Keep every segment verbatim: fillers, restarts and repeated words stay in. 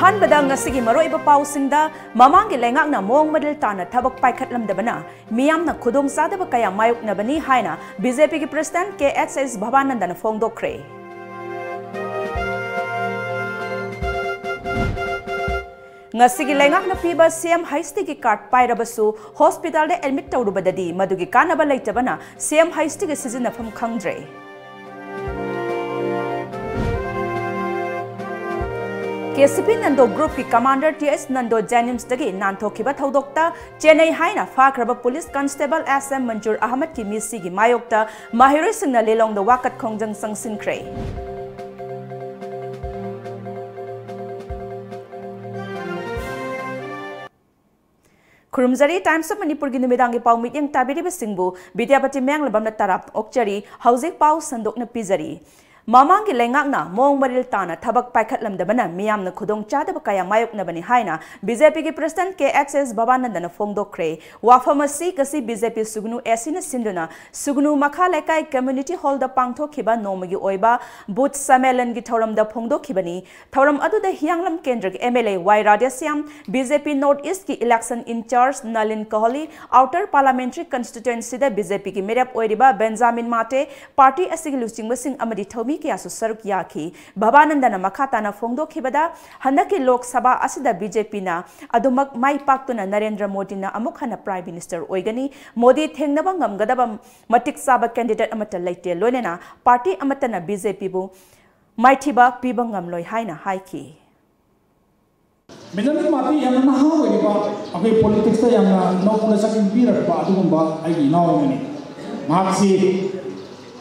ꯑꯍꯥꯟꯕꯗ ꯉꯁꯤꯒꯤ ꯃꯔꯨꯑꯣꯏꯕ ꯄꯥꯎꯁꯤꯡꯗ, ꯃꯃꯥꯡꯒꯤ ꯂꯩꯉꯥꯛꯅ ꯃꯑꯣꯡ ꯃꯔꯤꯜ ꯇꯥꯅ ꯊꯕꯛ ꯄꯥꯏꯈꯠꯂꯝꯗꯕꯅ ꯃꯤꯌꯥꯝꯅ ꯈꯨꯗꯣꯡꯆꯥꯗꯕ ꯀꯌꯥ ꯃꯥꯌꯣꯛꯅꯕꯅꯤ ꯍꯥꯏꯅ ꯕꯤ ꯖꯦ ꯄꯤꯒꯤ ꯄ꯭ꯔꯁꯤꯗꯦꯟꯠ ꯀꯦ ꯑꯩꯆ ꯑꯦꯁ ꯚꯕꯥꯅꯟꯗꯅ ꯐꯣꯡꯗꯣꯛꯈ꯭ꯔꯦ꯫ ꯉꯁꯤꯒꯤ ꯂꯩꯉꯥꯛꯅ ꯄꯤꯕ ꯁꯤ ꯑꯦꯝ ꯍꯩꯆ ꯇꯤꯒꯤ ꯀꯥꯔꯗ ꯄꯥꯏꯔꯕꯁꯨ ꯍꯣꯁꯄꯤꯇꯥꯜꯗ ꯑꯦꯗꯃꯤꯠ ꯇꯧꯔꯨꯕꯗꯗꯤ ꯃꯗꯨꯒꯤ ꯀꯥꯟꯅꯕ ꯂꯩꯇꯕꯅ ꯁꯤ ꯑꯦꯝ ꯍꯩꯆ ꯇꯤꯒꯤ ꯁꯤꯖꯤꯟꯅꯐꯝ ꯈꯪꯗ꯭ꯔꯦ꯫ ꯀꯦ ꯁꯤ ꯄꯤ Nando ꯒ꯭ꯔꯨꯞꯀꯤ commander T H Nando ꯖꯦꯅꯤꯝꯁꯇꯒꯤ ꯅꯥꯟꯊꯣꯛꯈꯤꯕ ꯊꯧꯗꯣꯛꯇ ꯆꯦꯟꯅꯩ ꯍꯥꯏꯅ ꯐꯥꯈ꯭ꯔꯕ ꯄꯨꯂꯤꯁ ꯀꯟꯁꯇꯦꯕꯜ ꯑꯦꯁ ꯑꯦꯝ ꯃꯟꯖꯨꯔ ꯑꯍꯃꯗꯀꯤ ꯃꯤꯁꯤꯒꯤ ꯃꯥꯌꯣꯛꯇ ꯃꯍꯩꯔꯣꯏꯁꯤꯡꯅ ꯂꯤꯂꯣꯡꯗ ꯋꯥꯀꯠ ꯈꯣꯡꯖꯪ ꯆꯪꯁꯤꯟꯈ꯭ꯔꯦ꯫ ꯈꯨꯔꯨꯝꯖꯔꯤ꯫ Times of ꯃꯅꯤꯄꯨꯔꯒꯤ ꯅꯨꯃꯤꯗꯥꯡꯒꯤ ꯄꯥꯎ ꯃꯤꯠꯌꯦꯡ ꯇꯥꯕꯤꯔꯤꯕꯁꯤꯡꯕꯨ ꯕꯤꯗ꯭ꯌꯥꯄꯇꯤ ꯃꯌꯥꯡꯂꯝꯕꯝꯅ ꯇꯔꯥꯝꯅ ꯑꯣꯛꯆꯔꯤ꯫ ꯍꯧꯖꯤꯛ ꯄꯥꯎ ꯁꯟꯗꯣꯛꯅ ꯄꯤꯖꯔꯤ꯫ ꯃꯃꯥꯡꯒꯤ ꯂꯩꯉꯥꯛꯅ ꯃꯑꯣꯡ ꯃꯔꯤꯜ ꯇꯥꯅ ꯊꯕꯛ ꯄꯥꯏꯈꯠꯂꯝꯗꯕꯅ ꯃꯤꯌꯥꯝꯅ ꯈꯨꯗꯣꯡꯆꯥꯗꯕ ꯀꯌꯥ ꯃꯥꯌꯣꯛꯅꯕꯅꯤ ꯍꯥꯏꯅ ꯕꯤ ꯖꯦ ꯄꯤꯒꯤ ꯄ꯭ꯔꯁꯤꯗꯦꯟꯠ ꯀꯦ ꯑꯩꯆ ꯑꯦꯁ ꯚꯕꯥꯅꯟꯗꯅ ꯐꯣꯡꯗꯣꯛꯈ꯭ꯔꯦ꯫ ꯋꯥꯐꯝ ꯑꯁꯤ ꯉꯁꯤ ꯕꯤ ꯖꯦ ꯄꯤ ꯁꯨꯒꯅꯨ ꯑꯦ ꯁꯤꯅ ꯁꯤꯟꯗꯨꯅ ꯁꯨꯒꯅꯨ ꯃꯈꯥ ꯂꯩꯀꯥꯏ ꯀꯝꯃ꯭ꯌꯨꯅꯤꯇꯤ ꯍꯣꯜꯗ ꯄꯥꯡꯊꯣꯛꯈꯤꯕ ꯅꯣꯡꯃꯒꯤ ꯑꯣꯏꯕ ꯕꯨꯊ ꯁꯝꯃꯦꯂꯟꯒꯤ ꯊꯧꯔꯝꯗ ꯐꯣꯡꯗꯣꯛꯈꯤꯕꯅꯤ꯫ ꯊꯧꯔꯝ ꯑꯗꯨꯗ ꯍꯤꯌꯥꯡꯂꯝ ꯀꯦꯟꯗ꯭ꯔꯒꯤ M L A Y Radheshyam, B J P north ꯏꯁ꯭ꯠꯀꯤ election in charge Nalin Kohli, outer parliamentary ꯀꯟꯁꯇꯤꯇ꯭ꯋꯦꯟꯁꯤꯗ ꯕꯤ ꯖꯦ ꯄꯤꯒꯤ ꯃꯤꯔꯦꯞ ꯑꯣꯏꯔꯤꯕ ꯕꯦꯟꯖꯥꯃꯤꯟ ꯃꯥꯇꯦ, ꯄꯥꯔꯇꯤ ꯑꯁꯤꯒꯤ ꯂꯨꯆꯤꯡꯕꯁꯤꯡ ꯑꯃꯗꯤ ꯊꯧꯃꯤ ꯀꯌꯥꯁꯨ ꯁꯔꯨꯛ ꯌꯥꯈꯤ꯫ ꯚꯕꯥꯅꯟꯗꯅ ꯃꯈꯥ ꯇꯥꯅ ꯐꯣꯡꯗꯣꯛꯈꯤꯕꯗ, ꯍꯟꯗꯛꯀꯤ ꯂꯣꯛ ꯁꯚꯥ ꯑꯁꯤꯗ ꯕꯤ ꯖꯦ ꯄꯤꯅ ꯑꯗꯨꯃꯛ ꯃꯥꯏ ꯄꯥꯛꯇꯨꯅ ꯅꯔꯦꯟꯗ꯭ꯔ ꯃꯣꯗꯤꯅ ꯑꯃꯨꯛ ꯍꯟꯅ ꯄ꯭ꯔꯥꯏꯝ ꯃꯤꯅꯤꯁꯇꯔ ꯑꯣꯏꯒꯅꯤ꯫ ꯃꯣꯗꯤ ꯊꯦꯡꯅꯕ ꯉꯝꯒꯗꯕ ꯃꯇꯤꯛ ꯆꯥꯕ ꯀꯦꯟꯗꯤꯗꯦꯠ ꯑꯃꯠꯇ ꯂꯩꯇꯦ, ꯂꯣꯏꯅꯅ ꯄꯥꯔꯇꯤ ꯑꯃꯠꯇꯅ ꯕꯤ ꯖꯦ ꯄꯤꯕꯨ ꯃꯥꯏꯊꯤꯕ ꯄꯤꯕ ꯉꯝꯂꯣꯏ ꯍꯥꯏꯅ ꯍꯥꯏꯈꯤ꯫ ꯃꯦꯗꯥꯝ ꯃꯥꯇꯤ ꯌꯥꯝꯅ ꯅꯍꯥ ꯑꯣꯏꯔꯤꯕ, ꯑꯩꯈꯣꯏ ꯄꯣꯂꯤꯇꯤꯛꯁꯇ ꯌꯥꯝꯅ ꯅꯧꯅ ꯆꯪꯕꯤꯔꯛꯄ ꯑꯗꯨꯒꯨꯝꯕ ꯑꯩꯒꯤ ꯏꯅꯥꯎ ꯑꯃꯅꯤ꯫ ꯃꯍꯥꯛꯁꯤ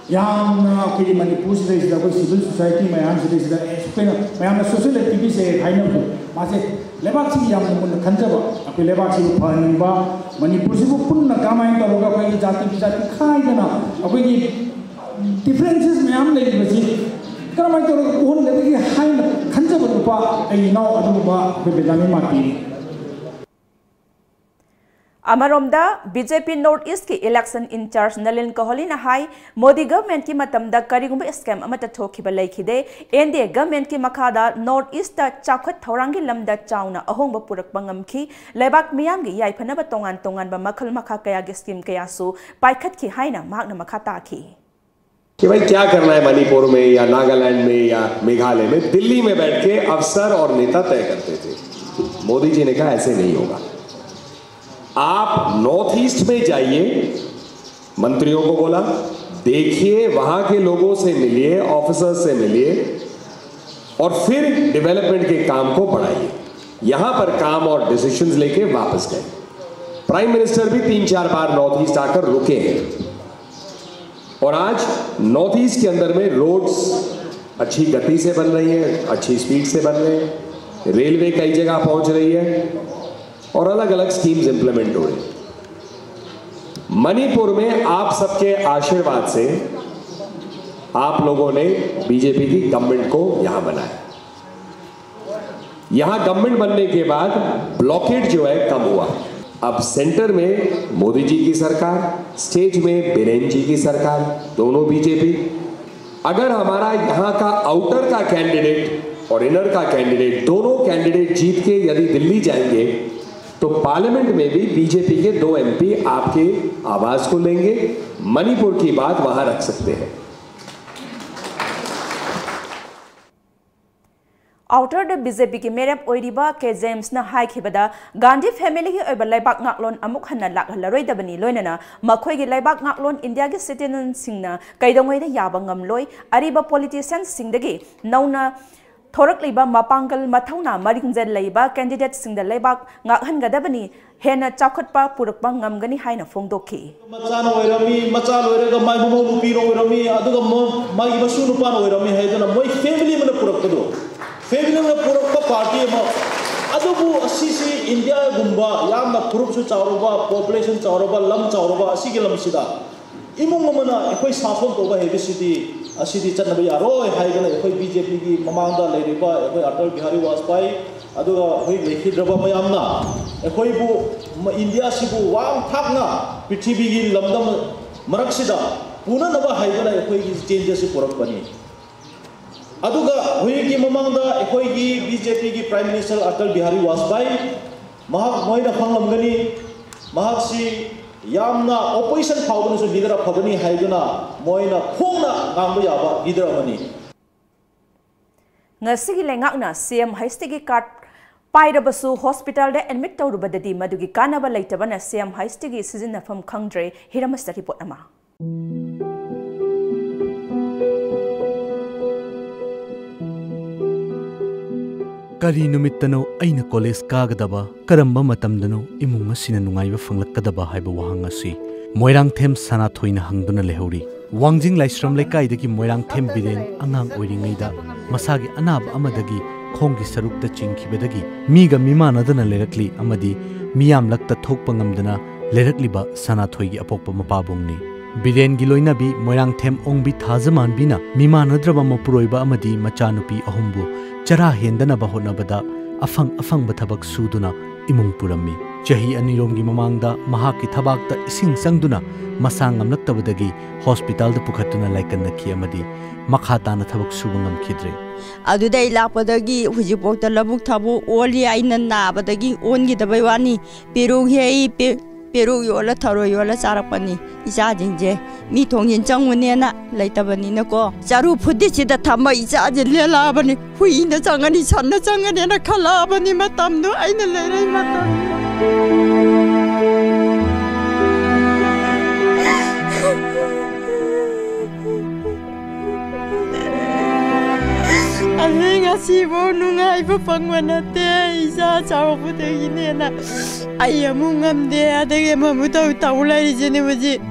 ꯌꯥꯝꯅ ꯑꯩꯈꯣꯏꯒꯤ ꯃꯅꯤꯄꯨꯔꯁꯤꯗꯩꯁꯤꯗ ꯑꯩꯈꯣꯏ ꯁꯤꯚꯤꯜ ꯁꯣꯁꯥꯏꯇꯤ ꯃꯌꯥꯝꯁꯤꯗꯩꯁꯤꯗ ꯑꯩꯈꯣꯏꯅ ꯃꯌꯥꯝꯅ ꯁꯣꯁꯤꯌꯦꯜ ꯑꯦꯛꯇꯤꯚꯤꯁ ꯍꯥꯏꯅꯕꯗꯣ, ꯃꯥꯁꯦ ꯂꯩꯕꯥꯛꯁꯤꯒꯤ ꯌꯥꯝꯅ ꯃꯨꯟꯅ ꯈꯟꯖꯕ, ꯑꯩꯈꯣꯏ ꯂꯩꯕꯥꯛꯁꯤꯕꯨ ꯐꯍꯟꯅꯤꯡꯕ, ꯃꯅꯤꯄꯨꯔꯁꯤꯕꯨ ꯄꯨꯟꯅ ꯀꯃꯥꯏꯅ ꯇꯧꯔꯒ ꯑꯩꯈꯣꯏꯒꯤ ꯖꯥꯇꯤ ꯕꯤꯖꯥꯇꯤ ꯈꯥꯏꯗꯅ ꯑꯩꯈꯣꯏꯒꯤ ꯗꯤꯐ꯭ꯔꯦꯟꯁꯦꯁ ꯃꯌꯥꯝ ꯂꯩꯔꯤꯕꯁꯤ ꯀꯔꯝꯍꯥꯏꯅ ꯇꯧꯔꯒ ꯀꯣꯛꯍꯟꯒꯗꯒꯦ ꯍꯥꯏꯅ ꯈꯟꯖꯕ ꯅꯨꯄꯥ ꯑꯩꯒꯤ ꯏꯅꯥꯎ ꯑꯗꯨꯒꯨꯝꯕ ꯑꯩꯈꯣꯏ ꯕꯦꯟꯖꯥꯃꯤꯟ ꯃꯥꯔꯇꯤꯅꯤ꯫ ꯑꯃꯔꯣꯝꯗ, B J P North East ꯀꯤ election in charge ꯅꯂꯤꯟ ꯀꯣꯍꯂꯤꯅ ꯍꯥꯏ, ꯃꯣꯗꯤ government ꯀꯤ ꯃꯇꯝꯗ ꯀꯔꯤꯒꯨꯝꯕ scam ꯑꯃꯠꯇ ꯊꯣꯛꯈꯤꯕ ꯂꯩꯈꯤꯗꯦ꯫ N D A government ꯀꯤ ꯃꯈꯥꯗ North East ꯇ ꯆꯥꯎꯈꯠ ꯊꯧꯔꯥꯡꯒꯤ ꯂꯝꯗ ꯆꯥꯎꯅ ꯑꯍꯣꯡꯕ ꯄꯨꯔꯛꯄ ꯉꯝꯈꯤ꯫ ꯂꯩꯕꯥꯛ ꯃꯤꯌꯥꯝꯒꯤ ꯌꯥꯏꯐꯅꯕ ꯇꯣꯉꯥꯟ ꯇꯣꯉꯥꯟꯕ ꯃꯈꯜ ꯃꯈꯥ ꯀꯌꯥꯒꯤ scheme ꯀꯌꯥꯁꯨ ꯄꯥꯏꯈꯠꯈꯤ ꯍꯥꯏꯅ ꯃꯍꯥꯛꯅ ꯃꯈꯥ ꯇꯥꯈꯤ꯫ कि भाई क्या करना है मणिपुर में या नागालैंड में या मेघालय में, दिल्ली में बैठ के अफसर और नेता तय करते थे। मोदी जी ने कहा ऐसे नहीं होगा, आप नॉर्थ ईस्ट में जाइए, मंत्रियों को बोला, देखिए, वहां के लोगों से मिलिए, ऑफिसर्स से मिलिए और फिर डेवलपमेंट के काम को बढ़ाइए। यहां पर काम और डिसीजंस लेके वापस गए। प्राइम मिनिस्टर भी तीन चार बार नॉर्थ ईस्ट आकर रुके हैं और आज नॉर्थ ईस्ट के अंदर में रोड्स अच्छी गति से बन रही है, अच्छी स्पीड से बन रहे हैं, रेलवे कई जगह पहुंच रही है और अलग अलग स्कीम्स इंप्लीमेंट हो रही हैं। मणिपुर में आप सबके आशीर्वाद से आप लोगों ने बीजेपी की गवर्नमेंट को यहां बनाया। यहां गवर्नमेंट बनने के बाद ब्लॉकेड जो है कम हुआ। अब सेंटर में मोदी जी की सरकार, स्टेट में बिरेन जी की सरकार, दोनों बीजेपी। अगर हमारा यहां का आउटर का कैंडिडेट और इनर का कैंडिडेट, दोनों कैंडिडेट जीत के यदि दिल्ली जाएंगे तो पार्लियामेंट में भी बीजेपी के दो एमपी आपके आवाज को लेंगे, मणिपुर की बात वहां रख सकते हैं। Outer ꯗ ꯕꯤ ꯖꯦ ꯄꯤꯒꯤ ꯃꯤꯔꯦꯞ ꯑꯣꯏꯔꯤꯕ ꯀꯦ ꯖꯦꯝꯁꯅ ꯍꯥꯏꯈꯤꯕꯗ, ꯒꯥꯟꯙꯤ family ꯒꯤ ꯑꯣꯏꯕ ꯂꯩꯕꯥꯛ ꯉꯥꯛꯂꯣꯟ ꯑꯃꯨꯛ ꯍꯟꯅ ꯂꯥꯛꯍꯜꯂꯔꯣꯏꯗꯕꯅꯤ, ꯂꯣꯏꯅꯅ ꯃꯈꯣꯏꯒꯤ ꯂꯩꯕꯥꯛ ꯉꯥꯛꯂꯣꯟ ꯏꯟꯗꯤꯌꯥꯒꯤ citizen ꯁꯤꯡꯅ ꯀꯩꯗꯧꯉꯩꯗ ꯌꯥꯕ ꯉꯝꯂꯣꯏ꯫ ꯑꯔꯤꯕ politician ꯁꯤꯡꯗꯒꯤ ꯅꯧꯅ ꯊꯣꯔꯛꯂꯤꯕ ꯃꯄꯥꯡꯒꯜ ꯃꯊꯧꯅꯥ ꯃꯔꯤꯡꯖꯦꯜ ꯂꯩꯕ candidate ꯁꯤꯡꯗ ꯂꯩꯕꯥꯛ ꯉꯥꯛꯍꯟꯒꯗꯕꯅꯤ, ꯍꯦꯟꯅ ꯆꯥꯎꯈꯠꯄ ꯄꯨꯔꯛꯄ ꯉꯝꯒꯅꯤ ꯍꯥꯏꯅ ꯐꯣꯡꯗꯣꯛꯈꯤ꯫ ꯃꯆꯥꯅ ꯑꯣꯏꯔꯝꯃꯤ, ꯃꯆꯥ ꯂꯣꯏꯔꯒ ꯃꯥꯏ ꯃꯃꯧ ꯅꯨꯄꯤꯅ ꯑꯣꯏꯔꯝꯃꯤ, ꯑꯗꯨꯒ ꯃ- ꯃꯥꯒꯤ ꯃꯁꯨ ꯅꯨꯄꯥꯅ ꯑꯣꯏꯔꯝꯃꯤ ꯍꯥꯏꯗꯅ ꯃꯣꯏ family ꯑꯃꯅ ꯄꯨꯔꯛꯄꯗꯣ, family ꯑꯃꯅ ꯄꯨꯔꯛꯄ party ꯑꯃ꯫ ꯑꯗꯨꯕꯨ ꯑꯁꯤꯁꯤ ꯏꯟꯗꯤꯌꯥꯒꯨꯝꯕ ꯌꯥꯝꯅ ꯐꯨꯔꯨꯞꯁꯨ ꯆꯥꯎꯔꯕ, population ꯆꯥꯎꯔꯕ, ꯂꯝ ꯆꯥꯎꯔꯕ ꯑꯁꯤꯒꯤ ꯂꯝꯁꯤꯗ ꯏꯃꯨꯡ ꯑꯃꯅ ꯑꯩꯈꯣꯏ ꯁꯥꯁꯣꯟ ꯇꯧꯕ ꯍꯩꯕꯁꯤꯗꯤ ꯑꯁꯤꯗꯤ ꯆꯠꯅꯕ ꯌꯥꯔꯣꯏ ꯍꯥꯏꯗꯅ ꯑꯩꯈꯣꯏ ꯕꯤ ꯖꯦ ꯄꯤꯒꯤ ꯃꯃꯥꯡꯗ ꯂꯩꯔꯤꯕ ꯑꯩꯈꯣꯏ ꯑꯇꯜ ꯕꯤꯍꯥꯔꯤ ꯋꯥꯖꯄꯥꯏ ꯑꯗꯨꯒ ꯑꯩꯈꯣꯏ ꯂꯩꯈꯤꯗ꯭ꯔꯕ ꯃꯌꯥꯝꯅ ꯑꯩꯈꯣꯏꯕꯨ, ꯃ-, ꯏꯟꯗꯤꯌꯥꯁꯤꯕꯨ ꯋꯥꯡ ꯊꯥꯛꯅ ꯄ꯭ꯔꯤꯊꯤꯕꯤꯒꯤ ꯂꯝꯗꯝ ꯃꯔꯛꯁꯤꯗ ꯄꯨꯅꯅꯕ ꯍꯥꯏꯗꯨꯅ ꯑꯩꯈꯣꯏꯒꯤ ꯆꯦꯟꯖ ꯑꯁꯤ ꯄꯨꯔꯛꯄꯅꯤ꯫ ꯑꯗꯨꯒ ꯍꯧꯖꯤꯛꯀꯤ ꯃꯃꯥꯡꯗ ꯑꯩꯈꯣꯏꯒꯤ BJPꯒꯤ Prime Minister ꯑꯇꯜ ꯕꯤꯍꯥꯔꯤ ꯋꯥꯖꯄꯥꯏ, ꯃꯍꯥꯛ ꯅꯣꯏꯅ ꯈꯪꯂꯝꯒꯅꯤ, ꯃꯍꯥꯛꯁꯤ ꯌꯥꯝꯅ opposition ꯐꯥꯎꯕꯅꯁꯨ leader ꯑꯐꯕꯅꯤ ꯍꯥꯏꯗꯨꯅ ꯃꯣꯏꯅ ꯐꯣꯡꯅ ꯉꯥꯡꯕ ꯌꯥꯕ leader ꯑꯃꯅꯤ꯫ ꯉꯁꯤꯒꯤ ꯂꯩꯉꯥꯛꯅ CMHTꯒꯤ card ꯄꯥꯏꯔꯕꯁꯨ hospitalꯗ admit ꯇꯧꯔꯨꯕꯗꯗꯤ ꯃꯗꯨꯒꯤ ꯀꯥꯟꯅꯕ ꯂꯩꯇꯕꯅ CMHTꯒꯤ ꯁꯤꯖꯤꯟꯅꯐꯝ ꯈꯪꯗ꯭ꯔꯦ꯫ ꯍꯤꯔꯝ ꯑꯁꯤꯗ report ꯑꯃ꯫ ꯀꯔꯤ ꯅꯨꯃꯤꯠꯇꯅꯣ ꯑꯩꯅ ꯀꯣꯂꯦꯖ ꯀꯥꯒꯗꯕ? ꯀꯔꯝꯕ ꯃꯇꯝꯗꯅꯣ ꯏꯃꯨꯡ ꯑꯁꯤꯅ ꯅꯨꯡꯉꯥꯏꯕ ꯐꯪꯂꯛꯀꯗꯕ ꯍꯥꯏꯕ ꯋꯥꯍꯪ ꯑꯁꯤ ꯃꯣꯏꯔꯥꯡꯊꯦꯝ ꯁꯅꯥꯊꯣꯏꯅ ꯍꯪꯗꯨꯅ ꯂꯩꯍꯧꯔꯤ꯫ ꯋꯥꯡꯖꯤꯡ ꯂꯥꯏꯁ꯭ꯔꯝ ꯂꯩꯀꯥꯏꯗꯒꯤ ꯃꯣꯏꯔꯥꯡꯊꯦꯝ ꯕꯤꯔꯦꯟ ꯑꯉꯥꯡ ꯑꯣꯏꯔꯤꯉꯩꯗ ꯃꯁꯥꯒꯤ ꯑꯅꯥꯕ ꯑꯃꯗꯒꯤ ꯈꯣꯡꯒꯤ ꯁꯔꯨꯛꯇ ꯆꯤꯡꯈꯤꯕꯗꯒꯤ ꯃꯤꯒ ꯃꯤꯃꯥꯟꯅꯗꯅ ꯂꯩꯔꯛꯂꯤ ꯑꯃꯗꯤ ꯃꯤꯌꯥꯝꯂꯛꯇ ꯊꯣꯛꯄ ꯉꯝꯗꯅ ꯂꯩꯔꯛꯂꯤꯕ ꯁꯅꯥꯊꯣꯏꯒꯤ ꯑꯄꯣꯛꯄ ꯃꯄꯥꯕꯨꯡꯅꯤ꯫ ꯕꯤꯔꯦꯟꯒꯤ ꯂꯣꯏꯅꯕꯤ ꯃꯣꯏꯔꯥꯡꯊꯦꯝ ꯑꯣꯡꯕꯤ ꯊꯥꯖꯃꯥꯟꯕꯤꯅ ꯃꯤꯃꯥꯟꯅꯗ꯭ꯔꯕ ꯃꯄꯨꯔꯣꯏꯕ ꯑꯃꯗꯤ ꯃꯆꯥꯅꯨꯄꯤ ꯑꯍꯨꯝꯕꯨ ꯆꯔꯥ ꯍꯦꯟꯗꯅꯕ ꯍꯣꯠꯅꯕꯗ ꯑꯐꯪ ꯑꯐꯪꯕ ꯊꯕꯛ ꯁꯨꯗꯨꯅ ꯏꯃꯨꯡ ꯄꯨꯔꯝꯃꯤ꯫ ꯆꯍꯤ ꯑꯅꯤꯔꯣꯝꯒꯤ ꯃꯃꯥꯡꯗ ꯃꯍꯥꯛꯀꯤ ꯊꯕꯥꯛꯇ ꯏꯁꯤꯡ ꯆꯪꯗꯨꯅ ꯃꯁꯥ ꯉꯝꯂꯛꯇꯕꯗꯒꯤ ꯍꯣꯁꯄꯤꯇꯥꯜꯗ ꯄꯨꯈꯠꯇꯨꯅ ꯂꯥꯏꯀꯠꯅꯈꯤ ꯑꯃꯗꯤ ꯃꯈꯥ ꯇꯥꯅ ꯊꯕꯛ ꯁꯨꯕ ꯉꯝꯈꯤꯗ꯭ꯔꯦ꯫ ꯑꯗꯨꯗ ꯑꯩ ꯂꯥꯛꯄꯗꯒꯤ ꯍꯧꯖꯤꯛꯐꯥꯎꯗ ꯂꯧꯕꯨꯛ ꯊꯕꯛ ꯑꯣꯜꯂꯤ꯫ ꯑꯩꯅ ꯅꯥꯕꯗꯒꯤ ꯑꯣꯟꯈꯤꯗꯕꯩ ꯋꯥꯅꯤ꯫ ꯄꯦꯔꯨꯛ ꯍꯦꯛꯏ, ꯄꯦ-, ꯄꯦꯔꯨꯛ ꯌꯣꯜꯂ ꯊꯔꯣꯏ ꯌꯣꯜꯂ ꯆꯥꯔꯛꯄꯅꯤ꯫ ꯏꯆꯥꯁꯤꯡꯁꯦ ꯃꯤ ꯊꯣꯡꯖꯤꯟ ꯆꯪꯉꯨꯅꯦꯅ ꯂꯩꯇꯕꯅꯤꯅꯀꯣ꯫ ꯆꯔꯨ ꯐꯨꯗꯤꯠꯁꯤꯗ ꯊꯝꯕ ꯏꯆꯥꯁꯦ ꯂꯦꯜꯂꯛꯑꯕꯅꯤ꯫ ꯍꯨꯏꯅ ꯆꯪꯒꯅꯤ, ꯁꯟꯅ ꯆꯪꯒꯅꯤꯅ ꯈꯜꯂꯛꯑꯕꯅꯤ ꯃꯇꯝꯗꯣ ꯑꯩꯅ ꯂꯩꯔꯛꯏ ꯃꯇꯝꯗꯣ꯫ ꯑꯗꯨꯗꯩ ꯉꯁꯤꯐꯥꯎ ꯅꯨꯡꯉꯥꯏꯕ ꯐꯪꯕ ꯅꯠꯇꯦ꯫ ꯏꯆꯥ ꯆꯥꯎꯔꯛꯄꯗꯒꯤꯅꯦꯅ ꯑꯩ ꯑꯃꯨꯛ ꯉꯝꯗꯦ, ꯑꯗꯒꯤ ꯑꯃꯃꯨꯛ ꯇꯧ, ꯇꯧ ꯂꯩꯔꯤꯁꯤꯅꯦ ꯍꯧꯖꯤꯛ꯫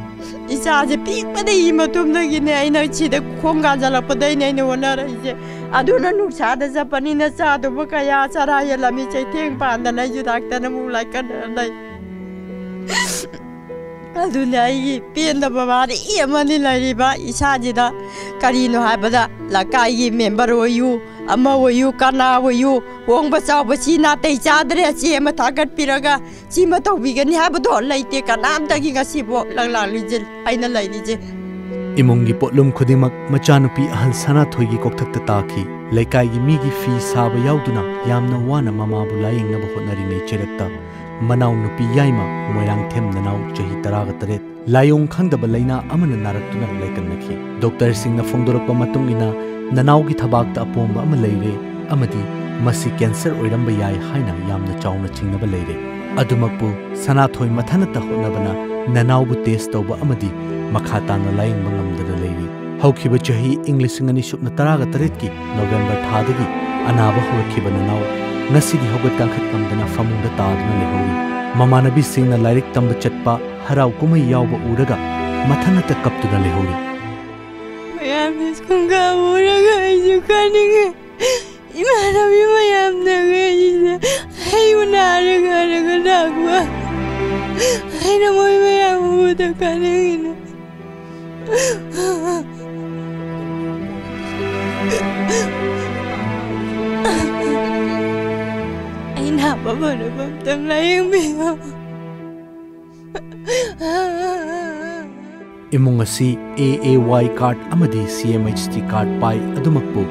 ꯏꯆꯥꯁꯦ ꯄꯤꯛꯄꯗꯒꯤ ꯃꯇꯨꯡꯗꯒꯤꯅꯦ ꯑꯩꯅ ꯁꯤꯗ ꯈꯣꯡ ꯀꯥꯟꯁꯤꯜꯂꯛꯄꯗꯩꯅꯦ ꯑꯩꯅ ꯍꯣꯠꯅꯔꯛꯏꯁꯦ꯫ ꯑꯗꯨꯅ ꯅꯨꯡꯁꯥꯗ ꯆꯠꯄꯅꯤꯅ ꯆꯥꯗꯧꯕ ꯀꯌꯥ ꯆꯔꯥ ꯍꯦꯜꯂꯝꯃꯤ, ꯆꯩꯊꯦꯡ ꯄꯥꯟꯗꯅ ꯑꯩꯁꯨ ꯗꯥꯛꯇꯔꯅ ꯑꯃꯨꯛ ꯂꯥꯏꯀꯠꯅꯔ ꯂꯩ꯫ ꯑꯗꯨꯅ ꯑꯩꯒꯤ ꯄꯦꯟꯗꯕ ꯋꯥꯔꯤ ꯑꯃꯅꯤ ꯂꯩꯔꯤꯕ ꯏꯁꯥꯁꯤꯗ꯫ ꯀꯔꯤꯅꯣ ꯍꯥꯏꯕꯗ ꯂꯩꯀꯥꯏꯒꯤ ꯃꯦꯝꯕꯔ ꯑꯣꯏꯌꯨ, ꯑꯃ ꯑꯣꯏꯌꯨ, ꯀꯅꯥ ꯑꯣꯏꯌꯨ, ꯍꯣꯡꯕ ꯆꯥꯎꯕ ꯁꯤ ꯅꯥꯇꯩ ꯆꯥꯗ꯭ꯔꯦ, ꯆꯦ ꯑꯃ ꯊꯥꯒꯠꯄꯤꯔꯒ ꯁꯤꯃ ꯇꯧꯕꯤꯒꯅꯤ ꯍꯥꯏꯕꯗꯣ ꯂꯩꯇꯦ꯫ ꯀꯅꯥꯝꯇꯒꯤ ꯉꯁꯤꯕꯨ ꯂꯪꯂꯥꯛꯂꯤꯁꯦ ꯑꯩꯅ ꯂꯩꯔꯤꯁꯦ꯫ ꯏꯃꯨꯡꯒꯤ ꯄꯣꯠꯂꯨꯝ ꯈꯨꯗꯤꯡꯃꯛ ꯃꯆꯥꯅꯨꯄꯤ ꯑꯍꯜ ꯁꯅꯥꯊꯣꯏꯒꯤ ꯀꯣꯛꯊꯛꯇ ꯇꯥꯈꯤ꯫ ꯂꯩꯀꯥꯏꯒꯤ ꯃꯤꯒꯤ ꯐꯤ ꯁꯥꯕ ꯌꯥꯎꯗꯨꯅ ꯌꯥꯝꯅ ꯋꯥꯅ ꯃꯃꯥꯕꯨ ꯂꯥꯌꯦꯡꯅꯕ ꯍꯣꯠꯅꯔꯤꯉꯩ ꯆꯩꯔꯛꯇ ꯃꯅꯥꯎ ꯅꯨꯄꯤ ꯌꯥꯏꯃ ꯃꯣꯏꯔꯥꯡꯊꯦꯝ ꯅꯅꯥꯎ ꯆꯍꯤ ꯇꯔꯥꯒ ꯇꯔꯦꯠ ꯂꯥꯏꯑꯣꯡ ꯈꯪꯗꯕ ꯂꯩꯅꯥ ꯑꯃꯅ ꯅꯥꯔꯛꯇꯨꯅ ꯂꯥꯏꯀꯠꯅꯈꯤ꯫ ꯗꯣꯛꯇꯔꯁꯤꯡꯅ ꯐꯣꯡꯗꯣꯔꯛꯄ ꯃꯇꯨꯡ ꯏꯟꯅ ꯅꯅꯥꯎꯒꯤ ꯊꯕꯥꯛꯇ ꯑꯄꯣꯝꯕ ꯑꯃ ꯂꯩꯔꯦ ꯑꯃꯗꯤ ꯃꯁꯤ ꯀꯦꯟꯁꯔ ꯑꯣꯏꯔꯝꯕ ꯌꯥꯏ ꯍꯥꯏꯅ ꯌꯥꯝꯅ ꯆꯥꯎꯅ ꯆꯤꯡꯅꯕ ꯂꯩꯔꯦ꯫ ꯑꯗꯨꯃꯛꯄꯨ ꯁꯅꯥꯊꯣꯏ ꯃꯊꯟꯇ ꯍꯣꯠꯅꯕꯅ ꯅꯅꯥꯎꯕꯨ ꯇꯦꯁ ꯇꯧꯕ ꯑꯃꯗꯤ ꯃꯈꯥ ꯇꯥꯅ ꯂꯥꯌꯦꯡꯕ ꯉꯝꯗꯅ ꯂꯩꯔꯤ꯫ ꯍꯧꯈꯤꯕ ꯆꯍꯤ ꯏꯪ ꯂꯤꯁꯤꯡ ꯑꯅꯤ ꯁꯨꯞꯅ ꯇꯔꯥꯒ ꯇꯔꯦꯠꯀꯤ ꯅꯣꯚꯦꯝꯕꯔ ꯊꯥꯗꯒꯤ ꯑꯅꯥꯕ ꯍꯧꯔꯛꯈꯤꯕ ꯅꯅꯥꯎ ꯉꯁꯤꯗꯤ ꯍꯧꯒꯠ ꯀꯥꯡꯈꯠ ꯉꯝꯗꯅ ꯐꯃꯨꯡꯗ ꯇꯥꯗꯨꯅ ꯂꯩꯍꯧꯔꯤ꯫ ꯃꯃꯥꯟꯅꯕꯤꯁꯤꯡꯅ ꯂꯥꯏꯔꯤꯛ ꯇꯝꯕ ꯆꯠꯄ, ꯍꯔꯥꯎ ꯀꯨꯝꯍꯩ ꯌꯥꯎꯕ ꯎꯔꯒ ꯃꯊꯟꯇ ꯀꯞꯇꯨꯅ ꯂꯩꯍꯧꯔꯤ꯫ ꯃꯌꯥꯝꯅ ꯁ꯭ꯀꯨꯜ ꯀꯥꯕ ꯎꯔꯒ ꯑꯩꯁꯨ ꯀꯥꯅꯤꯡꯉꯦ꯫ ꯏꯃꯥꯟꯅꯕꯤ ꯃꯌꯥꯝꯅ ꯑꯩꯁꯦ ꯑꯩꯕꯨ ꯅꯥꯔꯒ ꯍꯥꯏꯔꯒ ꯂꯥꯛꯄ꯫ ꯑꯩꯅ ꯃꯣꯏ ꯃꯌꯥꯝ ꯎꯕꯗ ꯀꯥꯅꯤꯡꯉꯤꯅꯦ꯫ ꯑꯩ ꯅꯥꯕ ꯐꯅꯕ ꯑꯝꯇꯪ ꯂꯥꯌꯦꯡꯕꯤꯌꯨ꯫ ꯏꯃꯨꯡ ꯑꯁꯤ ꯑꯦ ꯑꯦ ꯋꯥꯏ ꯀꯥꯔꯗ ꯑꯃꯗꯤ ꯁꯤ ꯑꯦꯝ ꯑꯩꯆ ꯇꯤ ꯀꯥꯔꯗ ꯄꯥꯏ꯫ ꯑꯗꯨꯃꯛꯄꯨ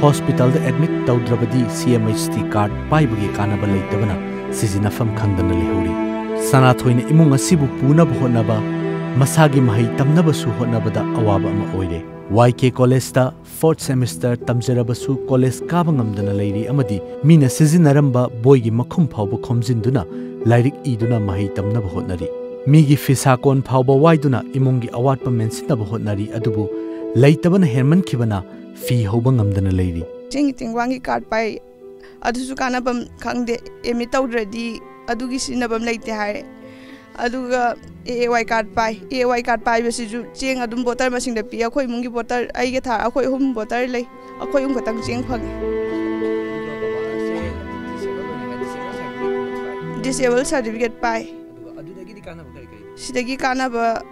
ꯍꯣꯁꯄꯤꯇꯥꯜꯗ ꯑꯦꯗꯃꯤꯠ ꯇꯧꯗ꯭ꯔꯕꯗꯤ ꯁꯤ ꯑꯦꯝ ꯑꯩꯆ ꯇꯤ ꯀꯥꯔꯗ ꯄꯥꯏꯕꯒꯤ ꯀꯥꯟꯅꯕ ꯂꯩꯇꯕꯅ ꯁꯤꯖꯤꯟꯅꯐꯝ ꯈꯪꯗꯅ ꯂꯩꯍꯧꯔꯤ꯫ ꯁꯅꯥꯊꯣꯏꯅ ꯏꯃꯨꯡ ꯑꯁꯤꯕꯨ ꯄꯨꯅꯕ ꯍꯣꯠꯅꯕ, ꯃꯁꯥꯒꯤ ꯃꯍꯩ ꯇꯝꯅꯕꯁꯨ ꯍꯣꯠꯅꯕꯗ ꯑꯋꯥꯕ ꯑꯃ ꯑꯣꯏꯔꯦ꯫ ꯋꯥꯏ ꯀꯦ ꯀꯣꯂꯦꯖꯇ ꯐꯣꯔꯠ ꯁꯦꯃꯤꯁꯇꯔ ꯇꯝꯖꯔꯕꯁꯨ ꯀꯣꯂꯦꯖ ꯀꯥꯕ ꯉꯝꯗꯅ ꯂꯩꯔꯤ ꯑꯃꯗꯤ ꯃꯤꯅ ꯁꯤꯖꯤꯟꯅꯔꯝꯕ ꯕꯣꯏꯒꯤ ꯃꯈꯨꯝ ꯐꯥꯎꯕ ꯈꯣꯝꯖꯤꯟꯗꯨꯅ ꯂꯥꯏꯔꯤꯛ ꯏꯗꯨꯅ ꯃꯍꯩ ꯇꯝꯅꯕ ꯍꯣꯠꯅꯔꯤ꯫ ꯃꯤꯒꯤ ꯐꯤꯁꯥꯀꯣꯟ ꯐꯥꯎꯕ ꯋꯥꯏꯗꯨꯅ ꯏꯃꯨꯡꯒꯤ ꯑꯋꯥꯠꯄ ꯃꯦꯟꯁꯤꯟꯅꯕ ꯍꯣꯠꯅꯔꯤ, ꯑꯗꯨꯕꯨ ꯂꯩꯇꯕꯅ ꯍꯦꯟꯃꯟꯈꯤꯕꯅ ꯐꯤ ꯍꯧꯕ ꯉꯝꯗꯅ ꯂꯩꯔꯤ꯫ ꯆꯤꯡꯒꯤ ꯇꯦꯡꯋꯥꯡꯒꯤ ꯀꯥꯔꯗ ꯄꯥꯏ, ꯑꯗꯨꯁꯨ ꯀꯥꯟꯅꯐꯝ ꯈꯪꯗꯦ꯫ ꯑꯦꯗꯃꯤꯠ ꯇꯧꯗ꯭ꯔꯗꯤ ꯑꯗꯨꯒꯤ ꯁꯤꯖꯤꯟꯅꯐꯝ ꯂꯩꯇꯦ ꯍꯥꯏꯔꯦ꯫ ꯑꯗꯨꯒ ꯑꯦ ꯑꯦ ꯋꯥꯏ ꯀꯥꯔꯗ ꯄꯥꯏ꯫ ꯑꯦ ꯑꯦ ꯋꯥꯏ ꯀꯥꯔꯗ ꯄꯥꯏꯕꯁꯤꯁꯨ ꯆꯦꯡ ꯑꯗꯨꯝ ꯕꯣꯇꯜ ꯃꯁꯤꯡꯗ ꯄꯤ꯫ ꯑꯩꯈꯣꯏ ꯏꯃꯨꯡꯒꯤ ꯕꯣꯇꯜ, ꯑꯩꯒ ꯊꯥ-, ꯑꯩꯈꯣꯏ ꯑꯍꯨꯝ ꯕꯣꯇꯜ ꯂꯩ꯫ ꯑꯩꯈꯣꯏ ꯑꯍꯨꯝ ꯈꯛꯇꯪ ꯆꯦꯡ ꯐꯪꯉꯤ꯫ ꯗꯤꯁꯦꯕꯜ ꯁꯥꯔꯇꯤꯐꯤꯀꯦꯠ ꯄꯥꯏ꯫ ꯑꯗꯨꯒ ꯑꯗꯨꯗꯒꯤꯗꯤ ꯀꯥꯟꯅꯕ ꯀꯔꯤ ꯀꯔꯤ? ꯁꯤꯗꯒꯤ ꯀꯥꯟꯅꯕ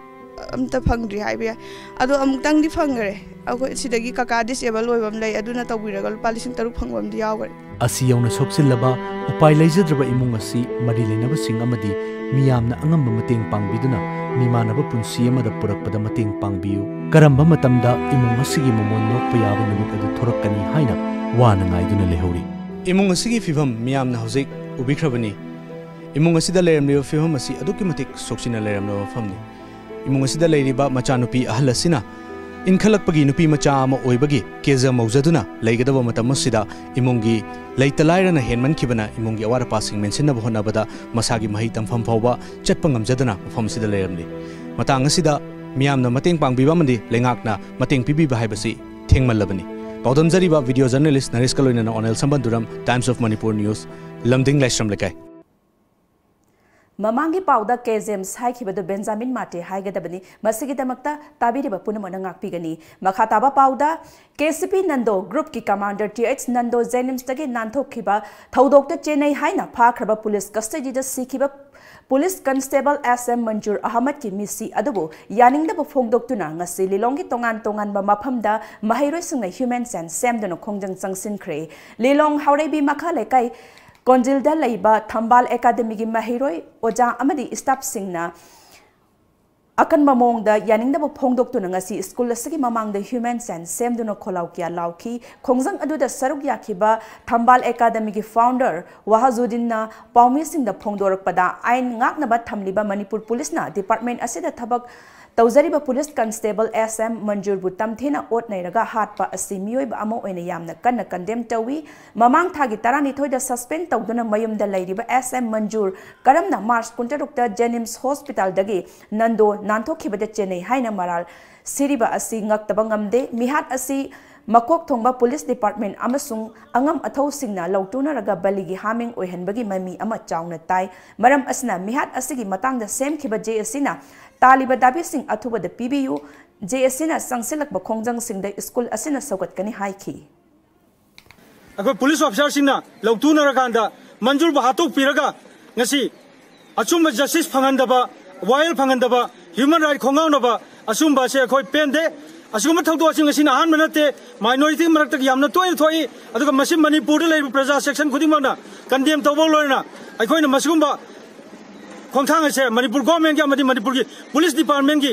ꯑꯝꯇ ꯐꯪꯗ꯭ꯔꯤ ꯍꯥꯏꯕ ꯌꯥꯏ꯫ ꯑꯗꯣ ꯑꯃꯨꯛꯇꯪꯗꯤ ꯐꯪꯈ꯭ꯔꯦ꯫ ꯑꯩꯈꯣꯏ ꯁꯤꯗꯒꯤ ꯀꯀꯥ ꯗꯤꯁꯑꯦꯕꯜ ꯑꯣꯏꯕ ꯑꯃ ꯂꯩ, ꯑꯗꯨꯅ ꯇꯧꯕꯤꯔꯒ ꯂꯨꯄꯥ ꯂꯤꯁꯤꯡ ꯇꯔꯨꯛ ꯐꯪꯕ ꯑꯃꯗꯤ ꯌꯥꯎꯈ꯭ꯔꯦ꯫ ꯑꯁꯤ ꯌꯧꯅ ꯁꯣꯛꯆꯤꯜꯂꯕ, ꯎꯄꯥꯏ ꯂꯩꯖꯗ꯭ꯔꯕ ꯏꯃꯨꯡ ꯑꯁꯤ ꯃꯔꯤ ꯂꯩꯅꯕꯁꯤꯡ ꯑꯃꯗꯤ ꯃꯤꯌꯥꯝꯅ ꯑꯉꯝꯕ ꯃꯇꯦꯡ ꯄꯥꯡꯕꯤꯗꯨꯅ ꯃꯤꯃꯥꯟꯅꯕ ꯄꯨꯟꯁꯤ ꯑꯃꯗ ꯄꯨꯔꯛꯄꯗ ꯃꯇꯦꯡ ꯄꯥꯡꯕꯤꯌꯨ꯫ ꯀꯔꯝꯕ ꯃꯇꯝꯗ ꯏꯃꯨꯡ ꯑꯁꯤꯒꯤ ꯃꯃꯣꯟ ꯅꯣꯛꯄ ꯌꯥꯕ ꯅꯨꯃꯤꯠ ꯑꯗꯨ ꯊꯣꯔꯛꯀꯅꯤ ꯍꯥꯏꯅ ꯋꯥꯅ ꯉꯥꯏꯗꯨꯅ ꯂꯩꯍꯧꯔꯤ꯫ ꯏꯃꯨꯡ ꯑꯁꯤꯒꯤ ꯐꯤꯕꯝ ꯃꯤꯌꯥꯝꯅ ꯍꯧꯖꯤꯛ ꯎꯕꯤꯈ꯭ꯔꯕꯅꯤ꯫ ꯏꯃꯨꯡ ꯑꯁꯤꯗ ꯂꯩꯔꯝꯂꯤꯕ ꯐꯤꯕꯝ ꯑꯁꯤ ꯑꯗꯨꯛꯀꯤ ꯃꯇꯤꯛ ꯁꯣꯛꯆꯤꯟꯅ ꯂꯩꯔꯝꯂꯕ ꯃꯐꯝꯅꯤ꯫ ꯏꯃꯨꯡ ꯑꯁꯤꯗ ꯂꯩꯔꯤꯕ ꯃꯆꯥꯅꯨꯄꯤ ꯑꯍꯜ ꯑꯁꯤꯅ ꯏꯟꯈꯠꯂꯛꯄꯒꯤ ꯅꯨꯄꯤ ꯃꯆꯥ ꯑꯃ ꯑꯣꯏꯕꯒꯤ ꯀꯦꯖ ꯃꯧꯖꯗꯨꯅ ꯂꯩꯒꯗꯕ ꯃꯇꯝ ꯑꯁꯤꯗ ꯏꯃꯨꯡꯒꯤ ꯂꯩꯇ ꯂꯥꯏꯔꯅ ꯍꯦꯟꯃꯟꯈꯤꯕꯅ ꯏꯃꯨꯡꯒꯤ ꯑꯋꯥꯠ ꯑꯄꯥꯁꯤꯡ ꯃꯦꯟꯁꯤꯟꯅꯕ ꯍꯣꯠꯅꯕꯗ ꯃꯁꯥꯒꯤ ꯃꯍꯩ ꯇꯝꯐꯝ ꯐꯥꯎꯕ ꯆꯠꯄ ꯉꯝꯖꯗꯅ ꯃꯐꯝ ꯑꯁꯤꯗ ꯂꯩꯔꯝꯂꯤ꯫ ꯃꯇꯥꯡ ꯑꯁꯤꯗ ꯃꯤꯌꯥꯝꯅ ꯃꯇꯦꯡ ꯄꯥꯡꯕꯤꯕ ꯑꯃꯗꯤ ꯂꯩꯉꯥꯛꯅ ꯃꯇꯦꯡ ꯄꯤꯕꯤꯕ ꯍꯥꯏꯕꯁꯤ ꯊꯦꯡꯃꯜꯂꯕꯅꯤ꯫ ꯄꯥꯎꯗꯝꯖꯔꯤꯕ ꯚꯤꯗꯤꯑꯣ ꯖꯔꯅꯦꯂꯤꯁ ꯅꯔꯦꯁꯀ ꯂꯣꯏꯅꯅ ꯑꯣꯅꯦꯜ ꯁꯝꯕꯟꯗꯨꯔꯝ, Times of Manipur News, ꯂꯝꯗꯤꯡ ꯂꯥꯏꯁ꯭ꯔꯝ ꯂꯩꯀꯥꯏ꯫ ꯃꯃꯥꯡꯒꯤ ꯄꯥꯎꯗ ꯀꯦ ꯖꯦꯝꯁ ꯍꯥꯏꯈꯤꯕꯗꯨ ꯕꯦꯟꯖꯥꯃꯤꯟ ꯃꯥꯔꯇꯦ ꯍꯥꯏꯒꯗꯕꯅꯤ꯫ ꯃꯁꯤꯒꯤꯗꯃꯛꯇ ꯇꯥꯕꯤꯔꯤꯕ ꯄꯨꯝꯅꯃꯛꯅ ꯉꯥꯛꯄꯤꯒꯅꯤ꯫ ꯃꯈꯥ ꯇꯥꯕ ꯄꯥꯎꯗ, ꯀꯦ ꯁꯤ ꯄꯤ Nando ꯒ꯭ꯔꯨꯞꯀꯤ commander T H Nando ꯖꯦꯅꯤꯝꯁꯇꯒꯤ ꯅꯥꯟꯊꯣꯛꯈꯤꯕ ꯊꯧꯗꯣꯛꯇ ꯆꯦꯟꯅꯩ ꯍꯥꯏꯅ ꯐꯥꯈ꯭ꯔꯕ ꯄꯨꯂꯤꯁ ꯀꯁꯇꯗꯤꯗ ꯁꯤꯈꯤꯕ ꯄꯨꯂꯤꯁ ꯀꯟꯁꯇꯦꯕꯜ ꯑꯦꯁ ꯑꯦꯝ ꯃꯟꯖꯨꯔ ꯑꯍꯃꯗꯀꯤ ꯃꯤꯠꯁꯤ ꯑꯗꯨꯕꯨ ꯌꯥꯅꯤꯡꯗꯕ ꯐꯣꯡꯗꯣꯛꯇꯨꯅ ꯉꯁꯤ ꯂꯤꯂꯣꯡꯒꯤ ꯇꯣꯉꯥꯟ ꯇꯣꯉꯥꯟꯕ ꯃꯐꯝꯗ ꯃꯍꯩꯔꯣꯏꯁꯤꯡꯅ ꯍ꯭ꯌꯨꯃꯦꯟ ꯁꯦꯟ ꯁꯦꯝꯗꯨꯅ ꯈꯣꯡꯖꯪ ꯆꯪꯁꯤꯟꯈ꯭ꯔꯦ꯫ ꯂꯤꯂꯣꯡ ꯍꯥꯎꯔꯩꯕꯤ ꯃꯈꯥ ꯂꯩꯀꯥꯏ ꯀꯣꯟꯖꯤꯜꯗ ꯂꯩꯕ ꯊꯝꯕꯥꯜ ꯑꯦꯀꯥꯗꯃꯤꯒꯤ ꯃꯍꯩꯔꯣꯏ, ꯑꯣꯖꯥ ꯑꯃꯗꯤ ꯁ꯭ꯇꯥꯐꯁꯤꯡꯅ ꯑꯀꯟꯕ ꯃꯑꯣꯡꯗ ꯌꯥꯅꯤꯡꯗꯕ ꯐꯣꯡꯗꯣꯛꯇꯨꯅ ꯉꯁꯤ ꯁ꯭ꯀꯨꯜ ꯑꯁꯤꯒꯤ ꯃꯃꯥꯡꯗ ꯍ꯭ꯌꯨꯃꯦꯟ ꯁꯦꯟ ꯁꯦꯝꯗꯨꯅ ꯈꯣꯜꯂꯥꯎ ꯀꯌꯥ ꯂꯥꯎꯈꯤ꯫ ꯈꯣꯡꯖꯪ ꯑꯗꯨꯗ ꯁꯔꯨꯛ ꯌꯥꯈꯤꯕ ꯊꯝꯕꯥꯜ ꯑꯦꯀꯥꯗꯃꯤꯒꯤ ꯐꯥꯎꯟꯗꯔ ꯋꯥꯍꯖꯨꯗꯤꯟꯅ ꯄꯥꯎꯃꯤꯁꯤꯡꯗ ꯐꯣꯡꯗꯣꯔꯛꯄꯗ, ꯑꯥꯏꯟ ꯉꯥꯛꯅꯕ ꯊꯝꯂꯤꯕ ꯃꯅꯤꯄꯨꯔ ꯄꯨꯂꯤꯁꯅ ꯗꯤꯄꯥꯔꯠꯃꯦꯟ ꯑꯁꯤꯗ ꯊꯕꯛ ꯇꯧꯖꯔꯤꯕ ꯄꯨꯂꯤꯁ ꯀꯟꯁꯇꯦꯕꯜ ꯑꯦꯁ ꯑꯦꯝ ꯃꯟꯖꯨꯔꯕꯨ ꯇꯝꯊꯤꯅ ꯑꯣꯠ ꯅꯩꯔꯒ ꯍꯥꯠꯄ ꯑꯁꯤ ꯃꯤꯑꯣꯏꯕ ꯑꯃ ꯑꯣꯏꯅ ꯌꯥꯝꯅ ꯀꯟꯅ ꯀꯟꯗꯦꯝ ꯇꯧꯏ꯫ ꯃꯃꯥꯡ ꯊꯥꯒꯤ ꯇꯔꯥꯅꯤꯊꯣꯏꯗ ꯁꯁꯄꯦꯟ ꯇꯧꯗꯨꯅ ꯃꯌꯨꯝꯗ ꯂꯩꯔꯤꯕ ꯑꯦꯁ ꯑꯦꯝ ꯃꯟꯖꯨꯔ ꯀꯔꯝꯅ ꯃꯥꯔꯆ ꯀꯨꯟꯇꯔꯨꯛꯇ ꯖꯦꯅꯤꯝꯁ ꯍꯣꯁꯄꯤꯇꯥꯜꯗꯒꯤ ꯅꯟꯗꯣ ꯅꯥꯟꯊꯣꯛꯈꯤꯕꯗ ꯆꯦꯟꯅꯩ ꯍꯥꯏꯅ ꯃꯔꯥꯜ ꯁꯤꯔꯤꯕ ꯑꯁꯤ ꯉꯛꯇꯕ ꯉꯝꯗꯦ꯫ ꯃꯤꯍꯥꯠ ꯑꯁꯤ ꯃꯀꯣꯛ ꯊꯣꯡꯕ ꯄꯨꯂꯤꯁ ꯗꯤꯄꯥꯔꯠꯃꯦꯟ ꯑꯃꯁꯨꯡ ꯑꯉꯝ ꯑꯊꯧꯁꯤꯡꯅ ꯂꯧꯇꯨꯅꯔꯒ ꯕꯂꯤꯒꯤ ꯍꯥꯃꯤꯡ ꯑꯣꯏꯍꯟꯕꯒꯤ ꯃꯃꯤ ꯑꯃ ꯆꯥꯎꯅ ꯇꯥꯏ꯫ ꯃꯔꯝ ꯑꯁꯤꯅ ꯃꯤꯍꯥꯠ ꯑꯁꯤꯒꯤ ꯃꯇꯥꯡꯗ ꯁꯦꯝꯈꯤꯕ ꯖꯦ ꯑꯦ ꯁꯤꯅ ꯇꯥꯜꯂꯤꯕ ꯗꯥꯕꯤꯁꯤꯡ ꯑꯊꯨꯕꯗ ꯄꯤꯕꯤꯌꯨ꯫ ꯖꯦ ꯑꯦ ꯁꯤꯅ ꯆꯪꯁꯤꯜꯂꯛꯄ ꯈꯣꯡꯖꯪꯁꯤꯡꯗ ꯁ꯭ꯀꯨꯜ ꯑꯁꯤꯅ ꯁꯧꯒꯠꯀꯅꯤ ꯍꯥꯏꯈꯤ꯫ ꯑꯩꯈꯣꯏ ꯄꯨꯂꯤꯁ ꯑꯣꯐꯤꯁꯥꯔꯁꯤꯡꯅ ꯂꯧꯇꯨꯅꯔꯀꯥꯟꯗ ꯃꯟꯖꯨꯔꯕꯨ ꯍꯥꯠꯇꯣꯛꯄꯤꯔꯒ ꯉꯁꯤ ꯑꯆꯨꯝꯕ ꯖꯁꯇꯤꯁ ꯐꯪꯍꯟꯗꯕ, ꯋꯥꯌꯦꯜ ꯐꯪꯍꯟꯗꯕ Human right ꯈꯣꯡꯒꯥꯎꯅꯕ ꯑꯁꯨꯝꯕ ꯑꯁꯦ ꯑꯩꯈꯣꯏ ꯄꯦꯟꯗꯦ꯫ ꯑꯁꯤꯒꯨꯝꯕ ꯊꯧꯗꯣꯛꯁꯤꯡ ꯑꯁꯤꯅ ꯑꯍꯥꯟꯕ ꯅꯠꯇꯦ, minority ꯃꯔꯛꯇꯒꯤ ꯌꯥꯝꯅ ꯇꯣꯏꯅ ꯊꯣꯛꯏ꯫ ꯑꯗꯨꯒ ꯃꯁꯤ ꯃꯅꯤꯄꯨꯔꯗ ꯂꯩꯔꯤꯕ ꯄ꯭ꯔꯖꯥ section ꯈꯨꯗꯤꯡꯃꯛꯅ condemn ꯇꯧꯕ ꯂꯣꯏꯅꯅ ꯑꯩꯈꯣꯏꯅ ꯃꯁꯤꯒꯨꯝꯕ ꯈꯣꯡꯊꯥꯡ ꯑꯁꯦ ꯃꯅꯤꯄꯨꯔ governmentꯀꯤ ꯑꯃꯗꯤ ꯃꯅꯤꯄꯨꯔꯒꯤ police departmentꯀꯤ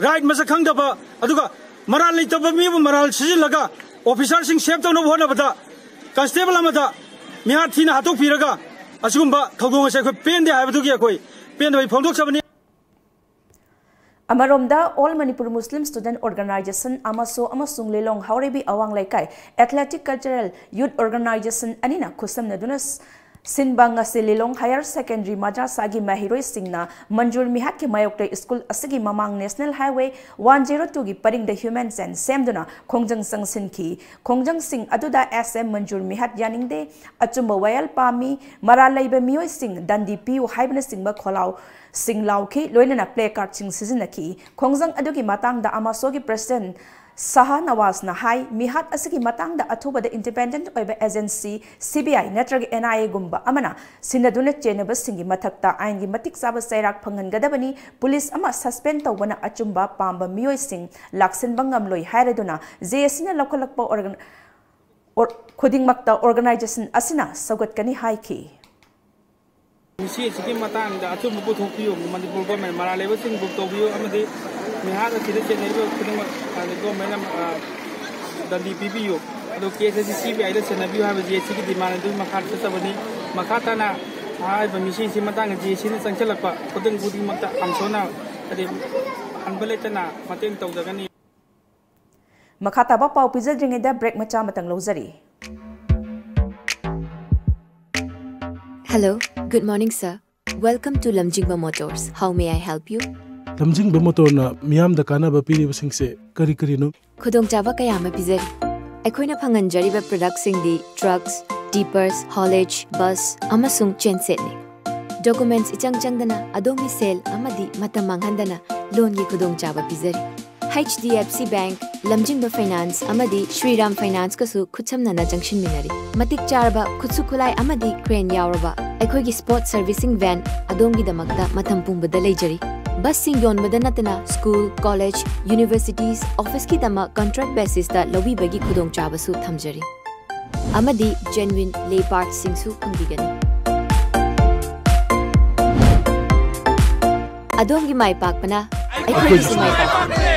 right ꯃꯁꯛ ꯈꯪꯗꯕ, ꯑꯗꯨꯒ ꯃꯔꯥꯜ ꯂꯩꯇꯕ ꯃꯤꯕꯨ ꯃꯔꯥꯜ ꯁꯤꯖꯤꯜꯂꯒ officerꯁꯤꯡ save ꯇꯧꯅꯕ ꯍꯣꯠꯅꯕꯗ constable ꯑꯃꯗ ꯃꯤꯍꯥꯠ ꯊꯤꯅ ꯍꯥꯠꯇꯣꯛꯄꯤꯔꯒ ꯑꯁꯤꯒꯨꯝꯕ ꯊꯧꯗꯣꯛ ꯑꯁꯦ ꯑꯩꯈꯣꯏ ꯄꯦꯟꯗꯦ ꯍꯥꯏꯕꯗꯨꯒꯤ ꯑꯩꯈꯣꯏ ꯄꯦꯟꯗꯕ ꯐꯣꯡꯗꯣꯛꯆꯕꯅꯤ꯫ ꯑꯃꯔꯣꯝꯗ, All Manipur Muslim Student Organisation, ꯑꯃꯁꯣ, ꯑꯃꯁꯨꯡ ꯂꯤꯂꯣꯡ ꯍꯥꯎꯔꯩꯕꯤ ꯑꯋꯥꯡ ꯂꯩꯀꯥꯏ Athletic Cultural Youth Organisation ꯑꯅꯤꯅ ꯈꯨꯠꯁꯝꯅꯗꯨꯅ ꯁꯤꯟꯕ ꯉꯁꯤ ꯂꯤꯂꯣꯡ Higher Secondary ꯃꯗ꯭ꯔꯁꯥꯒꯤ ꯃꯍꯩꯔꯣꯏꯁꯤꯡꯅ ꯃꯟꯖꯨꯔ ꯃꯤꯍꯥꯠꯀꯤ ꯃꯥꯌꯣꯛꯇ ꯁ꯭ꯀꯨꯜ ꯑꯁꯤꯒꯤ ꯃꯃꯥꯡ National Highway one zero twoꯒꯤ ꯄꯔꯤꯡꯗ human chain ꯁꯦꯝꯗꯨꯅ ꯈꯣꯡꯖꯪ ꯆꯪꯁꯤꯟꯈꯤ꯫ ꯈꯣꯡꯖꯪꯁꯤꯡ ꯑꯗꯨꯗ S M ꯃꯟꯖꯨꯔ ꯃꯤꯍꯥꯠ ꯌꯥꯅꯤꯡꯗꯦ, ꯑꯆꯨꯝꯕ ꯋꯥꯌꯦꯜ ꯄꯥꯝꯃꯤ, ꯃꯔꯥꯜ ꯂꯩꯕ ꯃꯤꯑꯣꯏꯁꯤꯡ ꯗꯟꯗꯤ ꯄꯤꯌꯨ ꯍꯥꯏꯕꯅꯆꯤꯡꯕ ꯈꯣꯜꯂꯥꯎ ꯁꯤꯡ ꯂꯥꯎꯈꯤ, ꯂꯣꯏꯅꯅ placardꯁꯤꯡ ꯁꯤꯖꯤꯟꯅꯈꯤ꯫ ꯈꯣꯡꯖꯪ ꯑꯗꯨꯒꯤ ꯃꯇꯥꯡꯗ ꯑꯃꯁꯣꯒꯤ president ꯁꯍꯥ ꯅꯋꯥꯖꯅ ꯍꯥꯏ, ꯃꯤꯍꯥꯠ ꯑꯁꯤꯒꯤ ꯃꯇꯥꯡꯗ ꯑꯊꯨꯕꯗ independent ꯑꯣꯏꯕ agency, C B I ꯅꯠꯇ꯭ꯔꯒ N I Aꯒꯨꯝꯕ ꯑꯃꯅ ꯁꯤꯟꯅꯗꯨꯅ ꯆꯦꯟꯅꯕꯁꯤꯡꯒꯤ ꯃꯊꯛꯇ ꯑꯥꯏꯟꯒꯤ ꯃꯇꯤꯛ ꯆꯥꯕ ꯆꯩꯔꯥꯛ ꯐꯪꯍꯟꯒꯗꯕꯅꯤ꯫ Police ꯑꯃ suspend ꯇꯧꯕꯅ ꯑꯆꯨꯝꯕ ꯄꯥꯝꯕ ꯃꯤꯑꯣꯏꯁꯤꯡ ꯂꯥꯛꯁꯤꯟꯕ ꯉꯝꯂꯣꯏ ꯍꯥꯏꯔꯗꯨꯅ J A Cꯅ ꯂꯧꯈꯠꯂꯛꯄ organ-, or-, ꯈꯨꯗꯤꯡꯃꯛꯇ organisation ꯑꯁꯤꯅ ꯁꯧꯒꯠꯀꯅꯤ ꯍꯥꯏꯈꯤ꯫ ꯃꯁꯤ ꯑꯁꯤꯒꯤ ꯃꯇꯥꯡꯗ ꯑꯆꯨꯝꯕ ꯄꯨꯊꯣꯛꯄꯤꯌꯨ꯫ ꯃꯅꯤꯄꯨꯔ government ꯃꯔꯥꯜ ꯂꯩꯕꯁꯤꯡꯕꯨ ꯇꯧꯕꯤꯌꯨ ꯑꯃꯗꯤ ꯃꯤꯍꯥꯠ ꯑꯁꯤꯗ ꯆꯦꯟꯅꯔꯤꯕ ꯈꯨꯗꯤꯡꯃꯛ, ꯑ, governmentꯅ, ꯑ, ꯗꯟꯗꯤ ꯄꯤꯕꯤꯌꯨ꯫ ꯑꯗꯨ case ꯑꯁꯤ C B Iꯗ ꯁꯤꯟꯅꯕꯤꯌꯨ ꯍꯥꯏꯕ J Cꯒꯤ demand ꯑꯗꯨ ꯃꯈꯥ ꯆꯠꯆꯕꯅꯤ꯫ ꯃꯈꯥ ꯇꯥꯅ ꯍꯥꯏꯔꯤꯕ ꯃꯤꯁꯤꯡꯁꯤ ꯃꯇꯥꯡꯗ J Cꯅ ꯆꯪꯁꯤꯜꯂꯛꯄ ꯈꯨꯗꯤꯡ ꯈꯨꯗꯤꯡꯃꯛꯇ ꯑꯃꯁꯣꯅ ꯍꯥꯏꯗꯤ ꯍꯟꯕ ꯂꯩꯇꯅ ꯃꯇꯦꯡ ꯇꯧꯖꯒꯅꯤ꯫ ꯃꯈꯥ ꯇꯥꯕ ꯄꯥꯎ ꯄꯤꯖꯗ꯭ꯔꯤꯉꯩꯗ break ꯃꯆꯥ ꯑꯃꯇꯪ ꯂꯧꯖꯔꯤ꯫ Hello, good morning, sir. Welcome to Lamjingba Motors. How may I help you? ꯂꯝꯖꯤꯡꯕ ꯃꯣꯇꯣꯔꯅ ꯃꯤꯌꯥꯝꯗ ꯀꯥꯟꯅꯕ ꯄꯤꯔꯤꯕꯁꯤꯡꯁꯦ ꯀꯔꯤ ꯀꯔꯤꯅꯣ? ꯈꯨꯗꯣꯡꯆꯥꯕ ꯀꯌꯥ ꯑꯃ ꯄꯤꯖꯔꯤ꯫ ꯑꯩꯈꯣꯏꯅ ꯐꯪꯍꯟꯖꯔꯤꯕ productꯁꯤꯡꯗꯤ trucks, tippers, haulage, bus, ꯑꯃꯁꯨꯡ gensetꯅꯤ꯫ Documents ꯏꯆꯪ ꯆꯪꯗꯅ ꯑꯗꯣꯝꯒꯤ ꯁꯦꯜ ꯑꯃꯗꯤ ꯃꯇꯝ ꯃꯥꯡꯍꯟꯗꯅ loanꯒꯤ ꯈꯨꯗꯣꯡꯆꯥꯕ ꯄꯤꯖꯔꯤ꯫ H D F C Bank, ꯂꯝꯖꯤꯡꯕ Finance ꯑꯃꯗꯤ ꯁ꯭ꯔꯤꯔꯥꯝ Financeꯀꯁꯨ ꯈꯨꯠꯁꯝꯅꯅ ꯆꯪꯁꯤꯟꯃꯤꯟꯅꯔꯤ꯫ ꯃꯇꯤꯛ ꯆꯥꯔꯕ ꯈꯨꯠꯁꯨ ꯈꯨꯠꯂꯥꯏ ꯑꯃꯗꯤ crane ꯌꯥꯎꯔꯕ ꯑꯩꯈꯣꯏꯒꯤ spot servicing van ꯑꯗꯣꯝꯒꯤꯗꯃꯛꯇ ꯃꯇꯝ ꯄꯨꯝꯕꯗ ꯂꯩꯖꯔꯤ꯫ ꯕꯁꯁꯤꯡ ꯌꯣꯟꯕꯗ ꯅꯠꯇꯅ ꯁ꯭ꯀꯨꯜ, ꯀꯣꯂꯦꯖ, ꯌꯨꯅꯤꯚꯔꯁꯤꯇꯤꯁ, ꯑꯣꯐꯤꯁꯀꯤꯗꯃꯛ ꯀꯟꯇ꯭ꯔꯦꯛ ꯕꯦꯁꯤꯁꯇ ꯂꯧꯕꯤꯕꯒꯤ ꯈꯨꯗꯣꯡꯆꯥꯕꯁꯨ ꯊꯝꯖꯔꯤ꯫ ꯑꯃꯗꯤ ꯖꯦꯟꯋꯤꯟ ꯂꯦ ꯄꯥꯔꯠꯁꯤꯡꯁꯨ ꯐꯪꯕꯤꯒꯅꯤ꯫ ꯑꯗꯣꯝꯒꯤ ꯃꯥꯏ ꯄꯥꯛꯄꯅ ꯑꯩꯈꯣꯏꯒꯤꯁꯨ ꯃꯥꯏ ꯄꯥꯛꯄ꯫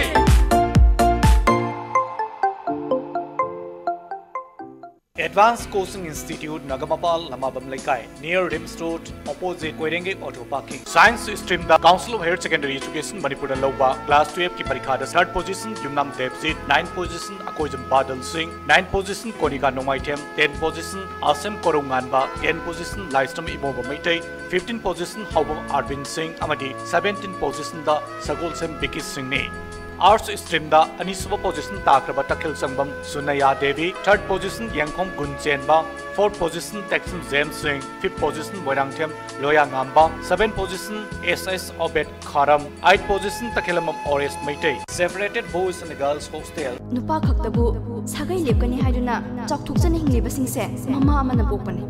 Advanced Coaching Institute, Nagamapal, Lamabam Leikai, near Rims Road, opposite Koirengei Auto Parking. Science stream da Council of Higher Secondary Education Manipur da ꯂꯧꯕ class twelve ꯀꯤ ꯄꯔꯤꯈꯥꯗ third position ꯌꯨꯝꯅꯥꯝ ꯗꯦꯕꯖꯤꯠ, ninth position ꯑꯀꯣꯏꯖꯝ ꯕꯥꯗꯜ ꯁꯤꯡ, ninth position ꯀꯣꯅꯤꯀꯥ ꯅꯣꯡꯃꯥꯏꯊꯦꯝ, tenth position ꯑꯁꯦꯝ ꯀꯣꯔꯧ ꯉꯥꯟꯕ, tenth position ꯂꯥꯏꯁ꯭ꯔꯝ ꯏꯃꯣꯕ Meitei, fifteenth position ꯍꯥꯎꯕꯝ ꯑꯥꯔꯕꯤꯟ ꯁꯤꯡ ꯑꯃꯗꯤ seventeenth position ꯗ ꯁꯒꯣꯜꯁꯦꯝ ꯕꯤꯀꯤ ꯁꯤꯡꯅꯤ꯫ Arts stream ꯗ ꯑꯅꯤꯁꯨꯕ position ꯇꯥꯈ꯭ꯔꯕ ꯇꯈꯦꯜ ꯁꯪꯕꯝ ꯁꯨꯅꯌꯥ Devi, third position Yengkhom Gunchenba, fourth position Teksam James Singh, fifth position Moirangthem Loya Ngamba, seventh position S S Obet Kharam, eighth position Takhellambam Oresh Meitei. Separated Boys and Girls Hostel. ꯅꯨꯄꯥ ꯈꯛꯇꯕꯨ ꯁꯥꯒꯩ ꯂꯦꯞꯀꯅꯤ ꯍꯥꯏꯗꯨꯅ ꯆꯥꯎꯊꯣꯛꯆꯅ ꯍꯤꯡꯂꯤꯕꯁꯤꯡꯁꯦ ꯃꯃꯥ ꯑꯃꯅ ꯄꯣꯛꯄꯅꯤ꯫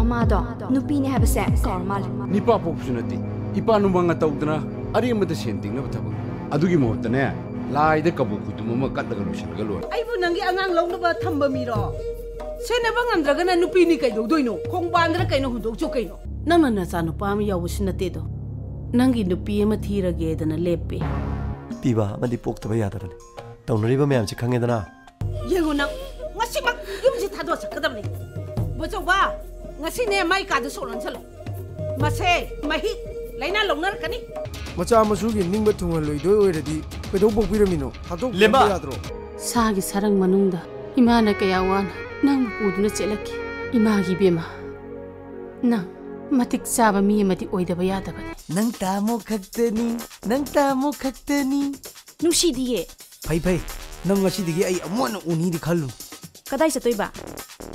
ꯃꯃꯥꯗꯣ ꯅꯨꯄꯤꯅꯦ ꯍꯥꯏꯕꯁꯦ ꯀꯥꯎꯔ ꯃꯥꯜꯂꯦ꯫ ꯅꯤꯄꯥ ꯄꯣꯛꯄꯁꯨ ꯅꯠꯇꯦ, ꯏꯄꯥ ꯅꯨꯃꯥꯡꯅ ꯇꯧꯗꯅ ꯑꯔꯦꯝꯕꯗ ꯁꯦꯟ ꯇꯤꯡꯅꯕ ꯊꯕꯛ꯫ ꯑꯗꯨꯒꯤ ꯃꯍꯨꯠꯇꯅꯦ, ꯂꯥꯏꯗ ꯀꯕꯣꯛ ꯈꯨꯗꯨꯝ ꯑꯃ ꯀꯠꯂꯒ ꯂꯣꯏꯁꯤꯜꯂꯒ ꯂꯣꯏꯔꯦ꯫ ꯑꯩꯕꯨ ꯅꯪꯒꯤ ꯑꯉꯥꯡ ꯂꯧꯅꯕ ꯊꯝꯕ ꯃꯤꯔꯣ? ꯁꯦꯟꯅꯕ ꯉꯝꯗ꯭ꯔꯒꯅ ꯅꯨꯄꯤꯅꯤ ꯀꯩꯗꯧꯗꯣꯏꯅꯣ? ꯈꯣꯡꯕꯥꯟꯗꯔ ꯀꯩꯅꯣ ꯍꯨꯟꯗꯣꯛꯆꯧ ꯀꯩꯅꯣ? ꯅꯪꯅ ꯅꯆꯥ ꯅꯨꯄꯥ ꯑꯃ ꯌꯥꯎꯕꯁꯨ ꯅꯠꯇꯦꯗꯣ꯫ ꯅꯪꯒꯤ ꯅꯨꯄꯤ ꯑꯃ ꯊꯤꯔꯒꯦꯗꯅ ꯂꯦꯞꯄꯤ꯫ ꯄꯤꯕ ꯑꯃꯗꯤ ꯄꯣꯛꯇꯕ ꯌꯥꯗꯕꯅꯤ꯫ ꯇꯧꯅꯔꯤꯕ ꯃꯌꯥꯝꯁꯤ ꯈꯪꯉꯦꯗꯅ꯫ ꯌꯦꯡꯉꯨ ꯅꯪ, ꯉꯁꯤꯃꯛ ꯌꯨꯝꯁꯤ ꯊꯥꯗꯣꯛꯑ ꯆꯠꯀꯗꯕꯅꯤ꯫ ꯕꯣꯆꯧꯕ, ꯉꯁꯤꯅꯦ ꯃꯥꯏ ꯀꯥꯗ ꯁꯣꯛ ꯂꯣꯟꯁꯜꯂꯣ꯫ ꯃꯁꯦ ꯃꯍꯤꯛ ꯂꯥꯏꯅꯥ ꯂꯧꯅꯔꯛꯀꯅꯤ꯫ ꯃꯆꯥ ꯃꯁꯨꯒꯤ ꯅꯤꯡꯕ ꯊꯨꯡꯍꯜꯂꯣꯏꯗꯣꯏ ꯑꯣꯏꯔꯗꯤ ꯀꯩꯗꯧ ꯄꯣꯛꯄꯤꯔꯝꯃꯤꯅꯣ? ꯊꯥꯗꯣꯛꯄꯤꯔꯝꯕ ꯂꯦꯝꯕ! ꯌꯥꯗ꯭ꯔꯣ? ꯁꯥꯒꯤ ꯁꯔꯪ ꯃꯅꯨꯡꯗ ꯏꯃꯥꯅ ꯀꯌꯥ ꯋꯥꯅ ꯅꯪꯕꯨ ꯄꯨꯗꯨꯅ ꯆꯦꯜꯂꯛꯈꯤ꯫ ꯏꯃꯥꯒꯤ ꯏꯕꯦꯝꯃ, ꯅꯪ ꯃꯇꯤꯛ ꯆꯥꯕ ꯃꯤ ꯑꯃꯗꯤ ꯑꯣꯏꯗꯕ ꯌꯥꯗꯕꯅꯤ꯫ ꯅꯪ ꯇꯥꯃꯣ ꯈꯛꯇꯅꯤ, ꯅꯪ ꯇꯥꯃꯣ ꯈꯛꯇꯅꯤ꯫ ꯅꯨꯡꯁꯤꯗꯤꯌꯦ꯫ ꯐꯩ ꯐꯩ, ꯅꯪ ꯉꯁꯤꯗꯒꯤ ꯑꯩ ꯑꯃꯨꯛ ꯍꯟꯅ ꯎꯅꯤꯗꯤ ꯈꯜꯂꯨ꯫ ꯀꯗꯥꯏ ꯆꯠꯇꯣꯏꯕ?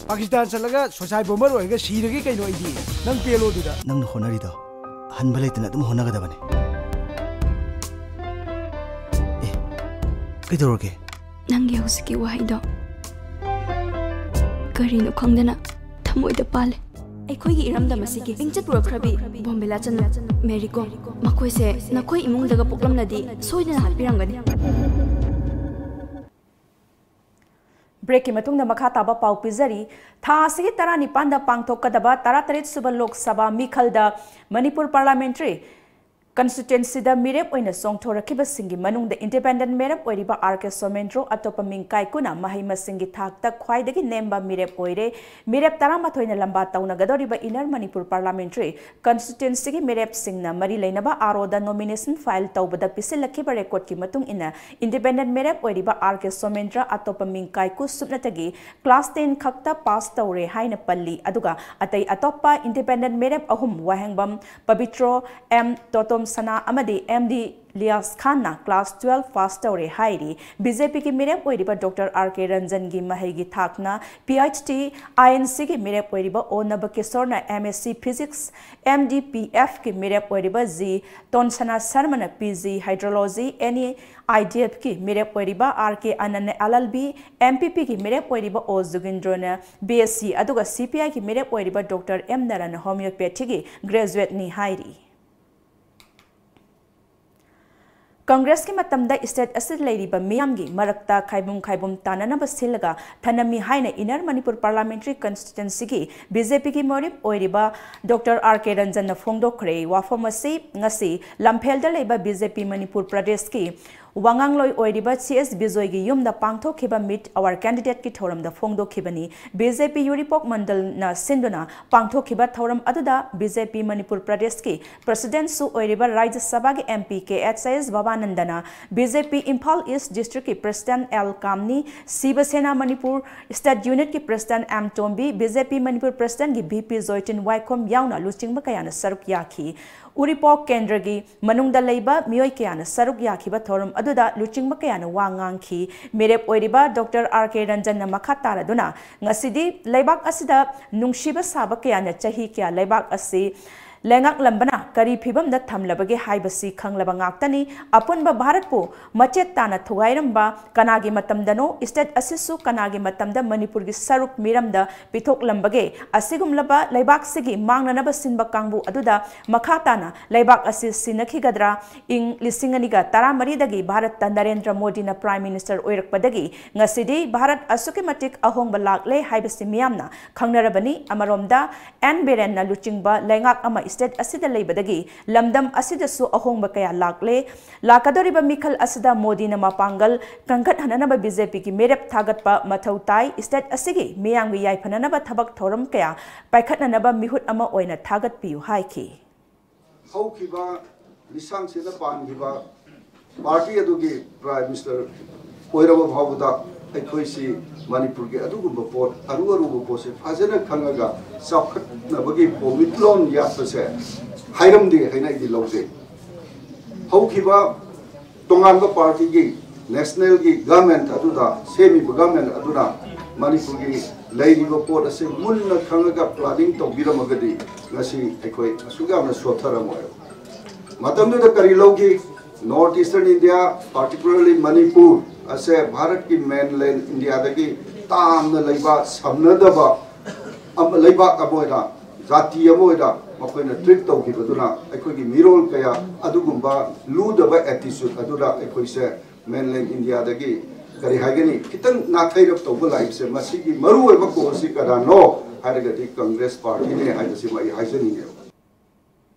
ꯄꯥꯀꯤꯁꯇꯥꯟ ꯆꯠꯂꯒ suicide bomber ꯑꯣꯏꯔꯒ ꯁꯤꯔꯒꯦ ꯀꯩꯅꯣ ꯑꯩꯗꯤ꯫ ꯅꯪ ꯄꯦꯜꯂꯣ ꯑꯗꯨꯗ꯫ ꯅꯪꯅ ꯍꯣꯠꯅꯔꯤꯗꯣ ꯍꯟꯕ ꯂꯩꯇꯅ ꯑꯗꯨꯝ ꯍꯣꯠꯅꯒꯗꯕꯅꯤ꯫ ꯑꯦ, ꯀꯩꯗꯧꯔꯒꯦ? ꯅꯪꯒꯤ ꯍꯧꯖꯤꯛꯀꯤ ꯋꯥꯍꯩꯗꯣ ꯀꯔꯤꯅꯣ ꯈꯪꯗꯅ ꯊꯃꯣꯏꯗ ꯄꯥꯜꯂꯦ꯫ ꯑꯩꯈꯣꯏꯒꯤ ꯏꯔꯝꯗꯝ ꯑꯁꯤꯒꯤ ꯃꯤꯡꯆꯠ ꯄꯨꯔꯛꯈ꯭ꯔꯕꯤ ꯕꯣꯝꯕꯦꯂꯥ ꯆꯅꯨ, ꯃꯦꯔꯤ ꯀꯣꯝ꯫ ꯃꯈꯣꯏꯁꯦ ꯅꯈꯣꯏ ꯏꯃꯨꯡꯗꯒ ꯄꯣꯛꯂꯝꯂꯗꯤ ꯁꯣꯏꯗꯅ ꯍꯥꯠꯄꯤꯔꯝꯒꯅꯤ꯫ ꯕ꯭ꯔꯦꯛꯀꯤ ꯃꯇꯨꯡꯗ ꯃꯈꯥ ꯇꯥꯕ ꯄꯥꯎ ꯄꯤꯖꯔꯤ꯫ ꯊꯥ ꯑꯁꯤꯒꯤ ꯇꯔꯥꯅꯤꯄꯥꯟꯗ ꯄꯥꯡꯊꯣꯛꯀꯗꯕ ꯇꯔꯥꯇꯔꯦꯠ ꯁꯨꯕ ꯂꯣꯛ ꯁꯚꯥ ꯃꯤꯈꯜꯗ ꯃꯅꯤꯄꯨꯔ ꯄꯥꯔꯂꯥꯃꯦꯟꯇꯔꯤ ꯀꯟꯁꯇꯤꯇ꯭ꯋꯦꯟꯁꯤꯗ ꯃꯤꯔꯦꯞ ꯑꯣꯏꯅ ꯆꯣꯡꯊꯣꯔꯛꯈꯤꯕꯁꯤꯡꯒꯤ ꯃꯅꯨꯡꯗ ꯏꯟꯗꯤꯄꯦꯟꯗꯦꯟꯠ ꯃꯤꯔꯦꯞ ꯑꯣꯏꯔꯤꯕ ꯑꯥꯔ ꯀꯦ ꯁꯣꯃꯦꯟꯗ꯭ꯔꯣ ꯑꯇꯣꯞꯄ ꯃꯤꯡ ꯀꯥꯏꯀꯨꯅ ꯃꯍꯩ ꯃꯁꯤꯡꯒꯤ ꯊꯥꯛꯇ ꯈ꯭ꯋꯥꯏꯗꯒꯤ ꯅꯦꯝꯕ ꯃꯤꯔꯦꯞ ꯑꯣꯏꯔꯦ꯫ ꯃꯤꯔꯦꯞ ꯇꯔꯥꯃꯥꯊꯣꯏꯅ ꯂꯝꯕꯥ ꯇꯧꯅꯒꯗꯧꯔꯤꯕ ꯏꯟꯅꯔ ꯃꯅꯤꯄꯨꯔ ꯄꯥꯔꯂꯥꯃꯦꯟꯇꯔꯤ ꯀꯟꯁꯇꯤꯇ꯭ꯋꯦꯟꯁꯤꯒꯤ ꯃꯤꯔꯦꯞꯁꯤꯡꯅ ꯃꯔꯤ ꯂꯩꯅꯕ ꯑꯥꯔ ꯑꯣꯗ ꯅꯣꯃꯤꯅꯦꯁꯟ ꯐꯥꯏꯜ ꯇꯧꯕꯗ ꯄꯤꯁꯤꯜꯂꯛꯈꯤꯕ ꯔꯦꯀꯣꯔꯗꯀꯤ ꯃꯇꯨꯡ ꯏꯟꯅ, ꯏꯟꯗꯤꯄꯦꯟꯗꯦꯟꯠ ꯃꯤꯔꯦꯞ ꯑꯣꯏꯔꯤꯕ ꯑꯥꯔ ꯀꯦ ꯁꯣꯃꯦꯟꯗ꯭ꯔ ꯑꯇꯣꯞꯄ ꯃꯤꯡ ꯀꯥꯏꯀꯨ ꯁꯨꯞꯅꯇꯒꯤ ꯀ꯭ꯂꯥꯁ ꯇꯦꯟ ꯈꯛꯇ ꯄꯥꯁ ꯇꯧꯔꯦ ꯍꯥꯏꯅ ꯄꯜꯂꯤ꯫ ꯑꯗꯨꯒ ꯑꯇꯩ ꯑꯇꯣꯞꯄ ꯏꯟꯗꯤꯄꯦꯟꯗꯦꯟꯠ ꯃꯤꯔꯦꯞ ꯑꯍꯨꯝ, ꯋꯥꯍꯦꯡꯕꯝ ꯄꯕꯤꯇ꯭ꯔꯣ, ꯑꯦꯝ ꯇꯣꯇꯣꯝ ꯁꯅꯥ ꯑꯃꯗꯤ ꯑꯦꯝ ꯗꯤ ꯂꯤꯌꯥꯁ ꯈꯥꯟꯅ ꯀ꯭ꯂꯥꯁ ꯇꯨꯋꯦꯜꯐ ꯄꯥꯁ ꯇꯧꯔꯦ ꯍꯥꯏꯔꯤ꯫ ꯕꯤ ꯖꯦ ꯄꯤꯒꯤ ꯃꯤꯔꯦꯞ ꯑꯣꯏꯔꯤꯕ ꯗꯣꯛꯇꯔ ꯑꯥꯔ ꯀꯦ ꯔꯟꯖꯟꯒꯤ ꯃꯍꯩꯒꯤ ꯊꯥꯛꯅ P H D, I N ꯁꯤꯒꯤ ꯃꯤꯔꯦꯞ ꯑꯣꯏꯔꯤꯕ ꯑꯣ ꯅꯕꯀꯤꯁꯣꯔꯅ M S C physics, M D ꯄꯤ ꯑꯦꯐꯀꯤ ꯃꯤꯔꯦꯞ ꯑꯣꯏꯔꯤꯕ ꯖꯤ ꯇꯣꯟꯁꯅꯥ ꯁꯔꯃꯅ P G hydrology, N E I D ꯑꯦꯐꯀꯤ ꯃꯤꯔꯦꯞ ꯑꯣꯏꯔꯤꯕ ꯑꯥꯔ ꯀꯦ ꯑꯅꯟꯅ L L B, M P ꯄꯤꯒꯤ ꯃꯤꯔꯦꯞ ꯑꯣꯏꯔꯤꯕ ꯑꯣ ꯖꯨꯒꯤꯟꯗ꯭ꯔꯣꯅ ꯕꯤ ꯑꯦꯁ ꯁꯤ, ꯑꯗꯨꯒ ꯁꯤ ꯄꯤ ꯑꯥꯏꯒꯤ ꯃꯤꯔꯦꯞ ꯑꯣꯏꯔꯤꯕ ꯗꯣꯛꯇꯔ ꯑꯦꯝ ꯅꯔꯟ ꯍꯣꯃꯤꯌꯣꯄꯦꯊꯤꯒꯤ ꯒ꯭ꯔꯦꯖꯨꯋꯦꯠꯅꯤ ꯍꯥꯏꯔꯤ꯫ ꯀꯪꯒ꯭ꯔꯦꯁꯀꯤ ꯃꯇꯝꯗ ꯁ꯭ꯇꯦꯠ ꯑꯁꯤꯗ ꯂꯩꯔꯤꯕ ꯃꯤꯌꯥꯝꯒꯤ ꯃꯔꯛꯇ ꯈꯥꯏꯕꯨꯝ ꯈꯥꯏꯕꯨꯝ ꯇꯥꯅꯅꯕ ꯁꯤꯜꯂꯒ ꯊꯅꯝꯃꯤ ꯍꯥꯏꯅ ꯏꯟꯅꯔ ꯃꯅꯤꯄꯨꯔ ꯄꯥꯔꯂꯥꯃꯦꯟꯇꯔꯤ ꯀꯟꯁꯇꯤꯇ꯭ꯋꯦꯟꯁꯤꯒꯤ ꯕꯤ ꯖꯦ ꯄꯤꯒꯤ ꯃꯤꯔꯦꯞ ꯑꯣꯏꯔꯤꯕ ꯗꯣꯛꯇꯔ ꯑꯥꯔ ꯀꯦ ꯔꯟꯖꯟꯅ ꯐꯣꯡꯗꯣꯛꯈ꯭ꯔꯦ꯫ ꯋꯥꯐꯝ ꯑꯁꯤ ꯉꯁꯤ ꯂꯝꯐꯦꯜꯗ ꯂꯩꯕ ꯕꯤ ꯖꯦ ꯄꯤ ꯃꯅꯤꯄꯨꯔ ꯄ꯭ꯔꯗꯦꯁꯀꯤ ꯋꯥꯉꯥꯡꯂꯣꯏ ꯑꯣꯏꯔꯤꯕ ꯁꯤ ꯑꯦꯁ ꯕꯤꯖꯣꯏꯒꯤ ꯌꯨꯝꯗ ꯄꯥꯡꯊꯣꯛꯈꯤꯕ Meet Our Candidateꯀꯤ ꯊꯧꯔꯝꯗ ꯐꯣꯡꯗꯣꯛꯈꯤꯕꯅꯤ꯫ ꯕꯤ ꯖꯦ ꯄꯤ ꯎꯔꯤꯄꯣꯛ ꯃꯟꯗꯜꯅ ꯁꯤꯟꯗꯨꯅ ꯄꯥꯡꯊꯣꯛꯈꯤꯕ ꯊꯧꯔꯝ ꯑꯗꯨꯗ ꯕꯤ ꯖꯦ ꯄꯤ ꯃꯅꯤꯄꯨꯔ ꯄ꯭ꯔꯗꯦꯁꯀꯤ ꯄ꯭ꯔꯁꯤꯗꯦꯟꯠꯁꯨ ꯑꯣꯏꯔꯤꯕ ꯔꯥꯖ꯭ꯌ ꯁꯚꯥꯒꯤ ꯑꯦꯝ ꯄꯤ ꯀꯦ ꯑꯦꯆ ꯑꯥꯏ ꯑꯦꯁ ꯚꯕꯥꯅꯟꯗꯅ, ꯕꯤ ꯖꯦ ꯄꯤ ꯏꯝꯐꯥꯜ ꯏꯁ꯭ꯠ ꯗꯤꯁꯇ꯭ꯔꯤꯛꯀꯤ ꯄ꯭ꯔꯁꯤꯗꯦꯟꯠ ꯑꯦꯜ ꯀꯥꯝꯅꯤ, ꯁꯤꯕ ꯁꯦꯅꯥ ꯃꯅꯤꯄꯨꯔ ꯁ꯭ꯇꯦꯠ ꯌꯨꯅꯤꯠꯀꯤ ꯄ꯭ꯔꯁꯤꯗꯦꯟꯠ ꯑꯦꯝ ꯇꯣꯝꯕꯤ, ꯕꯤ ꯖꯦ ꯄꯤ ꯃꯅꯤꯄꯨꯔ ꯄ꯭ꯔꯁꯤꯗꯦꯟꯠꯀꯤ ꯚꯤ ꯄꯤ ꯖꯣꯏꯇꯤꯟ ꯋꯥꯏꯈꯣꯝ ꯌꯥꯎꯅ ꯂꯨꯆꯤꯡꯕ ꯀꯌꯥꯅ ꯁꯔꯨꯛ ꯌꯥꯈꯤ꯫ ꯎꯔꯤꯄꯣꯛ ꯀꯦꯟꯗ꯭ꯔꯒꯤ ꯃꯅꯨꯡꯗ ꯂꯩꯕ ꯃꯤꯑꯣꯏ ꯀꯌꯥꯅ ꯁꯔꯨꯛ ꯌꯥꯈꯤꯕ ꯊꯧꯔꯝ ꯑꯗꯨꯗ ꯂꯨꯆꯤꯡꯕ ꯀꯌꯥꯅ ꯋꯥ ꯉꯥꯡꯈꯤ꯫ ꯃꯤꯔꯦꯞ ꯑꯣꯏꯔꯤꯕ ꯗꯣꯛꯇꯔ ꯑꯥꯔ ꯀꯦ ꯔꯟꯖꯟꯅ ꯃꯈꯥ ꯇꯥꯔꯗꯨꯅ, ꯉꯁꯤꯗꯤ ꯂꯩꯕꯥꯛ ꯑꯁꯤꯗ ꯅꯨꯡꯁꯤꯕ ꯁꯥꯕ ꯀꯌꯥꯅ ꯆꯍꯤ ꯀꯌꯥ ꯂꯩꯕꯥꯛ ꯑꯁꯤ ꯂꯩꯉꯥꯛꯂꯝꯕꯅ ꯀꯔꯤ ꯐꯤꯕꯝꯗ ꯊꯝꯂꯕꯒꯦ ꯍꯥꯏꯕꯁꯤ ꯈꯪꯂꯕ ꯉꯥꯛꯇꯅꯤ꯫ ꯑꯄꯨꯟꯕ ꯚꯥꯔꯠꯄꯨ ꯃꯆꯦꯠ ꯇꯥꯅ ꯊꯨꯒꯥꯏꯔꯝꯕ ꯀꯅꯥꯒꯤ ꯃꯇꯝꯗꯅꯣ, state ꯑꯁꯤꯁꯨ ꯀꯅꯥꯒꯤ ꯃꯇꯝꯗ ꯃꯅꯤꯄꯨꯔꯒꯤ ꯁꯔꯨꯛ ꯃꯤꯔꯝꯗ ꯄꯤꯊꯣꯛꯂꯝꯕꯒꯦ? ꯑꯁꯤꯒꯨꯝꯂꯕ ꯂꯩꯕꯥꯛꯁꯤꯒꯤ ꯃꯥꯡꯅꯅꯕ ꯁꯤꯟꯕ ꯀꯥꯡꯕꯨ ꯑꯗꯨꯗ ꯃꯈꯥ ꯇꯥꯅ ꯂꯩꯕꯥꯛ ꯑꯁꯤ ꯁꯤꯟꯅꯈꯤꯒꯗ꯭ꯔꯥ? ꯏꯪ ꯂꯤꯁꯤꯡ ꯑꯅꯤꯒ ꯇꯔꯥꯃꯔꯤꯗꯒꯤ ꯚꯥꯔꯠꯇ ꯅꯔꯦꯟꯗ꯭ꯔ ꯃꯣꯗꯤꯅ Prime Minister ꯑꯣꯏꯔꯛꯄꯗꯒꯤ ꯉꯁꯤꯗꯤ ꯚꯥꯔꯠ ꯑꯁꯨꯛꯀꯤ ꯃꯇꯤꯛ ꯑꯍꯣꯡꯕ ꯂꯥꯛꯂꯦ ꯍꯥꯏꯕꯁꯤ ꯃꯤꯌꯥꯝꯅ ꯈꯪꯅꯔꯕꯅꯤ꯫ ꯑꯃꯔꯣꯝꯗ, ꯑꯦꯟ ꯕꯤꯔꯦꯟꯅ ꯂꯨꯆꯤꯡꯕ ꯂꯩꯉꯥꯛ ꯑꯃ state ꯑꯁꯤꯗ ꯂꯩꯕꯗꯒꯤ ꯂꯝꯗꯝ ꯑꯁꯤꯗꯁꯨ ꯑꯍꯣꯡꯕ ꯀꯌꯥ ꯂꯥꯛꯂꯦ꯫ ꯂꯥꯛꯀꯗꯧꯔꯤꯕ ꯃꯤꯈꯜ ꯑꯁꯤꯗ ꯃꯣꯗꯤꯅ ꯃꯄꯥꯡꯒꯜ ꯀꯟꯈꯠꯍꯟꯅꯅꯕ BJPꯒꯤ ꯃꯤꯔꯦꯞ ꯊꯥꯒꯠꯄ ꯃꯊꯧ ꯇꯥꯏ꯫ State ꯑꯁꯤꯒꯤ ꯃꯤꯌꯥꯝꯒꯤ ꯌꯥꯏꯐꯅꯅꯕ ꯊꯕꯛ ꯊꯧꯔꯝ ꯀꯌꯥ ꯄꯥꯏꯈꯠꯅꯅꯕ ꯃꯤꯍꯨꯠ ꯑꯃ ꯑꯣꯏꯅ ꯊꯥꯒꯠꯄꯤꯌꯨ ꯍꯥꯏꯈꯤ꯫ ꯍꯧꯈꯤꯕ ꯂꯤꯁꯥꯡꯁꯤꯗ ꯄꯥꯟꯈꯤꯕ party ꯑꯗꯨꯒꯤ Prime Minister ꯑꯣꯏꯔꯕ ꯐꯥꯎꯕꯗ ꯑꯩꯈꯣꯏꯁꯤ ꯃꯅꯤꯄꯨꯔꯒꯤ ꯑꯗꯨꯒꯨꯝꯕ ꯄꯣꯠ, ꯑꯔꯨ ꯑꯔꯨꯕ ꯄꯣꯠꯁꯦ ꯐꯖꯅ ꯈꯪꯉꯒ ꯆꯥꯎꯈꯠꯅꯕꯒꯤ ꯄꯣꯃꯤꯠꯂꯣꯟ ꯌꯥꯠꯄꯁꯦ ꯍꯥꯏꯔꯝꯗꯦ ꯍꯥꯏꯅ ꯑꯩꯗꯤ ꯂꯧꯖꯩ꯫ ꯍꯧꯈꯤꯕ ꯇꯣꯉꯥꯟꯕ partyꯒꯤ nationalꯒꯤ government ꯑꯗꯨꯗ ꯁꯦꯝꯃꯤꯕ government ꯑꯗꯨꯅ ꯃꯅꯤꯄꯨꯔꯒꯤ ꯂꯩꯔꯤꯕ ꯄꯣꯠ ꯑꯁꯤ ꯃꯨꯟꯅ ꯈꯪꯉꯒ planning ꯇꯧꯕꯤꯔꯝꯃꯒꯗꯤ ꯉꯁꯤ ꯑꯩꯈꯣꯏ ꯑꯁꯨꯛ ꯌꯥꯝꯅ ꯁꯣꯠꯊꯔꯝꯃꯣꯏ꯫ ꯃꯇꯝꯗꯨꯗ ꯀꯔꯤ ꯂꯧꯈꯤ? North Eastern India, particularly Manipur ꯑꯁꯦ ꯚꯥꯔꯠꯀꯤ mainland Indiaꯗꯒꯤ ꯇꯥꯝꯅ ꯂꯩꯕ, ꯁꯝꯅꯗꯕ ꯑꯃ, ꯂꯩꯕꯥꯛ ꯑꯃ ꯑꯣꯏꯅ, ꯖꯥꯇꯤ ꯑꯃ ꯑꯣꯏꯅ ꯃꯈꯣꯏꯅ treat ꯇꯧꯈꯤꯕꯗꯨꯅ ꯑꯩꯈꯣꯏꯒꯤ ꯃꯤꯔꯣꯜ ꯀꯌꯥ ꯑꯗꯨꯒꯨꯝꯕ ꯂꯨꯗꯕ attitude ꯑꯗꯨꯅ ꯑꯩꯈꯣꯏꯁꯦ mainland Indiaꯗꯒꯤ, ꯀꯔꯤ ꯍꯥꯏꯒꯅꯤ, ꯈꯤꯇꯪ ꯅꯥꯊꯩꯔꯞ ꯇꯧꯕ ꯂꯥꯛꯏꯕꯁꯦ ꯃꯁꯤꯒꯤ ꯃꯔꯨꯑꯣꯏꯕ cause ꯁꯤ ꯀꯅꯥꯅꯣ ꯍꯥꯏꯔꯒꯗꯤ Congress partyꯅꯦ ꯍꯥꯏꯕꯁꯤꯃ ꯑꯩ ꯍꯥꯏꯖꯅꯤꯡꯉꯦꯕ꯫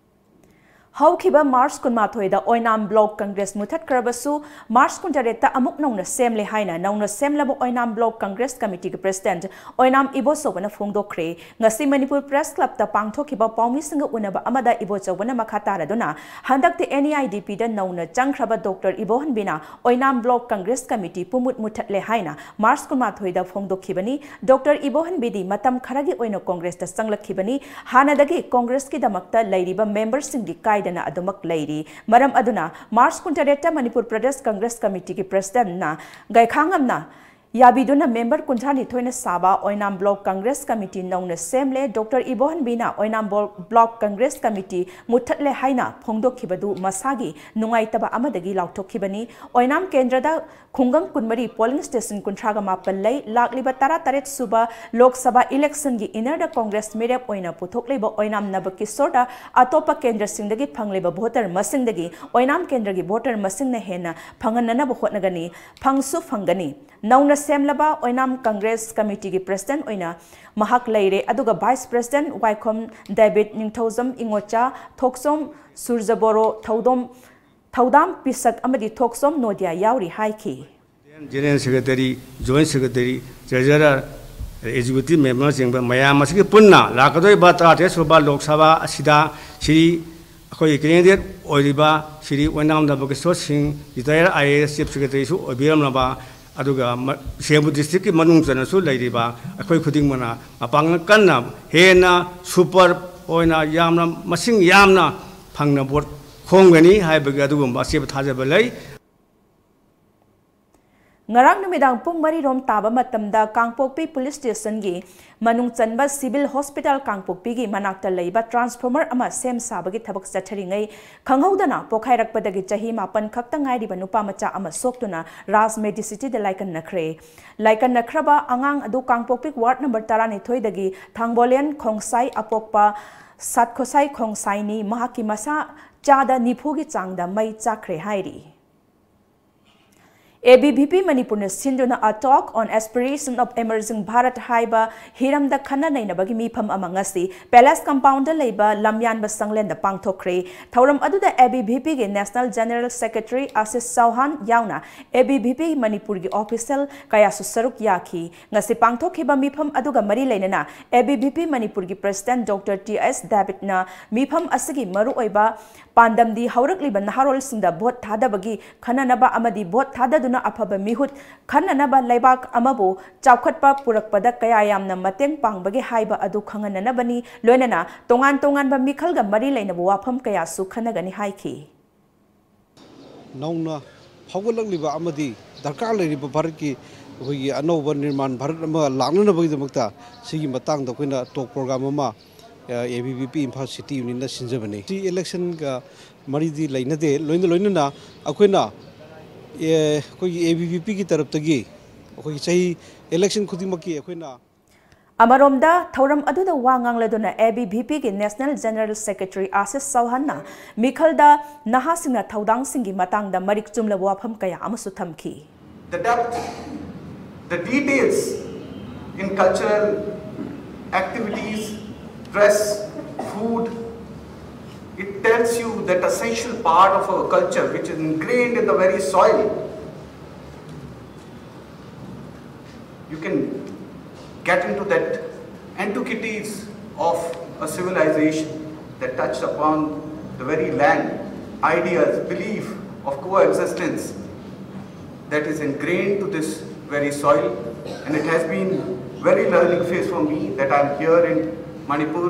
ꯍꯧꯈꯤꯕ March ꯀꯨꯟꯃꯥꯊꯣꯏꯗ ꯑꯣꯏꯅꯥꯝ Block Congress ꯃꯨꯊꯠꯈ꯭ꯔꯕꯁꯨ, March ꯀꯨꯟꯇꯔꯦꯠꯇ ꯑꯃꯨꯛ ꯅꯧꯅ ꯁꯦꯝꯂꯦ ꯍꯥꯏꯅ ꯅꯧꯅ ꯁꯦꯝꯂꯕ ꯑꯣꯏꯅꯥꯝ Block Congress Committeeꯒꯤ President ꯑꯣꯏꯅꯥꯝ ꯏꯕꯣꯆꯧꯕꯅ ꯐꯣꯡꯗꯣꯛꯈ꯭ꯔꯦ꯫ ꯉꯁꯤ ꯃꯅꯤꯄꯨꯔ Press Clubꯇ ꯄꯥꯡꯊꯣꯛꯈꯤꯕ ꯄꯥꯎꯃꯤꯁꯤꯡꯒ ꯎꯅꯕ ꯑꯃꯗ ꯏꯕꯣꯆꯧꯕꯅ ꯃꯈꯥ ꯇꯥꯔꯗꯨꯅ, ꯍꯟꯗꯛꯇꯤ NEIDPꯗ ꯅꯧꯅ ꯆꯪꯈ꯭ꯔꯕ Doctor ꯏꯕꯣꯍꯟꯕꯤꯅ ꯑꯣꯏꯅꯥꯝ Block Congress Committee ꯄꯨꯃꯨꯠ ꯃꯨꯊꯠꯂꯦ ꯍꯥꯏꯅ March ꯀꯨꯟꯃꯥꯊꯣꯏꯗ ꯐꯣꯡꯗꯣꯛꯈꯤꯕꯅꯤ꯫ Doctor ꯏꯕꯣꯍꯟꯕꯤꯗꯤ ꯃꯇꯝ ꯈꯔꯒꯤ ꯑꯣꯏꯅ Congressꯇ ꯆꯪꯂꯛꯈꯤꯕꯅꯤ꯫ ꯍꯥꯟꯅꯗꯒꯤ Congressꯀꯤꯗꯃꯛꯇ ꯂꯩꯔꯤꯕ memberꯁꯤꯡꯒꯤ ꯀꯥꯏꯗꯅ ꯑꯗꯨꯃꯛ ꯂꯩꯔꯤ꯫ ꯃꯔꯝ ꯑꯗꯨꯅ March ꯀꯨꯟꯇꯔꯦꯠꯇ ꯃꯅꯤꯄꯨꯔ Pradesh Congress Committeeꯒꯤ Presidentꯅ ꯒꯥꯏꯈꯥꯉꯝꯅ ꯌꯥꯕꯤꯗꯨꯅ ꯃꯦꯝꯕꯔ ꯀꯨꯟꯊ꯭ꯔꯥ ꯅꯤꯊꯣꯏꯅ ꯁꯥꯕ ꯑꯣꯏꯅꯥꯝ ꯕ꯭ꯂꯣꯛ ꯀꯪꯒ꯭ꯔꯦꯁ ꯀꯃꯤꯇꯤ ꯅꯧꯅ ꯁꯦꯝꯂꯦ꯫ ꯗꯣꯛꯇꯔ ꯏꯕꯣꯍꯟꯕꯤꯅ ꯑꯣꯏꯅꯥꯝ ꯕ꯭ꯂꯣꯛ ꯀꯪꯒ꯭ꯔꯦꯁ ꯀꯃꯤꯇꯤ ꯃꯨꯠꯊꯠꯂꯦ ꯍꯥꯏꯅ ꯐꯣꯡꯗꯣꯛꯈꯤꯕꯗꯨ ꯃꯁꯥꯒꯤ ꯅꯨꯡꯉꯥꯏꯇꯕ ꯑꯃꯗꯒꯤ ꯂꯥꯎꯊꯣꯛꯈꯤꯕꯅꯤ꯫ ꯑꯣꯏꯅꯥꯝ ꯀꯦꯟꯗ꯭ꯔꯗ ꯈꯨꯡꯒꯪ ꯀꯨꯟꯃꯔꯤ, ꯄꯣꯂꯤꯡ ꯁ꯭ꯇꯦꯁꯟ ꯀꯨꯟꯊ꯭ꯔꯥꯒ ꯃꯥꯄꯟ ꯂꯩ꯫ ꯂꯥꯛꯂꯤꯕ ꯇꯔꯥꯇꯔꯦꯠ ꯁꯨꯕ ꯂꯣꯛ ꯁꯚꯥ ꯏꯂꯦꯛꯁꯟꯒꯤ ꯏꯟꯅꯔꯗ ꯀꯪꯒ꯭ꯔꯦꯁ ꯃꯤꯔꯦꯞ ꯑꯣꯏꯅ ꯄꯨꯊꯣꯛꯂꯤꯕ ꯑꯣꯏꯅꯥꯝ ꯅꯕꯀꯤꯁꯣꯔꯗ ꯑꯇꯣꯞꯄ ꯀꯦꯟꯗ꯭ꯔꯁꯤꯡꯗꯒꯤ ꯐꯪꯂꯤꯕ ꯚꯣꯇꯔ ꯃꯁꯤꯡꯗꯒꯤ ꯑꯣꯏꯅꯥꯝ ꯀꯦꯟꯗ꯭ꯔꯒꯤ ꯚꯣꯇꯔ ꯃꯁꯤꯡꯅ ꯍꯦꯟꯅ ꯐꯪꯍꯟꯅꯅꯕ ꯍꯣꯠꯅꯒꯅꯤ꯫ ꯐꯪꯁꯨ ꯐꯪꯒꯅꯤ꯫ ꯅꯧꯅ ꯁꯦꯝꯂꯕ ꯑꯣꯏꯅꯥꯝ ꯀꯪꯒ꯭ꯔꯦꯁ ꯀꯃꯤꯇꯤꯒꯤ ꯄ꯭ꯔꯁꯤꯗꯦꯟꯠ ꯑꯣꯏꯅ ꯃꯍꯥꯛ ꯂꯩꯔꯦ, ꯑꯗꯨꯒ ꯚꯥꯏꯁ ꯄ꯭ꯔꯁꯤꯗꯦꯟꯠ ꯋꯥꯏꯈꯣꯝ ꯗꯦꯕꯤꯠ, ꯅꯤꯡꯊꯧꯖꯝ ꯏꯉꯣꯆꯥ, ꯊꯣꯛꯆꯣꯝ ꯁꯨꯔꯖꯕꯣꯔꯣ, ꯊꯧꯗꯣꯝ, ꯊꯧꯗꯥꯝ ꯄꯤꯁꯛ ꯑꯃꯗꯤ ꯊꯣꯛꯆꯣꯝ ꯅꯣꯗꯤꯌꯥ ꯌꯥꯎꯔꯤ ꯍꯥꯏꯈꯤ꯫ General secretary, joint secretary, treasurer, executive ꯃꯦꯝꯕꯔꯅꯆꯤꯡꯕ ꯃꯌꯥꯝ ꯑꯁꯤꯒꯤ ꯄꯨꯟꯅ ꯂꯥꯛꯀꯗꯧꯔꯤꯕ ꯇꯔꯥꯇꯔꯦꯠ ꯁꯨꯕ ꯂꯣꯛ ꯁꯚꯥ ꯑꯁꯤꯗ ꯁ꯭ꯔꯤ ꯑꯩꯈꯣꯏꯒꯤ ꯀꯦꯟꯗꯤꯗꯦꯠ ꯑꯣꯏꯔꯤꯕ ꯁ꯭ꯔꯤ ꯑꯣꯏꯅꯥꯝ ꯅꯕꯀꯤꯁꯣꯔ ꯁꯤꯡ, retire I A S chief ꯁꯦꯀ꯭ꯔꯦꯇꯔꯤꯁꯨ ꯑꯣꯏꯕꯤꯔꯝꯂꯕ, ꯑꯗꯨꯒ ꯕꯤꯁꯦꯝꯄꯨꯔ ꯗꯤꯁꯇ꯭ꯔꯤꯛꯀꯤ ꯃꯅꯨꯡ ꯆꯟꯅꯁꯨ ꯂꯩꯔꯤꯕ ꯑꯩꯈꯣꯏ ꯈꯨꯗꯤꯡꯃꯛꯅ ꯃꯄꯥꯡꯒꯜ ꯀꯟꯅ ꯍꯦꯟꯅ ꯁꯨꯄꯔ ꯑꯣꯏꯅ ꯌꯥꯝꯅ ꯃꯁꯤꯡ ꯌꯥꯝꯅ ꯐꯪꯅ ꯚꯣꯠ ꯈꯣꯝꯒꯅꯤ ꯍꯥꯏꯕꯒꯤ ꯑꯗꯨꯒꯨꯝꯕ ꯑꯆꯦꯠꯄ ꯊꯥꯖꯕ ꯂꯩ꯫ ꯉꯔꯥꯡ ꯅꯨꯃꯤꯗꯥꯡ ꯄꯨꯡ ꯃꯔꯤ ꯔꯣꯝ ꯇꯥꯕ ꯃꯇꯝꯗ ꯀꯥꯡꯄꯣꯛꯄꯤ ꯄꯨꯂꯤꯁ ꯁ꯭ꯇꯦꯁꯟꯒꯤ ꯃꯅꯨꯡ ꯆꯟꯕ ꯁꯤꯚꯤꯜ ꯍꯣꯁꯄꯤꯇꯥꯜ ꯀꯥꯡꯄꯣꯛꯄꯤꯒꯤ ꯃꯅꯥꯛꯇ ꯂꯩꯕ ꯇ꯭ꯔꯥꯟꯁꯐꯣꯔꯃꯔ ꯑꯃ ꯁꯦꯝ ꯁꯥꯕꯒꯤ ꯊꯕꯛ ꯆꯠꯊꯔꯤꯉꯩ ꯈꯪꯍꯧꯗꯅ ꯄꯣꯈꯥꯏꯔꯛꯄꯗꯒꯤ ꯆꯍꯤ ꯃꯥꯄꯟ ꯈꯛꯇ ꯉꯥꯏꯔꯤꯕ ꯅꯨꯄꯥ ꯃꯆꯥ ꯑꯃ ꯁꯣꯛꯇꯨꯅ ꯔꯥꯖ ꯃꯦꯗꯤꯁꯤꯇꯤꯗ ꯂꯥꯏꯀꯟꯅꯈ꯭ꯔꯦ꯫ ꯂꯥꯏꯀꯟꯅꯈ꯭ꯔꯕ ꯑꯉꯥꯡ ꯑꯗꯨ ꯀꯥꯡꯄꯣꯛꯄꯤ ꯋꯥꯔꯗ ꯅꯝꯕꯔ ꯇꯔꯥꯅꯤꯊꯣꯏꯗꯒꯤ ꯊꯥꯡꯕꯣꯂꯦꯟ ꯈꯣꯡꯁꯥꯏ ꯑꯄꯣꯛꯄ ꯁꯥꯠꯈꯣꯁꯥꯏ ꯈꯣꯡꯁꯥꯏꯅꯤ꯫ ꯃꯍꯥꯛꯀꯤ ꯃꯁꯥ ꯆꯥꯗ ꯅꯤꯐꯨꯒꯤ ꯆꯥꯡꯗ ꯃꯩ ꯆꯥꯛꯈ꯭ꯔꯦ ꯍꯥꯏꯔꯤ꯫ ꯑꯦ ꯕꯤ ꯚꯤ ꯄꯤ ꯃꯅꯤꯄꯨꯔꯅ ꯁꯤꯟꯗꯨꯅ A Talk on Aspiration of Emerging Bharat ꯍꯥꯏꯕ ꯍꯤꯔꯝꯗ ꯈꯟꯅ ꯅꯩꯅꯕꯒꯤ ꯃꯤꯐꯝ ꯑꯃ ꯉꯁꯤ ꯄꯦꯂꯦꯁ ꯀꯝꯄꯥꯎꯟꯗ ꯂꯩꯕ ꯂꯝꯌꯥꯟꯕ ꯁꯪꯂꯦꯟꯗ ꯄꯥꯡꯊꯣꯛꯈ꯭ꯔꯦ꯫ ꯊꯧꯔꯝ ꯑꯗꯨꯗ ꯑꯦ ꯕꯤ ꯚꯤ ꯄꯤꯒꯤ ꯅꯦꯁꯅꯦꯜ ꯖꯦꯅꯔꯦꯜ ꯁꯦꯀ꯭ꯔꯦꯇꯔꯤ ꯑꯥꯁꯤꯁ ꯆꯧꯍꯥꯟ ꯌꯥꯎꯅ ꯑꯦ ꯕꯤ ꯚꯤ ꯄꯤ ꯃꯅꯤꯄꯨꯔꯒꯤ ꯑꯣꯐꯤꯁꯤꯌꯦꯜ ꯀꯌꯥꯁꯨ ꯁꯔꯨꯛ ꯌꯥꯈꯤ꯫ ꯉꯁꯤ ꯄꯥꯡꯊꯣꯛꯈꯤꯕ ꯃꯤꯐꯝ ꯑꯗꯨꯒ ꯃꯔꯤ ꯂꯩꯅꯅ ꯑꯦ ꯕꯤ ꯚꯤ ꯄꯤ ꯃꯅꯤꯄꯨꯔꯒꯤ ꯄ꯭ꯔꯁꯤꯗꯦꯟꯠ ꯗꯣꯛꯇꯔ ꯇꯤ ꯑꯦꯁ ꯗꯦꯕꯤꯠꯅ ꯃꯤꯐꯝ ꯑꯁꯤꯒꯤ ꯃꯔꯨꯑꯣꯏꯕ ꯄꯥꯟꯗꯝꯗꯤ ꯍꯧꯔꯛꯂꯤꯕ ꯅꯍꯥꯔꯣꯜꯁꯤꯡꯗ ꯚꯣꯠ ꯊꯥꯗꯕꯒꯤ ꯈꯟꯅꯅꯕ ꯑꯃꯗꯤ ꯚꯣꯠ ꯊꯥꯗꯗꯨꯅ ꯑꯐꯕ ꯃꯤꯍꯨꯠ ꯈꯟꯅꯅꯕ ꯂꯩꯕꯥꯛ ꯑꯃꯕꯨ ꯆꯥꯎꯈꯠꯄ ꯄꯨꯔꯛꯄꯗ ꯀꯌꯥ ꯌꯥꯝꯅ ꯃꯇꯦꯡ ꯄꯥꯡꯕꯒꯦ ꯍꯥꯏꯕ ꯑꯗꯨ ꯈꯪꯍꯟꯅꯅꯕꯅꯤ꯫ ꯂꯣꯏꯅꯅ ꯇꯣꯉꯥꯟ ꯇꯣꯉꯥꯟꯕ ꯃꯤꯈꯜꯒ ꯃꯔꯤ ꯂꯩꯅꯕ ꯋꯥꯐꯝ ꯀꯌꯥꯁꯨ ꯈꯟꯅꯒꯅꯤ ꯍꯥꯏꯈꯤ꯫ ꯅꯧꯅ ꯍꯧꯒꯠꯂꯛꯂꯤꯕ ꯑꯃꯗꯤ ꯗꯔꯀꯥꯔ ꯂꯩꯔꯤꯕ ꯚꯥꯔꯠꯀꯤ ꯑꯩꯈꯣꯏꯒꯤ ꯑꯅꯧꯕ ꯅꯤꯔꯃꯥꯟ ꯚꯥꯔꯠ ꯑꯃ ꯂꯥꯛꯅꯅꯕꯒꯤꯗꯃꯛꯇ ꯁꯤꯒꯤ ꯃꯇꯥꯡꯗ ꯑꯩꯈꯣꯏꯅ ꯇꯣꯛ ꯄ꯭ꯔꯣꯒ꯭ꯔꯥꯝ ꯑꯃ A B V P Imphal city ꯌꯨꯅꯤꯌꯟꯅ ꯁꯤꯟꯖꯕꯅꯤ꯫ ꯁꯤ ꯏꯂꯦꯛꯁꯟꯒ ꯃꯔꯤꯗꯤ ꯂꯩꯅꯗꯦ꯫ ꯂꯣꯏꯅ ꯂꯣꯏꯅꯅ ꯑꯩꯈꯣꯏꯅ ꯑꯦ, ꯑꯩꯈꯣꯏꯒꯤ ꯑꯦ ꯕꯤ ꯚꯤ ꯄꯤꯒꯤ ꯇꯔꯞꯇꯒꯤ ꯑꯩꯈꯣꯏꯒꯤ ꯆꯍꯤ ꯏꯂꯦꯛꯁꯟ ꯈꯨꯗꯤꯡꯃꯛꯀꯤ ꯑꯩꯈꯣꯏꯅ ꯑꯃꯔꯣꯝꯗ, ꯊꯧꯔꯝ ꯑꯗꯨꯗ ꯋꯥ ꯉꯥꯡꯂꯗꯨꯅ ꯑꯦ ꯕꯤ ꯚꯤ ꯄꯤꯒꯤ ꯅꯦꯁꯅꯦꯜ ꯖꯦꯅꯔꯦꯜ ꯁꯦꯀ꯭ꯔꯦꯇꯔꯤ ꯑꯥꯁꯤꯁ ꯆꯧꯍꯥꯟꯅ ꯃꯤꯈꯜꯗ ꯅꯍꯥꯁꯤꯡꯅ ꯊꯧꯗꯥꯡꯁꯤꯡꯒꯤ ꯃꯇꯥꯡꯗ ꯃꯔꯤꯛ ꯆꯨꯝꯂꯕ ꯋꯥꯐꯝ ꯀꯌꯥ ꯑꯃꯁꯨ ꯊꯝꯈꯤ꯫ The depth, the details in cultural activities, dress, food, it tells you that essential part of our culture, which is ingrained in the very soil. You can get into that antiquities of a civilization that touched upon the very land, ideas, belief of coexistence that is ingrained to this very soil, and it has been very learning phase for me that I'm here in Manipur.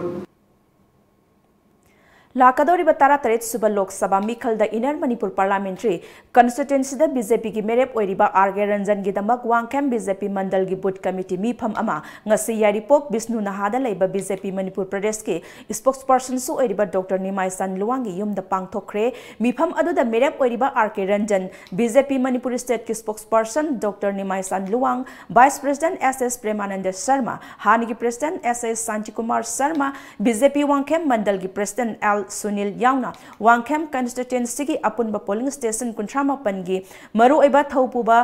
ꯂꯥꯛꯀꯗꯧꯔꯤꯕ ꯇꯔꯥꯇꯔꯦꯠ ꯁꯨꯕ Lok Sabha ꯃꯤꯈꯜꯗ inner Manipur ꯄꯥꯔꯂꯥꯃꯦꯟꯇꯔꯤ ꯀꯟꯁꯇꯤꯇ꯭ꯋꯦꯟꯁꯤꯗ B J ꯄꯤꯒꯤ ꯃꯤꯔꯦꯞ ꯑꯣꯏꯔꯤꯕ R ꯀꯦ ꯔꯟꯖꯟꯒꯤꯗꯃꯛ Wangkhem B J ꯄꯤ ꯃꯟꯗꯜꯒꯤ booth committee ꯃꯤꯐꯝ ꯑꯃ ꯉꯁꯤ ꯌꯥꯏꯔꯤꯄꯣꯛ ꯕꯤꯁꯅꯨ ꯅꯍꯥꯗ ꯂꯩꯕ ꯕꯤ ꯖꯦ ꯄꯤ ꯃꯅꯤꯄꯨꯔ ꯄ꯭ꯔꯗꯦꯁꯀꯤ ꯁ꯭ꯄꯣꯛꯁꯄꯔꯁꯟꯁꯨ ꯑꯣꯏꯔꯤꯕ ꯗꯣꯛꯇꯔ ꯅꯤꯃꯥꯏꯆꯥꯟ ꯂꯨꯋꯥꯡꯒꯤ ꯌꯨꯝꯗ ꯄꯥꯡꯊꯣꯛꯈ꯭ꯔꯦ꯫ ꯃꯤꯐꯝ ꯑꯗꯨꯗ ꯃꯤꯔꯦꯞ ꯑꯣꯏꯔꯤꯕ ꯑꯥꯔ ꯀꯦ ꯔꯟꯖꯟ, ꯕꯤ ꯖꯦ ꯄꯤ ꯃꯅꯤꯄꯨꯔ ꯁ꯭ꯇꯦꯠꯀꯤ ꯁ꯭ꯄꯣꯛꯁꯄꯔꯁꯟ ꯗꯣꯛꯇꯔ ꯅꯤꯃꯥꯏꯆꯥꯟ ꯂꯨꯋꯥꯡ, ꯚꯥꯏꯁ ꯄ꯭ꯔꯦꯁꯤꯗꯦꯟꯠ ꯑꯦꯁ ꯑꯦꯁ ꯄ꯭ꯔꯦꯃꯥꯅꯟꯗ ꯁꯔꯃ, ꯍꯥꯟꯅꯒꯤ ꯄ꯭ꯔꯦꯁꯤꯗꯦꯟꯠ ꯑꯦꯁ ꯑꯦꯁ ꯁꯥꯟꯇꯤꯀꯨꯃꯥꯔ ꯁꯔꯃ, ꯕꯤ ꯖꯦ ꯄꯤ ꯋꯥꯡꯈꯦꯝ ꯃꯟꯗꯜꯒꯤ ꯄ꯭ꯔꯦꯁꯤꯗꯦꯟꯠ ꯑꯦꯜ ꯁꯨꯅꯤꯜ ꯌꯥꯎꯅ ꯋꯥꯡꯈꯦꯝ ꯀꯟꯁꯇꯤꯇ꯭ꯋꯦꯟꯁꯤꯒꯤ ꯑꯄꯨꯟꯕ ꯄꯣꯂꯤꯡ ꯁ꯭ꯇꯦꯁꯟ ꯀꯨꯟꯊ꯭ꯔꯥ ꯃꯥꯄꯟꯒꯤ ꯃꯔꯨꯑꯣꯏꯕ ꯊꯧꯄꯨꯕ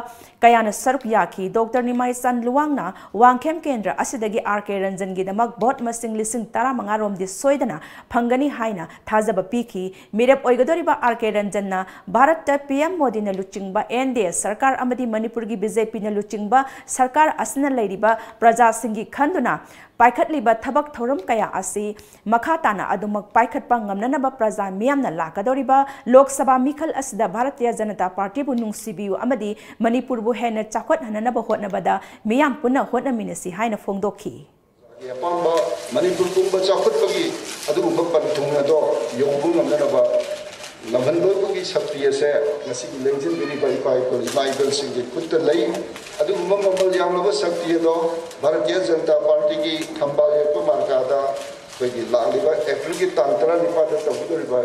ꯀꯌꯥꯅ ꯁꯔꯨꯛ ꯌꯥꯈꯤ꯫ ꯗꯣꯛꯇꯔ ꯅꯤꯃꯥꯏꯆꯥꯟ ꯂꯨꯋꯥꯡꯅ ꯋꯥꯡꯈꯦꯝ ꯀꯦꯟꯗ꯭ꯔ ꯑꯁꯤꯗꯒꯤ ꯑꯥꯔ ꯀꯦ ꯔꯟꯖꯟꯒꯤꯗꯃꯛ ꯚꯣꯠ ꯃꯁꯤꯡ ꯂꯤꯁꯤꯡ ꯇꯔꯥꯃꯉꯥ ꯔꯣꯝꯗꯤ ꯁꯣꯏꯗꯅ ꯐꯪꯒꯅꯤ ꯍꯥꯏꯅ ꯊꯥꯖꯕ ꯄꯤꯈꯤ꯫ ꯃꯤꯔꯦꯞ ꯑꯣꯏꯒꯗꯧꯔꯤꯕ ꯑꯥꯔ ꯀꯦ ꯔꯟꯖꯟꯅ ꯚꯥꯔꯠꯇ ꯄꯤ ꯑꯦꯝ ꯃꯣꯗꯤꯅ ꯂꯨꯆꯤꯡꯕ ꯑꯦꯟ ꯗꯤ ꯑꯦ ꯁꯔꯀꯥꯔ ꯑꯃꯗꯤ ꯃꯅꯤꯄꯨꯔꯒꯤ ꯕꯤ ꯖꯦ ꯄꯤꯅ ꯂꯨꯆꯤꯡꯕ ꯁꯔꯀꯥꯔ ꯑꯁꯤꯅ ꯂꯩꯔꯤꯕ ꯄ꯭ꯔꯖꯥꯁꯤꯡꯒꯤ ꯈꯟꯗꯨꯅ ꯄꯥꯏꯈꯠꯂꯤꯕ ꯊꯕꯛ ꯊꯧꯔꯝ ꯀꯌꯥ ꯑꯁꯤ ꯃꯈꯥ ꯇꯥꯅ ꯑꯗꯨꯃꯛ ꯄꯥꯏꯈꯠꯄ ꯉꯝꯅꯅꯕ ꯄ꯭ꯔꯖꯥ ꯃꯤꯌꯥꯝꯅ ꯂꯥꯛꯀꯗꯧꯔꯤꯕ ꯂꯣꯛ ꯁꯚꯥ ꯃꯤꯈꯜ ꯑꯁꯤꯗ ꯚꯥꯔꯇꯤꯌ ꯖꯅꯇꯥ ꯄꯥꯔꯇꯤꯕꯨ ꯅꯨꯡꯁꯤꯕꯤꯌꯨ ꯑꯃꯗꯤ ꯃꯅꯤꯄꯨꯔꯕꯨ ꯍꯦꯟꯅ ꯆꯥꯎꯈꯠꯍꯟꯅꯅꯕ ꯍꯣꯠꯅꯕꯗ ꯃꯤꯌꯥꯝ ꯄꯨꯟꯅ ꯍꯣꯠꯅꯃꯤꯟꯅꯁꯤ ꯍꯥꯏꯅ ꯐꯣꯡꯗꯣꯛꯈꯤ꯫ ꯑꯄꯥꯝꯕ ꯃꯅꯤꯄꯨꯔ ꯄꯨꯝꯕ ꯆꯥꯎꯈꯠꯄꯒꯤ ꯑꯗꯨꯒꯨꯝꯕ ꯄꯟꯊꯨꯡ ꯑꯗꯣ ꯌꯧꯕ ꯉꯝꯅꯅꯕ ꯂꯝꯍꯟꯕꯒꯤ ꯁꯛꯇꯤ ꯑꯁꯦ ꯉꯁꯤꯒꯤ ꯂꯦꯡꯁꯤꯟꯕꯤꯔꯤꯕ ꯏꯄꯥ ꯏꯄꯨ ꯏꯃꯥ ꯏꯕꯦꯜꯁꯤꯡꯒꯤ ꯈꯨꯠꯇ ꯂꯩ꯫ ꯑꯗꯨꯒꯨꯝꯕ ꯃꯃꯜ ꯌꯥꯝꯂꯕ ꯁꯛꯇꯤ ꯑꯗꯣ ꯚꯥꯔꯇꯤꯌ ꯖꯅꯇꯥ ꯄꯥꯔꯇꯤꯒꯤ ꯊꯝꯕꯥꯜ ꯌꯦꯛꯄ ꯃꯥꯔꯀꯥꯗ ꯑꯩꯈꯣꯏꯒꯤ ꯂꯥꯛꯂꯤꯕ ꯑꯦꯄ꯭ꯔꯤꯜꯒꯤ ꯇꯥꯡ ꯇꯔꯥꯅꯤꯄꯥꯟꯗ ꯇꯧꯒꯗꯧꯔꯤꯕ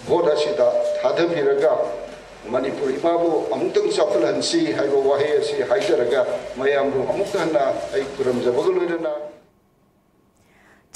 ꯚꯣꯠ ꯑꯁꯤꯗ ꯊꯥꯗꯕꯤꯔꯒ ꯃꯅꯤꯄꯨꯔ ꯏꯃꯥꯕꯨ ꯑꯃꯨꯛꯇꯪ ꯆꯥꯎꯈꯠꯍꯟꯁꯤ ꯍꯥꯏꯕ ꯋꯥꯍꯩ ꯑꯁꯤ ꯍꯥꯏꯖꯔꯒ ꯃꯌꯥꯝꯕꯨ ꯑꯃꯨꯛ ꯍꯟꯅ ꯑꯩ ꯈꯨꯔꯨꯝꯖꯕꯒ ꯂꯣꯏꯅꯅ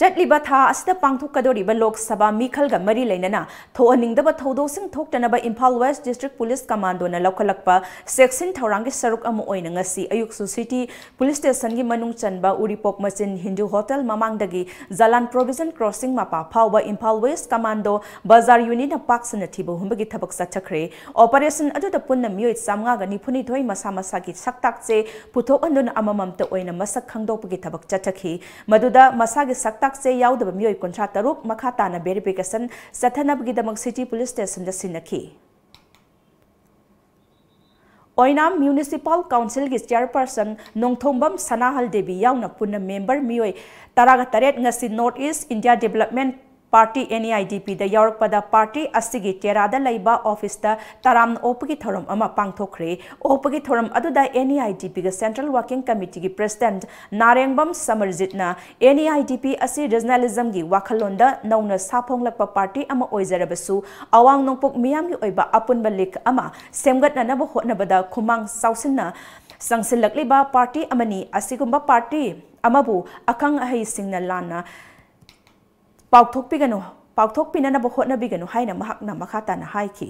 ꯆꯠꯂꯤꯕ ꯊꯥ ꯑꯁꯤꯗ ꯄꯥꯡꯊꯣꯛꯀꯗꯧꯔꯤꯕ ꯂꯣꯛ ꯁꯚꯥ ꯃꯤꯈꯜꯒ ꯃꯔꯤ ꯂꯩꯅꯅ ꯊꯣꯛꯍꯟꯅꯤꯡꯗꯕ ꯊꯧꯗꯣꯛꯁꯤꯡ ꯊꯣꯛꯇꯅꯕ ꯏꯝꯐꯥꯜ ꯋꯦꯁ ꯗꯤꯁꯇ꯭ꯔꯤꯛ ꯄꯨꯂꯤꯁ ꯀꯃꯥꯟꯗꯣꯅ ꯂꯧꯈꯠꯂꯛꯄ ꯆꯦꯛꯁꯤꯟ ꯊꯧꯔꯥꯡꯒꯤ ꯁꯔꯨꯛ ꯑꯃ ꯑꯣꯏꯅ ꯉꯁꯤ ꯑꯌꯨꯛꯁꯨ ꯁꯤꯇꯤ ꯄꯨꯂꯤꯁ ꯁ꯭ꯇꯦꯁꯟꯒꯤ ꯃꯅꯨꯡ ꯆꯟꯕ ꯎꯔꯤꯄꯣꯛ ꯃꯆꯤꯟ ꯍꯤꯟꯗꯨ ꯍꯣꯇꯦꯜ ꯃꯃꯥꯡꯗꯒꯤ ꯖꯂꯥꯟ ꯄ꯭ꯔꯣꯚꯤꯖꯟ ꯀ꯭ꯔꯣꯁꯤꯡ ꯃꯄꯥ ꯐꯥꯎꯕ ꯏꯝꯐꯥꯜ ꯋꯦꯁ ꯀꯃꯥꯟꯗꯣ ꯕꯖꯥꯔ ꯌꯨꯅꯤꯠꯅ ꯄꯥꯛ ꯁꯟꯅ ꯊꯤꯕ ꯍꯨꯝꯕꯒꯤ ꯊꯕꯛ ꯆꯠꯊꯈ꯭ꯔꯦ꯫ ꯑꯣꯄꯔꯦꯁꯟ ꯑꯗꯨꯗ ꯄꯨꯟꯅ ꯃꯤꯑꯣꯏ ꯆꯥꯝꯃꯉꯥꯒ ꯅꯤꯐꯨꯅꯤꯊꯣꯏ ꯃꯁꯥ ꯃꯁꯥꯒꯤ ꯁꯛꯇꯥꯛ ꯆꯦ ꯄꯨꯊꯣꯛꯍꯟꯗꯨꯅ ꯑꯃꯃꯝꯇ ꯑꯣꯏꯅ ꯃꯁꯛ ꯈꯪꯗꯣꯛꯄꯒꯤ ꯊꯕꯛ ꯆꯠꯊꯈꯤ꯫ ꯃꯗꯨꯗ ꯃꯁꯥꯒꯤ ꯁꯛꯇꯥꯛ ꯆꯦ ꯌꯥꯎꯗꯕ ꯃꯤꯑꯣꯏ ꯀꯨꯟꯊ꯭ꯔꯥ ꯇꯔꯨꯛ ꯃꯈꯥ ꯇꯥꯅ ꯚꯦꯔꯤꯐꯤꯀꯦꯁꯟ ꯆꯠꯊꯅꯕꯒꯤꯗꯃꯛ ꯁꯤꯇꯤ ꯄꯨꯂꯤꯁ ꯁ꯭ꯇꯦꯁꯟꯗ ꯁꯤꯟꯅꯈꯤ꯫ ꯑꯣꯏꯅꯥꯝ ꯃ꯭ꯌꯨꯅꯤꯁꯤꯄꯥꯜ ꯀꯥꯎꯟꯁꯤꯜꯒꯤ ꯆꯤꯌꯔꯄꯔꯁꯟ ꯅꯣꯡꯊꯣꯝꯕꯝ ꯁꯅꯥꯍꯜ ꯗꯦꯕꯤ ꯌꯥꯎꯅ ꯄꯨꯟꯅ ꯃꯦꯝꯕꯔ ꯃꯤꯑꯣꯏ ꯇꯔꯥꯒ ꯇꯔꯦꯠ ꯉꯁꯤ north east India development party, NEIDP, ꯗ ꯌꯥꯎꯔꯛꯄꯗ ꯄꯥꯔꯇꯤ ꯑꯁꯤꯒꯤ ꯇꯦꯔꯥꯗ ꯂꯩꯕ ꯑꯣꯐꯤꯁꯇ ꯇꯔꯥꯝꯅ ꯑꯣꯛꯄꯒꯤ ꯊꯧꯔꯝ ꯑꯃ ꯄꯥꯡꯊꯣꯛꯈ꯭ꯔꯦ꯫ ꯑꯣꯛꯄꯒꯤ ꯊꯧꯔꯝ ꯑꯗꯨꯗ NEIDP ꯒ ꯁꯦꯟꯇ꯭ꯔꯦꯜ ꯋꯥꯔꯀꯤꯡ ꯀꯃꯤꯇꯤꯒꯤ ꯄ꯭ꯔꯦꯁꯤꯗꯦꯟꯠ ꯅꯥꯔꯦꯡꯕꯝ ꯁꯃꯔꯖꯤꯠꯅ NEIDP ꯑꯁꯤ ꯔꯤꯖꯅꯦꯂꯤꯖꯝꯒꯤ ꯋꯥꯈꯜꯂꯣꯟꯗ ꯅꯧꯅ ꯁꯥꯐꯣꯡꯂꯛꯄ ꯄꯥꯔꯇꯤ ꯑꯃ ꯑꯣꯏꯖꯔꯕꯁꯨ ꯑꯋꯥꯡ ꯅꯣꯡꯄꯣꯛ ꯃꯤꯌꯥꯝꯒꯤ ꯑꯣꯏꯕ ꯑꯄꯨꯟꯕ ꯂꯤꯛ ꯑꯃ ꯁꯦꯝꯒꯠꯅꯅꯕ ꯍꯣꯠꯅꯕꯗ ꯈꯨꯃꯥꯡ ꯆꯥꯎꯁꯤꯟꯅ ꯆꯪꯁꯤꯜꯂꯛꯂꯤꯕ ꯄꯥꯔꯇꯤ ꯑꯃꯅꯤ꯫ ꯑꯁꯤꯒꯨꯝꯕ ꯄꯥꯔꯇꯤ ꯑꯃꯕꯨ ꯑꯈꯪ ꯑꯍꯩꯁꯤꯡꯅ ꯂꯥꯟꯅ ꯄꯥꯎꯊꯣꯛꯄꯤꯒꯅꯨ, ꯄꯥꯎꯊꯣꯛꯄꯤꯅꯅꯕ ꯍꯣꯠꯅꯕꯤꯒꯅꯨ ꯍꯥꯏꯅ ꯃꯍꯥꯛꯅ ꯃꯈꯥ ꯇꯥꯅ ꯍꯥꯏꯈꯤ꯫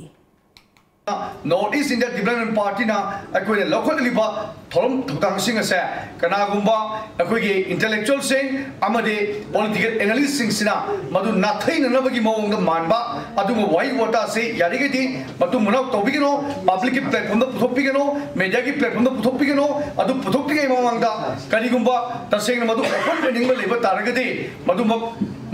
ꯅꯣꯔꯠ ꯏꯁ ꯏꯟꯗꯤꯌꯥ ꯗꯤꯕꯂꯞꯃꯦꯟ ꯄꯥꯔꯇꯤꯅ ꯑꯩꯈꯣꯏꯅ ꯂꯧꯈꯠꯂꯤꯕ ꯊꯧꯔꯝ ꯊꯧꯗꯥꯡꯁꯤꯡ ꯑꯁꯦ ꯀꯅꯥꯒꯨꯝꯕ ꯑꯩꯈꯣꯏꯒꯤ ꯏꯟꯇꯦꯂꯦꯛꯆꯨꯋꯦꯜꯁꯤꯡ ꯑꯃꯗꯤ ꯄꯣꯂꯤꯇꯤꯀꯦꯜ ꯑꯦꯅꯥꯂꯤꯁꯁꯤꯡꯁꯤꯅ ꯃꯗꯨ ꯅꯥꯊꯩꯅꯅꯕꯒꯤ ꯃꯑꯣꯡꯗ ꯃꯥꯟꯕ ꯑꯗꯨꯒꯨꯝꯕ ꯋꯥꯍꯩ ꯋꯥꯇꯥꯁꯤ ꯌꯥꯔꯤꯈꯩꯗꯤ ꯃꯇꯨꯡ ꯃꯅꯥꯎ ꯇꯧꯕꯤꯒꯅꯨ, ꯄꯕ꯭ꯂꯤꯛꯀꯤ ꯄ꯭ꯂꯦꯠꯐꯣꯝꯗ ꯄꯨꯊꯣꯛꯄꯤꯒꯅꯨ, ꯃꯦꯗꯤꯌꯥꯒꯤ ꯄ꯭ꯂꯦꯠꯐꯣꯝꯗ ꯄꯨꯊꯣꯛꯄꯤꯒꯅꯨ꯫ ꯑꯗꯨ ꯄꯨꯊꯣꯛꯇ꯭ꯔꯤꯉꯩ ꯃꯃꯥꯡꯗ ꯀꯔꯤꯒꯨꯝꯕ ꯇꯁꯦꯡꯅ ꯃꯗꯨ ꯑꯣꯄꯟ ꯑꯣꯏꯅꯤꯡꯕ ꯂꯩꯕ ꯇꯥꯔꯒꯗꯤ ꯃꯗꯨꯃꯛ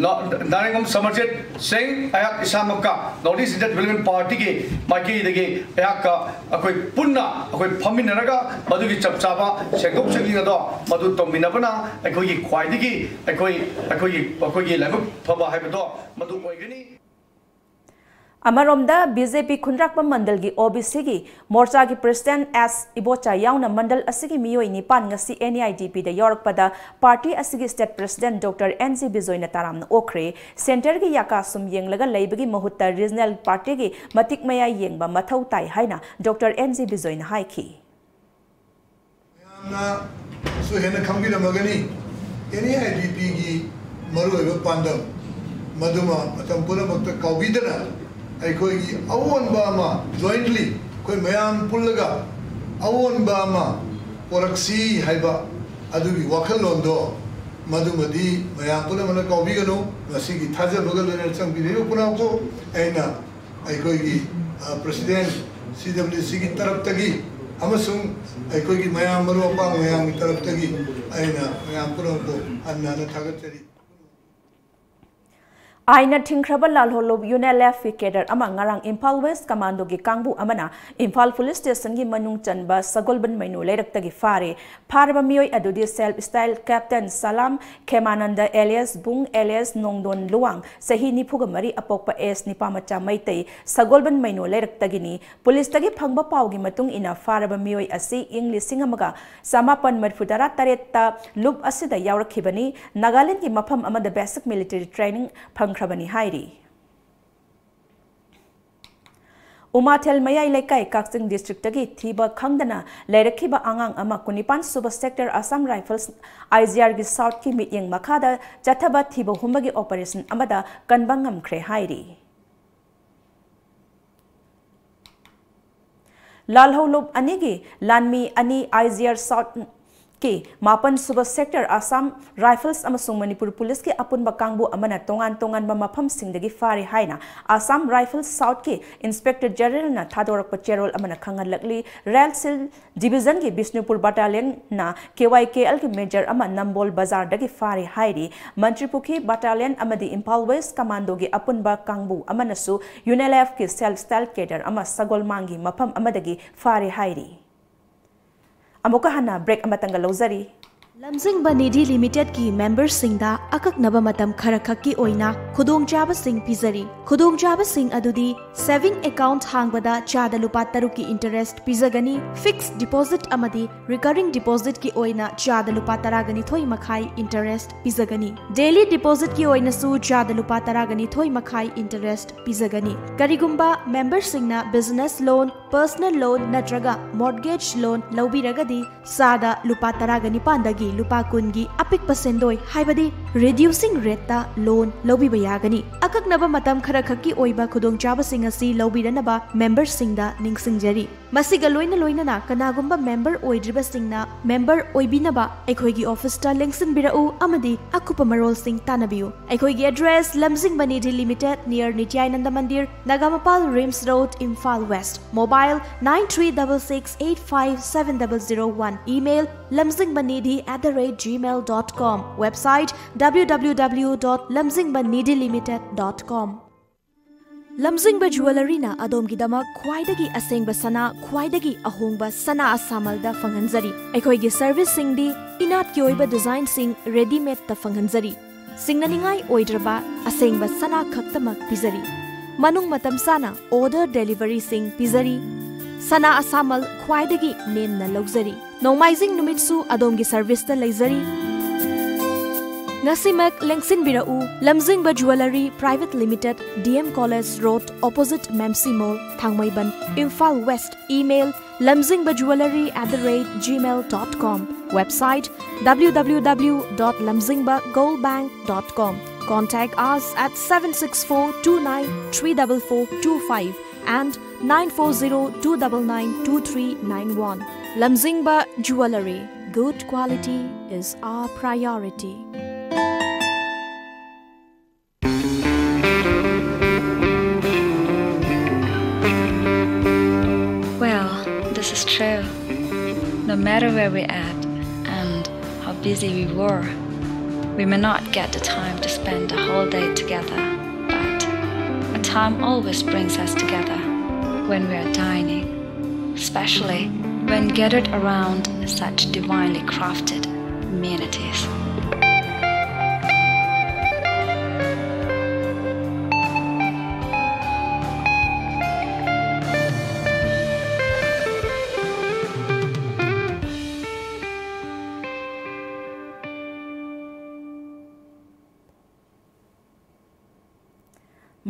ꯅ-, ꯅꯥꯔꯦꯡꯕꯝ ꯁꯃꯔꯖꯤꯠ ꯁꯤꯡ, ꯑꯩꯍꯥꯛ ꯏꯁꯥꯃꯛꯀ ꯅꯣꯔꯠ ꯏꯁ ꯏꯟꯗꯤꯌꯥ ꯗꯤꯕꯂꯞꯃꯦꯟ ꯄꯥꯔꯇꯤꯒꯤ ꯃꯥꯏꯀꯩꯗꯒꯤ ꯑꯩꯍꯥꯛꯀ ꯑꯩꯈꯣꯏ ꯄꯨꯟꯅ ꯑꯩꯈꯣꯏ ꯐꯝꯃꯤꯟꯅꯔꯒ ꯃꯗꯨꯒꯤ ꯆꯞ ꯆꯥꯕ ꯁꯦꯡꯗꯣꯛ ꯁꯦꯡꯖꯤꯟ ꯑꯗꯣ ꯃꯗꯨ ꯇꯧꯃꯤꯟꯅꯕꯅ ꯑꯩꯈꯣꯏꯒꯤ ꯈ꯭ꯋꯥꯏꯗꯒꯤ ꯑꯩꯈꯣꯏ, ꯑꯩꯈꯣꯏꯒꯤ, ꯑꯩꯈꯣꯏꯒꯤ ꯂꯥꯏꯕꯛ ꯐꯕ ꯍꯥꯏꯕꯗꯣ ꯃꯗꯨ ꯑꯣꯏꯒꯅꯤ꯫ ꯑꯃꯔꯣꯝꯗ, ꯕꯤ ꯖꯦ ꯄꯤ ꯈꯨꯟꯗ꯭ꯔꯥꯛꯄꯝ ꯃꯟꯗꯜꯒꯤ ꯑꯣ ꯕꯤ ꯁꯤꯒꯤ ꯃꯣꯔꯆꯥꯒꯤ ꯄ꯭ꯔꯁꯤꯗꯦꯟꯠ ꯑꯦꯁ ꯏꯕꯣꯆꯥ ꯌꯥꯎꯅ ꯃꯟꯗꯜ ꯑꯁꯤꯒꯤ ꯃꯤꯑꯣꯏ ꯅꯤꯄꯥꯟ ꯉꯁꯤ ꯑꯦꯟ ꯏ ꯑꯥꯏ ꯗꯤ ꯄꯤꯗ ꯌꯥꯎꯔꯛꯄꯗ ꯄꯥꯔꯇꯤ ꯑꯁꯤꯒꯤ state president doctor N G ꯕꯤꯖꯣꯏꯅ ꯇꯔꯥꯝꯅ ꯑꯣꯛꯈ꯭ꯔꯦ꯫ ꯁꯦꯟꯇꯔꯒꯤ ꯌꯥꯀꯥ ꯁꯨꯝ ꯌꯦꯡꯂꯒ ꯂꯩꯕꯒꯤ ꯃꯍꯨꯠꯇ ꯔꯤꯖꯅꯦꯜ ꯄꯥꯔꯇꯤꯒꯤ ꯃꯇꯤꯛ ꯃꯌꯥꯏ ꯌꯦꯡꯕ ꯃꯊꯧ ꯇꯥꯏ ꯍꯥꯏꯅ ꯗꯣꯛꯇꯔ ꯑꯦꯟ ꯖꯤ ꯕꯤꯖꯣꯏꯅ ꯍꯥꯏꯈꯤ꯫ ꯃꯌꯥꯝꯅꯁꯨ ꯍꯦꯟꯅ ꯈꯪꯕꯤꯔꯝꯃꯒꯅꯤ, ꯑꯦꯟ ꯏ ꯑꯥꯏ ꯗꯤ ꯄꯤꯒꯤ ꯃꯔꯨꯑꯣꯏꯕ ꯄꯥꯟꯗꯝ ꯃꯗꯨꯃ ꯃꯇꯝ ꯄꯨꯝꯅꯃꯛꯇ ꯀꯥꯎꯕꯤꯗꯅ ꯑꯩꯈꯣꯏꯒꯤ ꯑꯑꯣꯟꯕ ꯑꯃ, jointly ꯑꯩꯈꯣꯏ ꯃꯌꯥꯝ ꯄꯨꯜꯂꯒ ꯑꯑꯣꯟꯕ ꯑꯃ ꯄꯣꯔꯛꯁꯤ ꯍꯥꯏꯕ ꯑꯗꯨꯒꯤ ꯋꯥꯈꯜꯂꯣꯟꯗꯣ, ꯃꯗꯨꯃꯗꯤ ꯃꯌꯥꯝ ꯄꯨꯝꯅꯃꯛꯅ ꯀꯥꯎꯕꯤꯒꯅꯨ꯫ ꯉꯁꯤꯒꯤ ꯊꯥꯖꯕꯒ ꯂꯣꯏꯅꯅ ꯆꯪꯕꯤꯔꯤꯕ ꯄꯨꯝꯅꯃꯛꯄꯨ ꯑꯩꯅ ꯑꯩꯈꯣꯏꯒꯤ, ꯑ, ꯄ꯭ꯔꯁꯤꯗꯦꯟꯠ ꯁꯤ ꯗꯕ꯭ꯂꯤꯎ ꯁꯤꯒꯤ ꯇꯔꯞꯇꯒꯤ ꯑꯃꯁꯨꯡ ꯑꯩꯈꯣꯏꯒꯤ ꯃꯌꯥꯝ ꯃꯔꯨꯞ ꯃꯄꯥꯡ ꯃꯌꯥꯝꯒꯤ ꯇꯔꯞꯇꯒꯤ ꯑꯩꯅ ꯃꯌꯥꯝ ꯄꯨꯝꯅꯃꯛꯄꯨ ꯍꯟꯅ ꯍꯟꯅ ꯊꯥꯒꯠꯆꯔꯤ꯫ ꯑꯥꯏꯟꯅ ꯊꯤꯡꯈ꯭ꯔꯕ ꯂꯥꯜꯍꯧꯂꯨꯞ ꯌꯨ ꯑꯦꯟ ꯑꯦꯜ ꯑꯦꯐꯀꯤ ꯀꯦꯗꯔ ꯑꯃ ꯉꯔꯥꯡ ꯏꯝꯐꯥꯜ ꯋꯦꯁ ꯀꯃꯥꯟꯗꯣꯒꯤ ꯀꯥꯡꯕꯨ ꯑꯃꯅ ꯏꯝꯐꯥꯜ ꯄꯨꯂꯤꯁ ꯁ꯭ꯇꯦꯁꯟꯒꯤ ꯃꯅꯨꯡ ꯆꯟꯕ ꯁꯒꯣꯜꯕꯟ ꯃꯩꯅꯣ ꯂꯩꯔꯛꯇꯒꯤ ꯐꯥꯔꯦ꯫ ꯐꯥꯔꯕ ꯃꯤꯑꯣꯏ ꯑꯗꯨꯗꯤ ꯁꯦꯜꯐ ꯁ꯭ꯇꯥꯏꯜ ꯀꯦꯞꯇꯦꯟ ꯁꯂꯥꯝ ꯈꯦꯃꯥꯅꯟꯗ ꯑꯦꯂꯤꯌꯥꯁ ꯕꯨꯡ ꯑꯦꯂꯤꯌꯥꯁ ꯅꯣꯡꯗꯣꯟ ꯂꯨꯋꯥꯡ, ꯆꯍꯤ ꯅꯤꯐꯨꯒ ꯃꯔꯤ, ꯑꯄꯣꯛꯄ ꯑꯦꯁ ꯅꯤꯄꯥꯃꯆꯥ ꯃꯩꯇꯩ, ꯁꯒꯣꯜꯕꯟ ꯃꯩꯅꯣ ꯂꯩꯔꯛꯇꯒꯤꯅꯤ꯫ ꯄꯨꯂꯤꯁꯇꯒꯤ ꯐꯪꯕ ꯄꯥꯎꯒꯤ ꯃꯇꯨꯡ ꯏꯟꯅ, ꯐꯥꯔꯕ ꯃꯤꯑꯣꯏ ꯑꯁꯤ ꯏꯪ ꯂꯤꯁꯤꯡ ꯑꯃꯒ ꯆꯃꯥꯄꯟ ꯃꯔꯤꯐꯨꯇꯔꯥ ꯇꯔꯦꯠꯇ ꯂꯨꯞ ꯑꯁꯤꯗ ꯌꯥꯎꯔꯛꯈꯤꯕꯅꯤ꯫ ꯅꯥꯒꯥꯂꯦꯟꯗꯒꯤ ꯃꯐꯝ ꯑꯃꯗ basic military training ꯐꯪꯈ꯭ꯔꯕꯅꯤ ꯍꯥꯏꯔꯤ꯫ ꯎꯃꯥꯊꯦꯜ ꯃꯌꯥꯏ ꯂꯩꯀꯥꯏ, ꯀꯛꯆꯤꯡ ꯗꯤꯁꯇ꯭ꯔꯤꯛꯇꯒꯤ ꯊꯤꯕ ꯈꯪꯗꯅ ꯂꯩꯔꯛꯈꯤꯕ ꯑꯉꯥꯡ ꯑꯃ ꯀꯨꯟꯅꯤꯄꯥꯟ ꯁꯨꯕ ꯁꯦꯛꯇꯔ ꯑꯁꯥꯝ ꯔꯥꯏꯐꯜꯁ ꯑꯥꯏ ꯖꯤ ꯑꯥꯔꯒꯤ ꯁꯥꯎꯠꯀꯤ ꯃꯤꯠꯌꯦꯡ ꯃꯈꯥꯗ ꯆꯠꯊꯕ ꯊꯤꯕ ꯍꯨꯝꯕꯒꯤ ꯑꯣꯄꯔꯦꯁꯟ ꯑꯃꯗ ꯀꯟꯕ ꯉꯝꯈ꯭ꯔꯦ ꯍꯥꯏꯔꯤ꯫ ꯂꯥꯜꯍꯧꯂꯨꯞ ꯑꯅꯤꯒꯤ ꯂꯥꯟꯃꯤ ꯑꯅꯤ ꯑꯥꯏ ꯖꯤ ꯑꯥꯔ ꯁꯥꯎꯠ ꯀꯤ ꯃꯥꯄꯟ ꯁꯨꯕ ꯁꯦꯛꯇꯔ ꯑꯁꯥꯝ ꯔꯥꯏꯐꯜꯁ ꯑꯃꯁꯨꯡ ꯃꯅꯤꯄꯨꯔ ꯄꯨꯂꯤꯁꯀꯤ ꯑꯄꯨꯟꯕ ꯀꯥꯡꯕꯨ ꯑꯃꯅ ꯇꯣꯉꯥꯟ ꯇꯣꯉꯥꯟꯕ ꯃꯐꯝꯁꯤꯡꯗꯒꯤ ꯐꯥꯔꯦ ꯍꯥꯏꯅ ꯑꯁꯥꯝ ꯔꯥꯏꯐꯜꯁ ꯁꯥꯎꯠꯀꯤ ꯏꯟꯁꯄꯦꯛꯇꯔ ꯖꯦꯅꯔꯦꯜꯅ ꯊꯥꯗꯣꯔꯛꯄ ꯆꯦꯔꯣꯜ ꯑꯃꯅ ꯈꯪꯍꯜꯂꯛꯂꯤ꯫ ꯔꯦꯜ ꯁꯤꯜ ꯗꯤꯕꯤꯖꯟꯒꯤ ꯕꯤꯁꯅꯨꯄꯨꯔ ꯕꯠꯇꯥꯂꯤꯌꯟꯅ ꯀꯦ ꯋꯥꯏ ꯀꯦ ꯑꯦꯜꯒꯤ ꯃꯦꯖꯔ ꯑꯃ ꯅꯝꯕꯣꯜ ꯕꯖꯥꯔꯗꯒꯤ ꯐꯥꯔꯦ ꯍꯥꯏꯔꯤ꯫ ꯃꯟꯇ꯭ꯔꯤꯄꯨꯈ꯭ꯔꯤ ꯕꯠꯇꯥꯂꯤꯌꯟ ꯑꯃꯗꯤ ꯏꯝꯐꯥꯜ ꯋꯦꯁ ꯀꯃꯥꯟꯗꯣꯒꯤ ꯑꯄꯨꯟꯕ ꯀꯥꯡꯕꯨ ꯑꯃꯅꯁꯨ ꯌꯨ ꯑꯦꯟ ꯑꯦꯜ ꯑꯦꯐꯀꯤ ꯁꯦꯜꯐ ꯁ꯭ꯇꯥꯏꯜ ꯀꯦꯗꯔ ꯑꯃ ꯁꯒꯣꯜꯃꯥꯡꯒꯤ ꯃꯐꯝ ꯑꯃꯗꯒꯤ ꯐꯥꯔꯦ ꯍꯥꯏꯔꯤ꯫ ꯑꯃꯨꯛꯀ ꯍꯟꯅ ꯕ꯭ꯔꯦꯛ ꯑꯃꯇꯪꯒ ꯂꯧꯖꯔꯤ꯫ ꯂꯝꯖꯤꯡꯕ ꯅꯤꯙꯤ ꯂꯤꯃꯤꯇꯦꯗꯀꯤ ꯃꯦꯝꯕꯔꯁꯤꯡꯗ ꯑꯀꯛꯅꯕ ꯃꯇꯝ ꯈꯔꯈꯛꯀꯤ ꯑꯣꯏꯅ ꯈꯨꯗꯣꯡꯆꯥꯕꯁꯤꯡ ꯄꯤꯖꯔꯤ꯫ ꯈꯨꯗꯣꯡꯆꯥꯕꯁꯤꯡ ꯑꯗꯨꯗꯤ saving account ꯍꯥꯡꯕꯗ ꯆꯥꯗ ꯂꯨꯄꯥ ꯇꯔꯨꯛꯀꯤ interest ꯄꯤꯖꯒꯅꯤ, fixed deposit ꯑꯃꯗꯤ recurring depositꯀꯤ ꯑꯣꯏꯅ ꯆꯥꯗ ꯂꯨꯄꯥ ꯇꯔꯥꯒ ꯅꯤꯊꯣꯏ ꯃꯈꯥꯏ interest ꯄꯤꯖꯒꯅꯤ꯫ Daily depositꯀꯤ ꯑꯣꯏꯅꯁꯨ ꯆꯥꯗ ꯂꯨꯄꯥ ꯇꯔꯥꯒ ꯅꯤꯊꯣꯏ ꯃꯈꯥꯏ interest ꯄꯤꯖꯒꯅꯤ꯫ ꯀꯔꯤꯒꯨꯝꯕ ꯃꯦꯝꯕꯔꯁꯤꯡꯅ business loan, personal loan ꯅꯠꯇ꯭ꯔꯒ mortgage loan ꯂꯧꯕꯤꯔꯒꯗꯤ ꯆꯥꯗ ꯂꯨꯄꯥ ꯇꯔꯥꯒ ꯅꯤꯄꯥꯟꯗꯒꯤ ꯂꯨꯄꯥ ꯀꯨꯟꯒꯤ ꯑꯄꯤꯛꯄ ꯁꯦꯟꯗꯣꯏ ꯍꯥꯏꯕꯗꯤ reducing rateꯇ loan ꯂꯧꯕꯤꯕ ꯌꯥꯒꯅꯤ꯫ ꯑꯀꯛꯅꯕ ꯃꯇꯝ ꯈꯔꯈꯛꯀꯤ ꯑꯣꯏꯕ ꯈꯨꯗꯣꯡꯆꯥꯕꯁꯤꯡ ꯑꯁꯤ ꯂꯧꯕꯤꯅꯅꯕ ꯃꯦꯝꯕꯔꯁꯤꯡꯗ ꯅꯤꯡꯁꯤꯡꯖꯔꯤ꯫ ꯃꯁꯤꯒ ꯂꯣꯏꯅ ꯂꯣꯏꯅꯅ ꯀꯅꯥꯒꯨꯝꯕ ꯃꯦꯝꯕꯔ ꯑꯣꯏꯗ꯭ꯔꯤꯕꯁꯤꯡꯅ ꯃꯦꯝꯕꯔ ꯑꯣꯏꯕꯤꯅꯕ ꯑꯩꯈꯣꯏꯒꯤ ꯑꯣꯐꯤꯁꯇ ꯂꯦꯡꯁꯤꯟꯕꯤꯔꯛꯎ ꯑꯃꯗꯤ ꯑꯀꯨꯞꯄ ꯃꯔꯣꯜꯁꯤꯡ ꯇꯥꯟꯅꯕꯤꯌꯨ꯫ ꯑꯩꯈꯣꯏꯒꯤ address Lamjingba Nidhi limited, near Nityanand Mandir, Nagamapal RIMS road, Imphal west. Mobile nine three double six eight five seven double zero one. Email lamzingbanidhi at the rate gmail dot com. Website W W W dot lamzingbanidhilimited dot com. ꯂꯝꯖꯤꯡꯕ ꯖꯨꯋꯦꯂꯔꯤꯅ ꯑꯗꯣꯝꯒꯤꯗꯃꯛ ꯈ꯭ꯋꯥꯏꯗꯒꯤ ꯑꯁꯦꯡꯕ ꯁꯅꯥ, ꯈ꯭ꯋꯥꯏꯗꯒꯤ ꯑꯍꯣꯡꯕ ꯁꯅꯥ ꯑꯁꯥꯃꯜꯗ ꯐꯪꯍꯟꯖꯔꯤ꯫ ꯑꯩꯈꯣꯏꯒꯤ ꯁꯔꯚꯤꯁꯁꯤꯡꯗꯤ ꯏꯅꯥꯠꯀꯤ ꯑꯣꯏꯕ ꯗꯤꯖꯥꯏꯟꯁꯤꯡ readymadeꯇ ꯐꯪꯍꯟꯖꯔꯤ꯫ ꯁꯤꯡꯅꯅꯤꯡꯉꯥꯏ ꯑꯣꯏꯗ꯭ꯔꯕ ꯑꯁꯦꯡꯕ ꯁꯅꯥ ꯈꯛꯇꯃꯛ ꯄꯤꯖꯔꯤ꯫ ꯃꯅꯨꯡ ꯃꯇꯝ ꯆꯥꯅ order deliveryꯁꯤꯡ ꯄꯤꯖꯔꯤ꯫ ꯁꯅꯥ ꯑꯁꯥꯃꯜ ꯈ꯭ꯋꯥꯏꯗꯒꯤ ꯅꯦꯝꯅ ꯂꯧꯖꯔꯤ꯫ ꯅꯣꯡꯃꯥꯏꯖꯤꯡ ꯅꯨꯃꯤꯠꯁꯨ ꯑꯗꯣꯝꯒꯤ ꯁꯔꯚꯤꯁꯇ ꯂꯩꯖꯔꯤ꯫ ꯉꯁꯤꯃꯛ ꯂꯦꯡꯁꯤꯟꯕꯤꯔꯛꯎ, Lamjingba jewellery private limited, D M College Road, opposite Mamsi Mall, Thangmeiband, Imphal west. Email lamzingba jewellery at the rate gmail dot com. Website W W W dot lamzingba gold bank dot com. Contact us at seven six four two nine three double four two five and nine four zero two double nine two three nine one. Lamzingba Jewellery. Good quality is our priority. Well, this is true. No matter where we're at and how busy we were, we may not get the time to spend the whole day together, but a time always brings us together when we are dining, especially when gathered around such divinely crafted Manatees.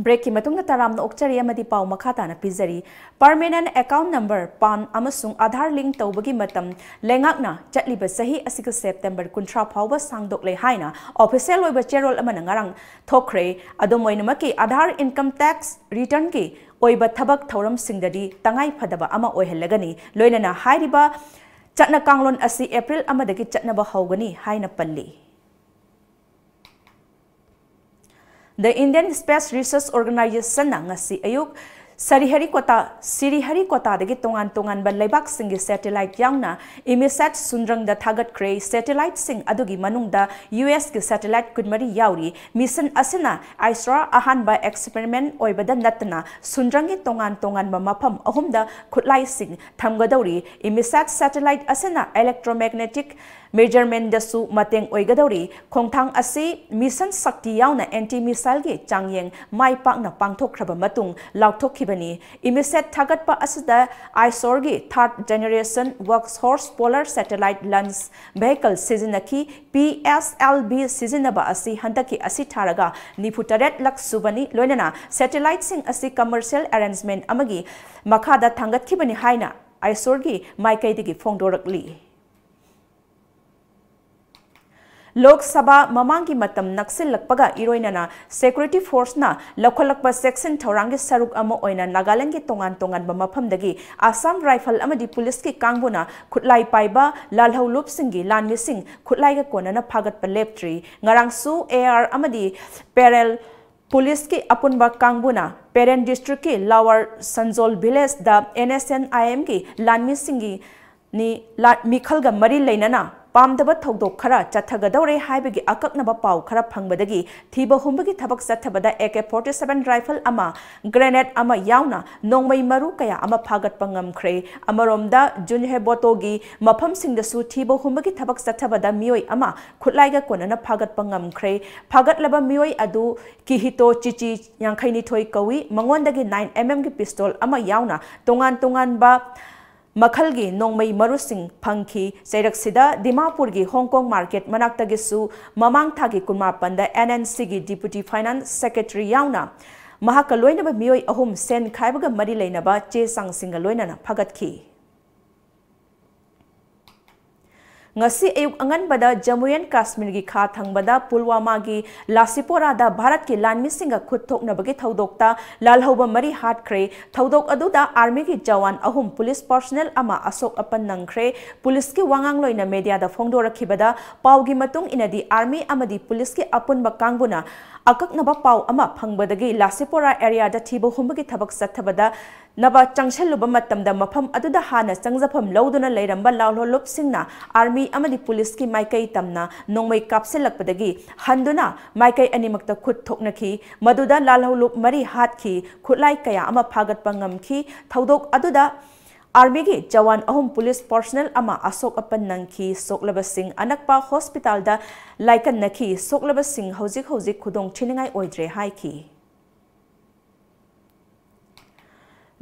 Breakꯀꯤ ꯃꯇꯨꯡꯗ ꯇꯔꯥꯝꯅ ꯑꯣꯛꯆꯔꯤ ꯑꯃꯗꯤ ꯄꯥꯎ ꯃꯈꯥ ꯇꯥꯅ ꯄꯤꯖꯔꯤ꯫ Permanent account number, PAN ꯑꯃꯁꯨꯡ Aadhaar link ꯇꯧꯕꯒꯤ ꯃꯇꯝ ꯂꯩꯉꯥꯛꯅ ꯆꯠꯂꯤꯕ ꯆꯍꯤ ꯑꯁꯤꯒꯤ September ꯀꯨꯟꯊ꯭ꯔꯥ ꯐꯥꯎꯕ ꯁꯥꯡꯗꯣꯛꯂꯦ ꯍꯥꯏꯅ official ꯑꯣꯏꯕ ꯆꯦꯔꯣꯜ ꯑꯃꯅ ꯉꯔꯥꯡ ꯊꯣꯛꯈ꯭ꯔꯦ꯫ ꯑꯗꯨꯝ ꯑꯣꯏꯅꯃꯛꯀꯤ Aadhaar income tax returnꯒꯤ ꯑꯣꯏꯕ ꯊꯕꯛ ꯊꯧꯔꯝꯁꯤꯡꯗꯗꯤ ꯇꯉꯥꯏ ꯐꯗꯕ ꯑꯃ ꯑꯣꯏꯍꯜꯂꯒꯅꯤ꯫ ꯂꯣꯏꯅꯅ ꯍꯥꯏꯔꯤꯕ ꯆꯠꯅ ꯀꯥꯡꯂꯣꯟ ꯑꯁꯤ April ꯑꯃꯗꯒꯤ ꯆꯠꯅꯕ ꯍꯧꯒꯅꯤ ꯍꯥꯏꯅ ꯄꯜꯂꯤ꯫ The Indian Space Research Organizationꯅ ꯉꯁꯤ ꯑꯌꯨꯛ ꯁ꯭ꯔꯤꯍꯔꯤꯀꯣꯇꯥ, ꯁ꯭ꯔꯤꯍꯔꯤꯀꯣꯇꯥꯗꯒꯤ ꯇꯣꯉꯥꯟ ꯇꯣꯉꯥꯟꯕ ꯂꯩꯕꯥꯛꯁꯤꯡꯒꯤ satellite ꯌꯥꯎꯅ ꯏꯃꯤꯁꯦꯠ ꯁꯨꯟꯗ꯭ꯔꯪꯗ ꯊꯥꯒꯠꯈ꯭ꯔꯦ꯫ Satelliteꯁꯤꯡ ꯑꯗꯨꯒꯤ ꯃꯅꯨꯡꯗ USꯀꯤ satellite ꯀꯨꯟꯃꯔꯤ ꯌꯥꯎꯔꯤ꯫ Mission ꯑꯁꯤꯅ ISRO ꯑꯍꯥꯟꯕ experiment ꯑꯣꯏꯕꯗ ꯅꯠꯇꯅ ꯁꯨꯟꯗ꯭ꯔꯪꯒꯤ ꯇꯣꯉꯥꯟ ꯇꯣꯉꯥꯟꯕ ꯃꯐꯝ ꯑꯍꯨꯝꯗ ꯈꯨꯠꯂꯥꯏꯁꯤꯡ ꯊꯝꯒꯗꯧꯔꯤ꯫ ꯏꯃꯤꯁꯦꯠ satellite ꯑꯁꯤꯅ electromagnetic measurementꯗꯁꯨ ꯃꯇꯦꯡ ꯑꯣꯏꯒꯗꯧꯔꯤ꯫ ꯈꯣꯡꯊꯥꯡ ꯑꯁꯤ mission ꯁꯛꯇꯤ ꯌꯥꯎꯅ anti missileꯒꯤ ꯆꯥꯡꯌꯦꯡ ꯃꯥꯏ ꯄꯥꯛꯅ ꯄꯥꯡꯊꯣꯛꯈ꯭ꯔꯕ ꯃꯇꯨꯡ ꯂꯥꯎꯊꯣꯛꯈꯤꯕꯅꯤ꯫ ꯏꯃꯤꯁꯦꯠ ꯊꯥꯒꯠꯄ ꯑꯁꯤꯗ ISROꯒꯤ third generation workhorse polar satellite launch vehicle ꯁꯤꯖꯤꯟꯅꯈꯤ꯫ PSLV ꯁꯤꯖꯤꯟꯅꯕ ꯑꯁꯤ ꯍꯟꯗꯛꯀꯤ ꯑꯁꯤ ꯊꯥꯔꯒ ꯅꯤꯐꯨ ꯇꯔꯦꯠ ꯂꯛ ꯁꯨꯕꯅꯤ꯫ ꯂꯣꯏꯅꯅ satelliteꯁꯤꯡ ꯑꯁꯤ commercial arrangement ꯑꯃꯒꯤ ꯃꯈꯥꯗ ꯊꯥꯡꯒꯠꯈꯤꯕꯅꯤ ꯍꯥꯏꯅ ISROꯒꯤ ꯃꯥꯏꯀꯩꯗꯒꯤ ꯐꯣꯡꯗꯣꯔꯛꯂꯤ꯫ ꯂꯣꯛ ꯁꯚꯥ ꯃꯃꯥꯡꯒꯤ ꯃꯇꯝ ꯅꯛꯁꯤꯜꯂꯛꯄꯒ ꯏꯔꯣꯏꯅꯅ security forceꯅ ꯂꯧꯈꯠꯂꯛꯄ ꯆꯦꯛꯁꯤꯟ ꯊꯧꯔꯥꯡꯒꯤ ꯁꯔꯨꯛ ꯑꯃ ꯑꯣꯏꯅ ꯅꯥꯒꯥꯂꯦꯟꯗꯒꯤ ꯇꯣꯉꯥꯟ ꯇꯣꯉꯥꯟꯕ ꯃꯐꯝꯗꯒꯤ ꯑꯁꯥꯝ ꯔꯥꯏꯐꯜ ꯑꯃꯗꯤ ꯄꯨꯂꯤꯁꯀꯤ ꯀꯥꯡꯕꯨꯅ ꯈꯨꯠꯂꯥꯏ ꯄꯥꯏꯕ ꯂꯥꯜꯍꯧꯂꯨꯞꯁꯤꯡꯒꯤ ꯂꯥꯟꯃꯤꯁꯤꯡ ꯈꯨꯠꯂꯥꯏꯒ ꯀꯣꯟꯅꯅ ꯐꯥꯒꯠꯄ ꯂꯦꯞꯇ꯭ꯔꯤ꯫ ꯉꯔꯥꯡꯁꯨ AR ꯑꯃꯗꯤ parallel ꯄꯨꯂꯤꯁꯀꯤ ꯑꯄꯨꯟꯕ ꯀꯥꯡꯕꯨꯅ ꯄꯦꯔꯦꯟ districtꯀꯤ Lower Sanjol villageꯗ NSCN-IMꯒꯤ ꯂꯥꯟꯃꯤꯁꯤꯡꯒꯤ ꯅꯤ-, ꯂꯥ-, ꯃꯤꯈꯜꯒ ꯃꯔꯤ ꯂꯩꯅꯅ ꯄꯥꯝꯗꯕ ꯊꯧꯗꯣꯛ ꯈꯔ ꯆꯠꯊꯒꯗꯧꯔꯦ ꯍꯥꯏꯕꯒꯤ ꯑꯀꯛꯅꯕ ꯄꯥꯎ ꯈꯔ ꯐꯪꯕꯗꯒꯤ ꯊꯤꯕ ꯍꯨꯝꯕꯒꯤ ꯊꯕꯛ ꯆꯠꯊꯕꯗ A K forty seven rifle ꯑꯃ, grenade ꯑꯃ ꯌꯥꯎꯅ ꯅꯣꯡꯃꯩ ꯃꯔꯨ ꯀꯌꯥ ꯑꯃ ꯐꯥꯒꯠꯄ ꯉꯝꯈ꯭ꯔꯦ꯫ ꯑꯃꯔꯣꯝꯗ, ꯖꯨꯟꯍꯦꯕꯣꯇꯣꯒꯤ ꯃꯐꯝꯁꯤꯡꯗꯁꯨ ꯊꯤꯕ ꯍꯨꯝꯕꯒꯤ ꯊꯕꯛ ꯆꯠꯊꯕꯗ ꯃꯤꯑꯣꯏ ꯑꯃ ꯈꯨꯠꯂꯥꯏꯒ ꯀꯣꯟꯅꯅ ꯐꯥꯒꯠꯄ ꯉꯝꯈ꯭ꯔꯦ꯫ ꯐꯥꯒꯠꯂꯕ ꯃꯤꯑꯣꯏ ꯑꯗꯨ ꯀꯤꯍꯤꯇꯣ ꯆꯤꯆꯤ, ꯌꯥꯡꯈꯩꯅꯤꯊꯣꯏ ꯀꯧꯏ꯫ ꯃꯉꯣꯟꯗꯒꯤ nine M M ꯒꯤ pistol ꯑꯃ ꯌꯥꯎꯅ ꯇꯣꯉꯥꯟ ꯇꯣꯉꯥꯟꯕ ꯃꯈꯜꯒꯤ ꯅꯣꯡꯃꯩ ꯃꯔꯨꯁꯤꯡ ꯐꯪꯈꯤ꯫ ꯆꯩꯔꯛꯁꯤꯗ ꯗꯤꯃꯥꯄꯨꯔꯒꯤ ꯍꯣꯡꯀꯣꯡ ꯃꯥꯔꯀꯦꯠ ꯃꯅꯥꯛꯇꯒꯤꯁꯨ ꯃꯃꯥꯡ ꯊꯥꯒꯤ ꯀꯨꯟꯃꯥꯄꯟꯗ N N C ꯒꯤ Deputy Finance Secretary ꯌꯥꯎꯅ ꯃꯍꯥꯛꯀ ꯂꯣꯏꯅꯕ ꯃꯤꯑꯣꯏ ꯑꯍꯨꯝ ꯁꯦꯟ ꯈꯥꯏꯕꯒ ꯃꯔꯤ ꯂꯩꯅꯕ ꯆꯦ ꯆꯥꯡꯁꯤꯡꯒ ꯂꯣꯏꯅꯅ ꯐꯥꯒꯠꯈꯤ꯫ ꯉꯁꯤ ꯑꯌꯨꯛ ꯑꯉꯟꯕꯗ ꯖꯝꯃꯨ ꯑꯦꯟ ꯀꯥꯁꯃꯤꯔꯒꯤ ꯈꯥ ꯊꯪꯕꯗ ꯄꯨꯜꯋꯥꯃꯥꯒꯤ ꯂꯥꯁꯤꯄꯣꯔꯥꯗ ꯚꯥꯔꯠꯀꯤ ꯂꯥꯟꯃꯤꯁꯤꯡꯒ ꯈꯨꯠ ꯊꯣꯛꯅꯕꯒꯤ ꯊꯧꯗꯣꯛꯇ ꯂꯥꯜꯍꯧꯕ ꯃꯔꯤ ꯍꯥꯠꯈ꯭ꯔꯦ꯫ ꯊꯧꯗꯣꯛ ꯑꯗꯨꯗ ꯑꯥꯔꯃꯤꯒꯤ ꯖꯋꯥꯟ ꯑꯍꯨꯝ, ꯄꯨꯂꯤꯁ ꯄꯔꯁꯣꯅꯦꯜ ꯑꯃ ꯑꯁꯣꯛ ꯑꯄꯟ ꯅꯪꯈ꯭ꯔꯦ꯫ ꯄꯨꯂꯤꯁꯀꯤ ꯋꯥꯉꯥꯡꯂꯣꯏꯅ ꯃꯦꯗꯤꯌꯥꯗ ꯐꯣꯡꯗꯣꯔꯛꯈꯤꯕꯗ, ꯄꯥꯎꯒꯤ ꯃꯇꯨꯡ ꯏꯟꯅꯗꯤ, ꯑꯥꯔꯃꯤ ꯑꯃꯗꯤ ꯄꯨꯂꯤꯁꯀꯤ ꯑꯄꯨꯟꯕ ꯀꯥꯡꯕꯨꯅ ꯑꯀꯛꯅꯕ ꯄꯥꯎ ꯑꯃ ꯐꯪꯕꯗꯒꯤ ꯂꯥꯁꯤꯄꯣꯔꯥ ꯑꯦꯔꯤꯌꯥꯗ ꯊꯤꯕ ꯍꯨꯝꯕꯒꯤ ꯊꯕꯛ ꯆꯠꯊꯕꯗ ꯅꯕ ꯆꯪꯁꯤꯜꯂꯨꯕ ꯃꯇꯝꯗ, ꯃꯐꯝ ꯑꯗꯨꯗ ꯍꯥꯟꯅ ꯆꯪꯖꯐꯝ ꯂꯧꯗꯨꯅ ꯂꯩꯔꯝꯕ ꯂꯥꯜꯍꯧꯂꯨꯞꯁꯤꯡꯅ ꯑꯥꯔꯃꯤ ꯑꯃꯗꯤ ꯄꯨꯂꯤꯁꯀꯤ ꯃꯥꯏꯀꯩ ꯇꯝꯅ ꯅꯣꯡꯃꯩ ꯀꯥꯞꯁꯤꯜꯂꯛꯄꯗꯒꯤ ꯍꯟꯗꯨꯅ ꯃꯥꯏꯀꯩ ꯑꯅꯤꯃꯛꯇ ꯈꯨꯠ ꯊꯣꯛꯅꯈꯤ꯫ ꯃꯗꯨꯗ ꯂꯥꯜꯍꯧꯂꯨꯞ ꯃꯔꯤ ꯍꯥꯠꯈꯤ, ꯈꯨꯠꯂꯥꯏ ꯀꯌꯥ ꯑꯃ ꯐꯥꯒꯠꯄ ꯉꯝꯈꯤ꯫ ꯊꯧꯗꯣꯛ ꯑꯗꯨꯗ ꯑꯥꯔꯃꯤꯒꯤ ꯖꯋꯥꯟ ꯑꯍꯨꯝ, ꯄꯨꯂꯤꯁ ꯄꯔꯁꯣꯅꯦꯜ ꯑꯃ ꯑꯁꯣꯛ ꯑꯄꯟ ꯅꯪꯈꯤ꯫ ꯁꯣꯛꯂꯕꯁꯤꯡ ꯑꯅꯛꯄ ꯍꯣꯁꯄꯤꯇꯥꯜꯗ ꯂꯥꯏꯀꯠꯅꯈꯤ꯫ ꯁꯣꯛꯂꯕꯁꯤꯡ ꯍꯧꯖꯤꯛ ꯍꯧꯖꯤꯛ ꯈꯨꯗꯣꯡ ꯊꯤꯅꯤꯡꯉꯥꯏ ꯑꯣꯏꯗ꯭ꯔꯦ ꯍꯥꯏꯈꯤ꯫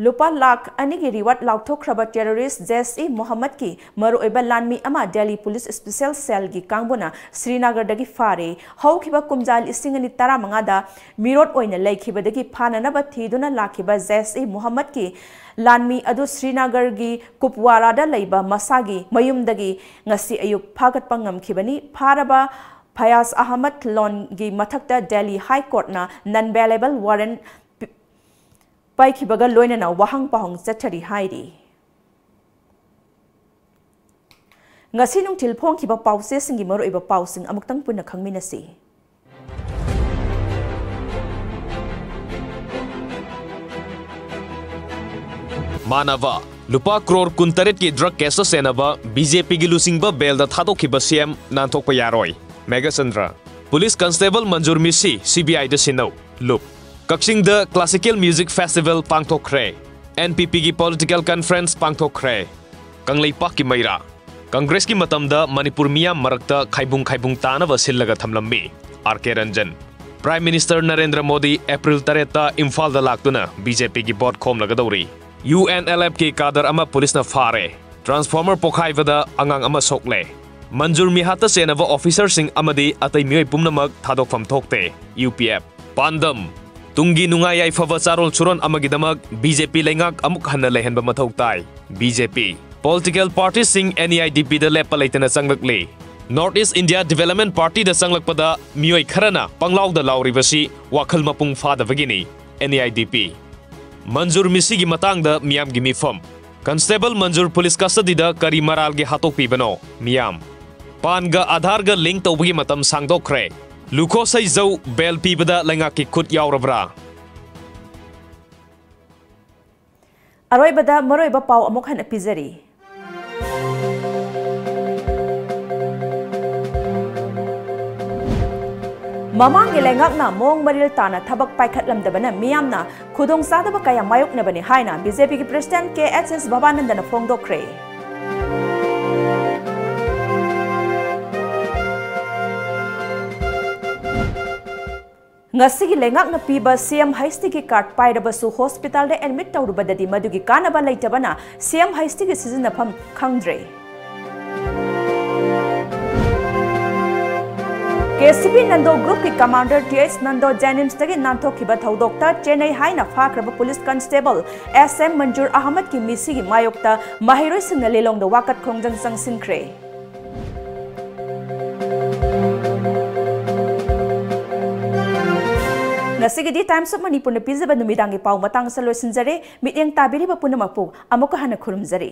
ꯂꯨꯄꯥ ꯂꯥꯈ ꯑꯅꯤꯒꯤ reward ꯂꯥꯎꯊꯣꯛꯈ꯭ꯔꯕ terrorist ꯖꯩꯁ-ꯏ-ꯃꯣꯍꯝꯃꯗꯀꯤ ꯃꯔꯨꯑꯣꯏꯕ ꯂꯥꯟꯃꯤ ꯑꯃ ꯗꯦꯜꯂꯤ ꯄꯨꯂꯤꯁ special cell ꯒꯤ ꯀꯥꯡꯕꯨꯅ ꯁ꯭ꯔꯤꯅꯒꯔꯗꯒꯤ ꯐꯥꯔꯦ꯫ ꯍꯧꯈꯤꯕ ꯀꯨꯝꯖꯥ ꯂꯤꯁꯤꯡ ꯑꯅꯤ ꯇꯔꯥꯃꯉꯥꯗ ꯃꯤꯔꯣꯠ ꯑꯣꯏꯅ ꯂꯩꯈꯤꯕꯗꯒꯤ ꯐꯥꯅꯅꯕ ꯊꯤꯗꯨꯅ ꯂꯥꯛꯈꯤꯕ ꯖꯩꯁ-ꯏ-ꯃꯣꯍꯝꯃꯗꯀꯤ ꯂꯥꯟꯃꯤ ꯑꯗꯨ ꯁ꯭ꯔꯤꯅꯒꯔꯒꯤ ꯀꯨꯞꯋꯥꯔꯥꯗ ꯂꯩꯕ ꯃꯁꯥꯒꯤ ꯃꯌꯨꯝꯗꯒꯤ ꯉꯁꯤ ꯑꯌꯨꯛ ꯐꯥꯒꯠꯄ ꯉꯝꯈꯤꯕꯅꯤ꯫ ꯐꯥꯔꯕ ꯐꯌꯥꯖ ꯑꯍꯃꯗ ꯂꯣꯟꯒꯤ ꯃꯊꯛꯇ ꯗꯦꯜꯂꯤ ꯍꯥꯏ ꯀꯣꯔꯠꯅ non bailable warrant ꯄꯤ-, ꯄꯥꯏꯈꯤꯕꯒ ꯂꯣꯏꯅꯅ ꯋꯥꯍꯪ ꯄꯥꯎꯍꯪ ꯆꯠꯊꯔꯤ ꯍꯥꯏꯔꯤ꯫ ꯉꯁꯤ ꯅꯨꯡꯊꯤꯜ ꯐꯣꯡꯈꯤꯕ ꯄꯥꯎꯆꯦꯁꯤꯡꯒꯤ ꯃꯔꯨꯑꯣꯏꯕ ꯄꯥꯎꯁꯤꯡ ꯑꯃꯨꯛꯇꯪ ꯄꯨꯟꯅ ꯈꯪꯃꯤꯟꯅꯁꯤ꯫ मानवा ꯂꯨꯄꯥ ꯀ꯭ꯔꯣꯔ ꯀꯨꯟꯇꯔꯦꯠꯀꯤ drug caseꯇ ꯆꯦꯟꯅꯕ BJPꯒꯤ ꯂꯨꯆꯤꯡꯕ bailꯗ ꯊꯥꯗꯣꯛꯈꯤꯕ CM ꯅꯥꯟꯊꯣꯛꯄ ꯌꯥꯔꯣꯏ꯫ ꯃꯦꯘꯆꯟꯗ꯭ꯔ꯫ Police Constable ꯃꯟꯖꯨꯔ ꯃꯤꯁꯤ CBIꯗ ꯁꯤꯟꯅꯧ꯫ ꯂꯨꯞ꯫ ꯀꯛꯆꯤꯡꯗ Classical Music Festival ꯄꯥꯡꯊꯣꯛꯈ꯭ꯔꯦ꯫ NPPꯒꯤ political conference ꯄꯥꯡꯊꯣꯛꯈ꯭ꯔꯦ꯫ ꯀꯪꯂꯩꯄꯥꯛꯀꯤ ꯃꯩꯔꯥ꯫ ꯀꯪꯒ꯭ꯔꯦꯁꯀꯤ ꯃꯇꯝꯗ ꯃꯅꯤꯄꯨꯔ ꯃꯤꯌꯥꯝ ꯃꯔꯛꯇ ꯈꯥꯏꯕꯨꯡ ꯈꯥꯏꯕꯨꯡ ꯇꯥꯅꯕ ꯁꯤꯜꯂꯒ ꯊꯝꯂꯝꯃꯤ꯫ RK Ranjan. Prime Minister Narendra Modi April ꯇꯔꯦꯠꯇ ꯏꯝꯐꯥꯜꯗ ꯂꯥꯛꯇꯨꯅ BJPꯒꯤ vote ꯈꯣꯝꯂꯒꯗꯧꯔꯤ꯫ UNLFꯀꯤ cadre ꯑꯃ policeꯅ ꯐꯥꯔꯦ꯫ Transformer ꯄꯣꯈꯥꯏꯕꯗ ꯑꯉꯥꯡ ꯑꯃ ꯁꯣꯛꯂꯦ꯫ ꯃꯟꯖꯨꯔ ꯃꯤꯍꯥꯠꯇ ꯆꯦꯟꯅꯕ officerꯁꯤꯡ ꯑꯃꯗꯤ ꯑꯇꯩ ꯃꯤꯑꯣꯏ ꯄꯨꯝꯅꯃꯛ ꯊꯥꯗꯣꯛꯐꯝ ꯊꯣꯛꯇꯦ꯫ UPF꯫ ꯄꯥꯟꯗꯝ꯫ ꯇꯨꯡꯒꯤ ꯅꯨꯡꯉꯥꯏ ꯌꯥꯏꯐꯕ ꯆꯥꯔꯣꯜ ꯁꯨꯔꯣꯟ ꯑꯃꯒꯤꯗꯃꯛ BJP ꯂꯩꯉꯥꯛ ꯑꯃꯨꯛ ꯍꯟꯅ ꯂꯩꯍꯟꯕ ꯃꯊꯧ ꯇꯥꯏ꯫ BJP꯫ Political partyꯁꯤꯡ NEIDPꯗ ꯂꯦꯞꯄ ꯂꯩꯇꯅ ꯆꯪꯂꯛꯂꯤ꯫ North East India Development Partyꯗ ꯆꯪꯂꯛꯄꯗ ꯃꯤꯑꯣꯏ ꯈꯔꯅ ꯄꯪꯂꯥꯎꯗ ꯂꯥꯎꯔꯤꯕꯁꯤ ꯋꯥꯈꯜ ꯃꯄꯨꯡ ꯐꯥꯗꯕꯒꯤꯅꯤ꯫ NEIDP꯫ ꯃꯟꯖꯨꯔ ꯃꯤꯁꯤꯒꯤ ꯃꯇꯥꯡꯗ ꯃꯤꯌꯥꯝꯒꯤ ꯃꯤꯐꯝ꯫ Constable ꯃꯟꯖꯨꯔ police custodyꯗ ꯀꯔꯤ ꯃꯔꯥꯜꯒꯤ ꯍꯥꯠꯇꯣꯛꯄꯤꯕꯅꯣ? ꯃꯤꯌꯥꯝ꯫ PANꯒ Aadhaarꯒ link ꯇꯧꯕꯒꯤ ꯃꯇꯝ ꯁꯥꯡꯗꯣꯛꯈ꯭ꯔꯦ꯫ ꯂꯨꯈꯣ ꯁꯩꯖꯧ bail ꯄꯤꯕꯗ ꯂꯩꯉꯥꯛꯀꯤ ꯈꯨꯠ ꯌꯥꯎꯔꯕ꯭ꯔꯥ? ꯑꯔꯣꯏꯕꯗ ꯃꯔꯨꯑꯣꯏꯕ ꯄꯥꯎ ꯑꯃꯨꯛ ꯍꯟꯅ ꯄꯤꯖꯔꯤ꯫ ꯃꯃꯥꯡꯒꯤ ꯂꯩꯉꯥꯛꯅ ꯃꯑꯣꯡ ꯃꯔꯤꯜ ꯇꯥꯅ ꯊꯕꯛ ꯄꯥꯏꯈꯠꯂꯝꯗꯕꯅ ꯃꯤꯌꯥꯝꯅ ꯈꯨꯗꯣꯡꯆꯥꯗꯕ ꯀꯌꯥ ꯃꯥꯌꯣꯛꯅꯕꯅꯤ ꯍꯥꯏꯅ BJPꯒꯤ President KHS ꯚꯕꯥꯅꯟꯗꯅ ꯐꯣꯡꯗꯣꯛꯈ꯭ꯔꯦ꯫ ꯉꯁꯤꯒꯤ ꯂꯩꯉꯥꯛꯅ ꯄꯤꯕ CM HDꯒꯤ card ꯄꯥꯏꯔꯕꯁꯨ hospitalꯗ admit ꯇꯧꯔꯨꯕꯗꯗꯤ ꯃꯗꯨꯒꯤ ꯀꯥꯟꯅꯕ ꯂꯩꯇꯕꯅ CM HDꯒꯤ ꯁꯤꯖꯤꯟꯅꯐꯝ ꯈꯪꯗ꯭ꯔꯦ꯫ KCB Nando Groupꯀꯤ commander TH Nando Jennimsꯇꯒꯤ ꯅꯥꯟꯊꯣꯛꯈꯤꯕ ꯊꯧꯗꯣꯛꯇ ꯆꯦꯟꯅꯩ ꯍꯥꯏꯅ ꯐꯥꯈ꯭ꯔꯕ police constable SM ꯃꯟꯖꯨꯔ ꯑꯍꯃꯗꯀꯤ ꯃꯤꯁꯤꯒꯤ ꯃꯥꯌꯣꯛꯇ ꯃꯍꯩꯔꯣꯏꯁꯤꯡꯅ ꯂꯤꯂꯣꯡꯗ ꯋꯥꯀꯠ ꯈꯣꯡꯖꯪ ꯆꯪꯁꯤꯟꯈ꯭ꯔꯦ꯫ ꯉꯁꯤꯒꯤꯗꯤ Times of Manipurꯅ ꯄꯤꯖꯕ ꯅꯨꯃꯤꯗꯥꯡꯒꯤ ꯄꯥꯎ ꯃꯇꯥꯡ ꯑꯁꯤꯗ ꯂꯣꯏꯁꯤꯟꯖꯔꯦ꯫ ꯃꯤꯠꯌꯦꯡ ꯇꯥꯕꯤꯔꯤꯕ ꯄꯨꯝꯅꯃꯛꯄꯨ ꯑꯃꯨꯛꯀ ꯍꯟꯅ ꯈꯨꯔꯨꯝꯖꯔꯤ꯫